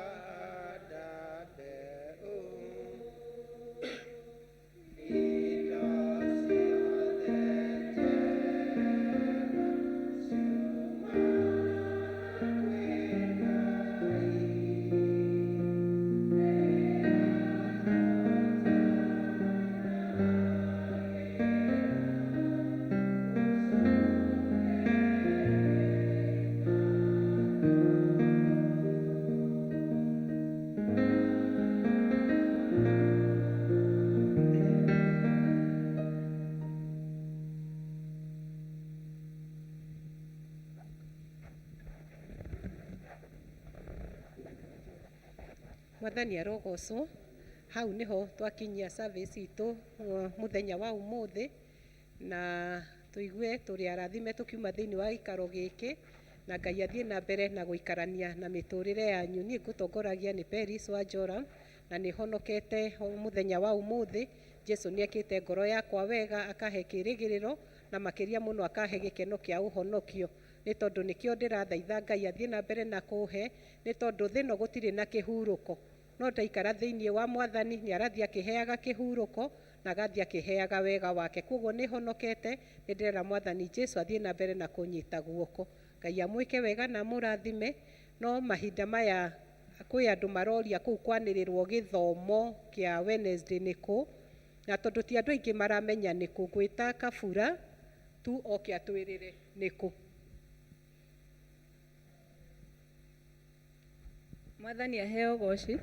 Tukahanda mbeũ. Mwathani arogocwo. Hau niho twakinyia service itũ muthenya wa umuthi, na tuigue turi arathime tukiuma thiini wa gĩikaro gĩkĩ, na Ngai athiĩ na mbere na gũikarania na mĩtũrĩre yanyu. Niĩ ngũtongoragia nĩ Peris wa Joram, na nĩ honokete mũthenya wa umuthi. Jesu nĩ ekĩte ngoro yakwa wega, akahe kĩrĩgĩrĩro, na makĩria mũno akahe gĩkeno kĩa ũhonokio, nĩ tondũ nĩkĩo ndĩrathaitha Ngai athiĩ na mbere na kũhe, nĩ tondũ thĩ ĩno gũtirĩ na kĩhurũko, no ndaikara thĩinĩ wa Mwathani nĩ arathiĩ akĩheaga kĩhurũko na agathiĩ akĩheaga wega wake. Koguo nĩ honokete, nĩ ndĩrera Mwathani Jesu athiĩ na mbere na kũnyita guoko. Ngai amwĩke wega na amũrathime. No mahinda maya kwĩ andũ maroria kũu kwanĩrĩrwo gĩthomo kĩa Wednesday nĩ kũ, na tondũ ti andũ aingĩ maramenya nĩ kũ, ngwĩta Kabura tu oke atwĩrĩre nĩ kũ. Mwathani aheo goci.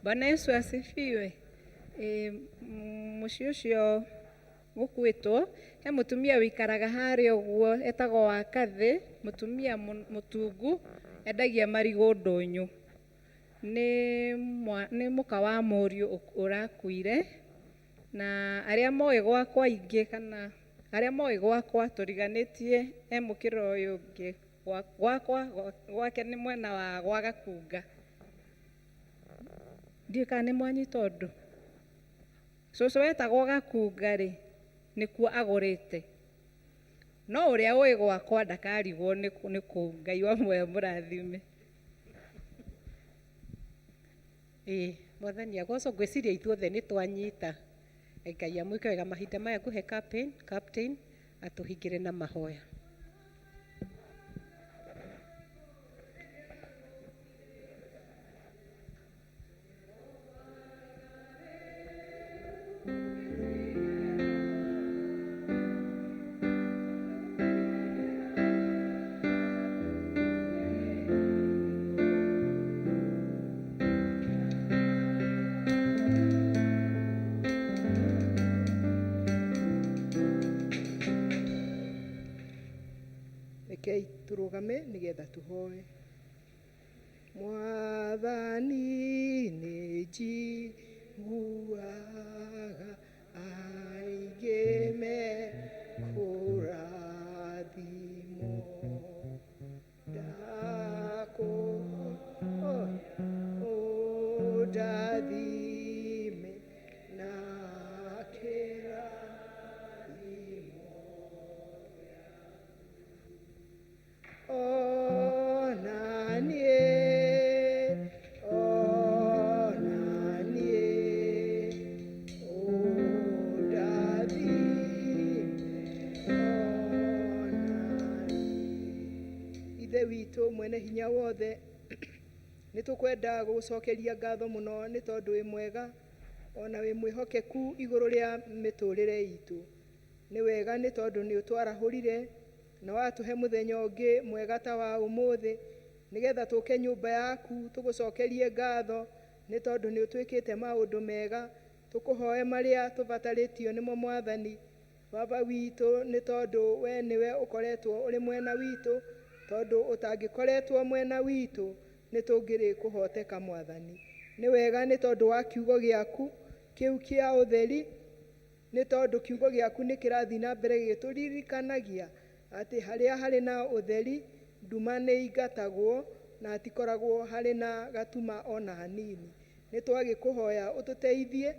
Bwana Yesu asifiwe. Mũciĩ ũcio gũkuĩtwo he mũtumia wĩikaraga harĩa ũguo etagwo Wakathĩ, mũtumia mũtungu, endagia marigũ ndũnyũ. Nĩ mũka wa mũriũ ũrakuire, na arĩa moĩ gwakwa aingĩ kana arĩa moĩ gwakwa tũriganĩtie e mũkĩra ũyũ ũngĩ gwakwa gwake nĩ mwena wa gwa Gakunga. Ndiũĩ kana nĩ mwanyita ũndũ. Cũcũ wetagwo Gakunga rĩ, nĩkuo agũrĩte, no ũrĩa ũĩ gwakwa ndakarigwo nĩ kũu. Ngai wa muoyo mũrathime. Ĩĩ, Mwathani agocwo. Ngwĩciria ithuothe nĩ twanyita. Ngai amwĩke wega. Mahinda maya ngũhe captain atũhingĩre na mahoya. Rekei tũrũgame nĩgetha tũhoe. Mwathani nĩ njiguaga aingĩ mekũrathimwo, ndakũhoya ũndathime na kĩrathimo. Ona niĩ, ona niĩ, ũndathime, ona niĩ. Ithe witũ mwene hinya wothe, nĩ tũkwenda gũgũcokeria ngatho mũno nĩ tondũ wĩ mwega ona wĩ mwĩhokeku igũrũ rĩa mĩtũrĩre itũ. Nĩ wega nĩ tondũ nĩ ũtwarahũrire na watũhe mũthenya ũngĩ mwega ta wa ũmũthĩ, nĩgetha tũke nyũmba yaku tũgũcokerie ngatho nĩ tondũ nĩ ũtwĩkĩte maũndũ mega. Tũkũhoe marĩa tũbatarĩtio nĩmo Mwathani Baba witũ, nĩ tondũ we nĩwe ũkoretwo ũrĩ mwena witũ, tondũ ũtangĩkoretwo mwena witũ nĩ tũngĩrĩ kũhoteka Mwathani. Nĩ wega nĩ tondũ wa kiugo gĩaku kĩu kĩa ũtheri, nĩ tondũ kiugo gĩaku nĩ kĩrathiĩ na mbere gĩgĩtũririkanagia atĩ harĩa harĩ na ũtheri nduma nĩ ingatagwo na hatikoragwo harĩ na gatuma ona hanini. Nĩ twagĩkũhoya ũtũteithie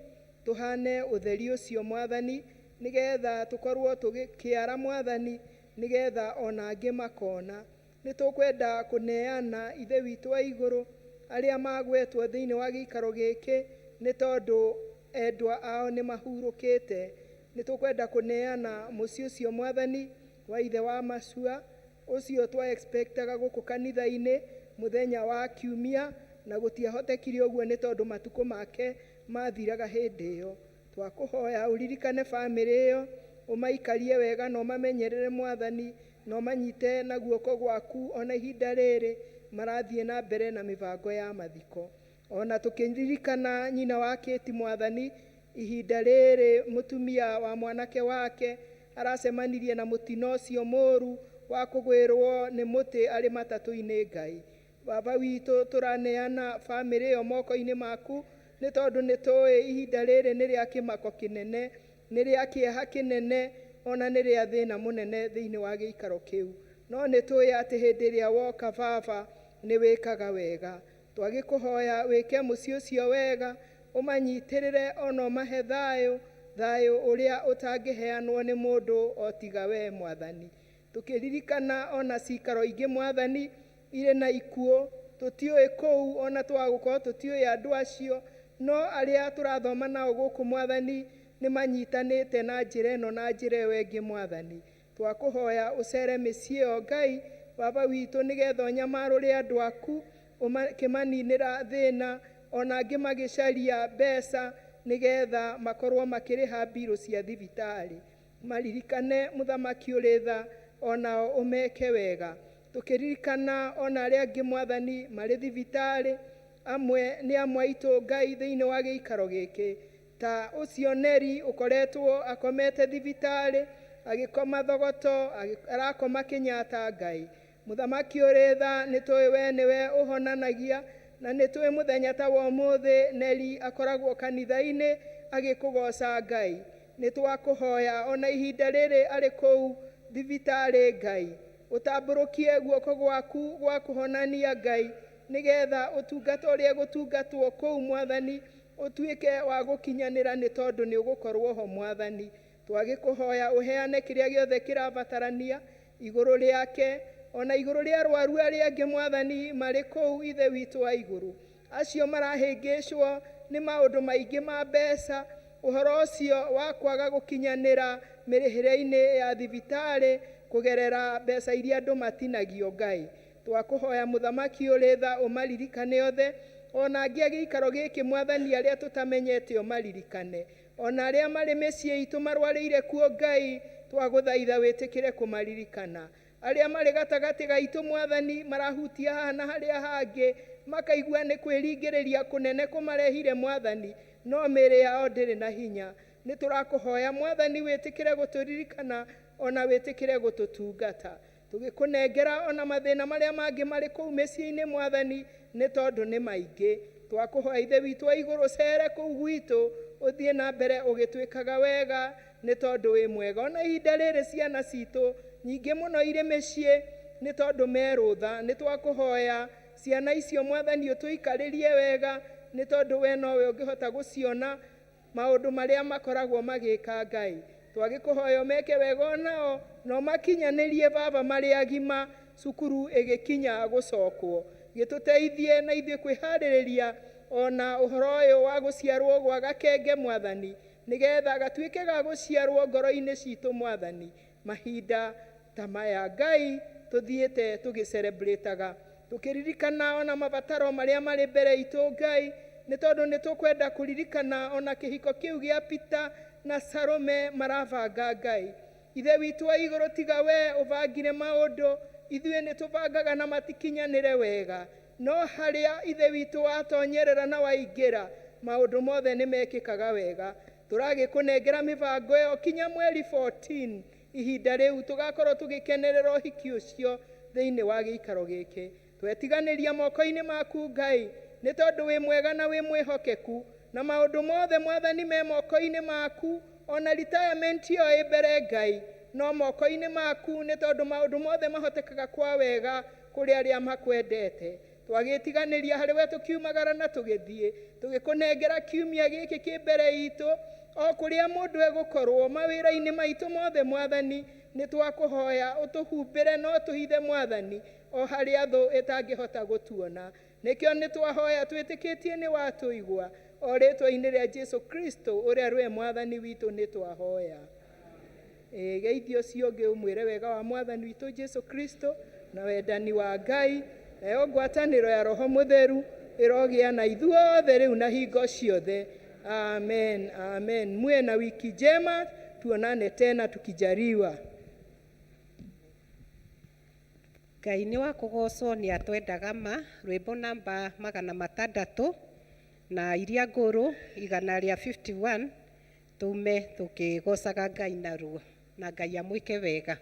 tũhane ũtheri ũcio Mwathani, nĩgetha tũkorwo tũgĩkĩara Mwathani, nĩgetha ona angĩ makona. Nĩ tũkwenda kũneana Ithe witũ wa igũrũ arĩa magwetwo thĩinĩ wa gĩikaro gĩkĩ, nĩ tondũ endwa ao nĩ mahurũkĩte. Nĩ tũkwenda kũneana mũciĩ ũcio Mwathani wa ithe wa Macua ũcio twa expectaga gũkũ kanitha-inĩ mũthenya wa kiumia, na gũtiahotekire ũguo nĩ tondũ matukũ make mathiraga hĩndĩ ĩyo. Twakũhoya ũririkane bamĩrĩ ĩyo, ũmaikarie wega na ũmamenyerere Mwathani, na ũmanyite na guoko gwaku ona ihinda rĩrĩ marathiĩ na mbere na mĩbango ya mathiko. Ona tũkĩririkana nyina wa Kĩti Mwathani, ihinda rĩrĩ mũtumia wa mwanake wake aracemanirie na mũtino ũcio mũru wa kũgwĩrwo nĩ mũtĩ arĩ matatũ-inĩ. Ngai Baba witũ, tũraneana bamĩrĩ ĩyo moko-inĩ maku, nĩ tondũ nĩ tũĩ ihinda rĩrĩ nĩ rĩa kĩmako kĩnene, nĩ rĩa kĩeha kĩnene, ona nĩ rĩa thĩna mũnene thĩinĩ wa gĩikaro kĩu. No nĩ tũĩ atĩ hĩndĩ ĩrĩa woka Baba nĩ wĩkaga wega. Twagĩkũhoya wĩke mũciĩ ũcio wega, ũmanyitĩrĩre ona ũmahe thayũ, thayũ ũrĩa ũtangĩheanwo nĩ mũndũ o tiga we Mwathani. Tũkĩririkana ona cikaro ingĩ Mwathani irĩ na ikuũ, tũtiũĩ kũu ona twagũkorwo tũtiũĩ andũ acio, no arĩa tũrathoma nao gũkũ Mwathani nĩ manyitanĩte na njĩra ĩno na njĩra ĩyo ĩngĩ Mwathani. Twakũhoya ũcere mĩciĩ ĩyo Ngai Baba witũ, nĩgetha ũnyamarũre andũ aku, ũkĩmaninĩra thĩna, ona angĩ magĩcaria mbeca nĩgetha makorwo makĩrĩha mbirũ cia thibitarĩ. Maririkane mũthamaki ũrĩ tha, onao ũmeke wega. Tũkĩririkana ona arĩa angĩ Mwathani marĩ thibitarĩ, amwe nĩ amwe aitũ Ngai thĩinĩ wa gĩikaro gĩkĩ, ta ũcio Neri ũkoretwo akomete thibitarĩ, agĩkoma Thogoto, arakoma Kenyatta Ngai. Mũthamaki ũrĩ tha, nĩ tũĩ we nĩwe ũhonanagia, na nĩ tũĩ mũthenya ta wa ũmũthĩ Neri akoragwo kanitha-inĩ agĩkũgoca Ngai. Nĩ twakũhoya ona ihinda rĩrĩ arĩ kũu thibitarĩ Ngai, ũtambũrũkie guoko gwaku gwa kũhonania Ngai, nĩgetha ũtungata ũrĩa gũtungatwo kũu Mwathani ũtuĩke wa gũkinyanĩra, nĩ tondũ nĩ ũgũkorwo ho Mwathani. Twagĩkũhoya ũheane kĩrĩa gĩothe kĩrabatarania igũrũ rĩake, ona igũrũ rĩa arwaru arĩa angĩ Mwathani marĩ kũu Ithe witũ wa igũrũ, acio marahĩngĩcwo nĩ maũndũ maingĩ ma mbeca, ũhoro ũcio wa kwaga gũkinyanĩra mĩrĩhĩre-inĩ ya thibitarĩ kũgerera mbeca iria andũ matinagio Ngai. Twakũhoya mũthamaki ũrĩ tha ũmaririkane othe, ona angĩ a gĩikaro gĩkĩ Mwathani arĩa tũtamenyete ũmaririkane, ona arĩa marĩ mĩciĩ itũ marwarĩire kuo Ngai, twagũthaitha wĩtĩkĩre kũmaririkana. Arĩa marĩ gatagatĩ gaitũ Mwathani marahutia haha na harĩa hangĩ, makaigua nĩ kwĩringĩrĩria kũnene kũmarehire Mwathani, no mĩĩrĩ yao ndĩrĩ na hinya. Nĩ tũrakũhoya Mwathani wĩtĩkĩre gũtũririkana, ona wĩtĩkĩre gũtũtungata. Tũgĩkũnengera ona mathĩna marĩa mangĩ marĩ kũu mĩciĩ-inĩ Mwathani, nĩ tondũ nĩ maingĩ. Twakũhoya Ithe witũ wa igũrũ cere kũu gwitũ, ũthiĩ na mbere ũgĩtwĩkaga wega, nĩ tondũ wĩ mwega. Ona ihinda rĩrĩ ciana citũ nyingĩ mũno irĩ mĩciĩ, nĩ tondũ me rũtha. Nĩ twakũhoya ciana icio Mwathani ũtũikarĩrie wega, nĩ tondũ we nowe ũngĩhota gũciona maũndũ marĩa makoragwo magĩka Ngai. Twagĩkũhoya ũmeke wega onao, na ũmakinyanĩrie Baba marĩ agima cukuru ĩgĩkinya gũcokwo. Gĩtũteithie na ithuĩ kwĩharĩrĩria ona ũhoro ũyũ wa gũciarwo gwa gakenge Mwathani, nĩgetha gatuĩke ga gũciarwo ngoro-inĩ citũ Mwathani. Mahinda ta maya Ngai tũthiĩte tũgĩcelebrataga, tũkĩririkana ona mabataro marĩa marĩ mbere itũ Ngai, nĩ tondũ nĩ tũkwenda kũririkana ona kĩhiko kĩu gĩa Peter na Salome marabanga Ngai. Ithe witũ wa igũrũ, tiga we ũbangire maũndũ, ithuĩ nĩ tũbangaga na matikinyanĩre wega, no harĩa Ithe witũ watonyerera na waingĩra, maũndũ mothe nĩ mekĩkaga wega. Tũragĩkũnengera mĩbango ĩyo kinya mweri 14, ihinda rĩu tũgakorwo tũgĩkenerera ũhiki ũcio thĩinĩ wa gĩikaro gĩkĩ. Twetiganĩria moko-inĩ maku Ngai, nĩ tondũ wĩ mwega na wĩ mwĩhokeku, na maũndũ mothe Mwathani me moko-inĩ maku, ona retirement ĩyo ĩ mbere Ngai no moko-inĩ maku, nĩ tondũ maũndũ mothe mahotekaga kwa wega kũrĩ arĩa makwendete. Twagĩtiganĩria harĩ we tũkiumagara na tũgĩthiĩ, tũgĩkũnengera kiumia gĩkĩ kĩ mbere itũ, o kũrĩa mũndũ egũkorwo mawĩra-inĩ maitũ mothe Mwathani, nĩ twakũhoya ũtũhumbĩre na ũtũhithe Mwathani, o harĩa thũ ĩtangĩhota gũtuona. Nĩkĩo nĩ twahoya twĩtĩkĩtie nĩ watũigua, o rĩtwa-inĩ rĩa Jesu Kristo ũrĩa rwe Mwathani witũ nĩ twahoya. Geithio ũcio ũngĩ ũmwĩre wega wa Mwathani witũ Jesu Kristo na wendani wa Ngai, nayo ngwatanĩro ya Roho Mũtheru ĩrogĩa na ithuothe rĩu na hingo ciothe. Amen, amen. Muwe na wiki njema, tuonane tena tukijaliwa. Ngai nĩ wa kũgocwo nĩ atwendaga ma. Rwĩmbo namba 600 na iria ngũrũ 151, tume tũkĩgocaga Ngai naruo, na Ngai amwĩke wega.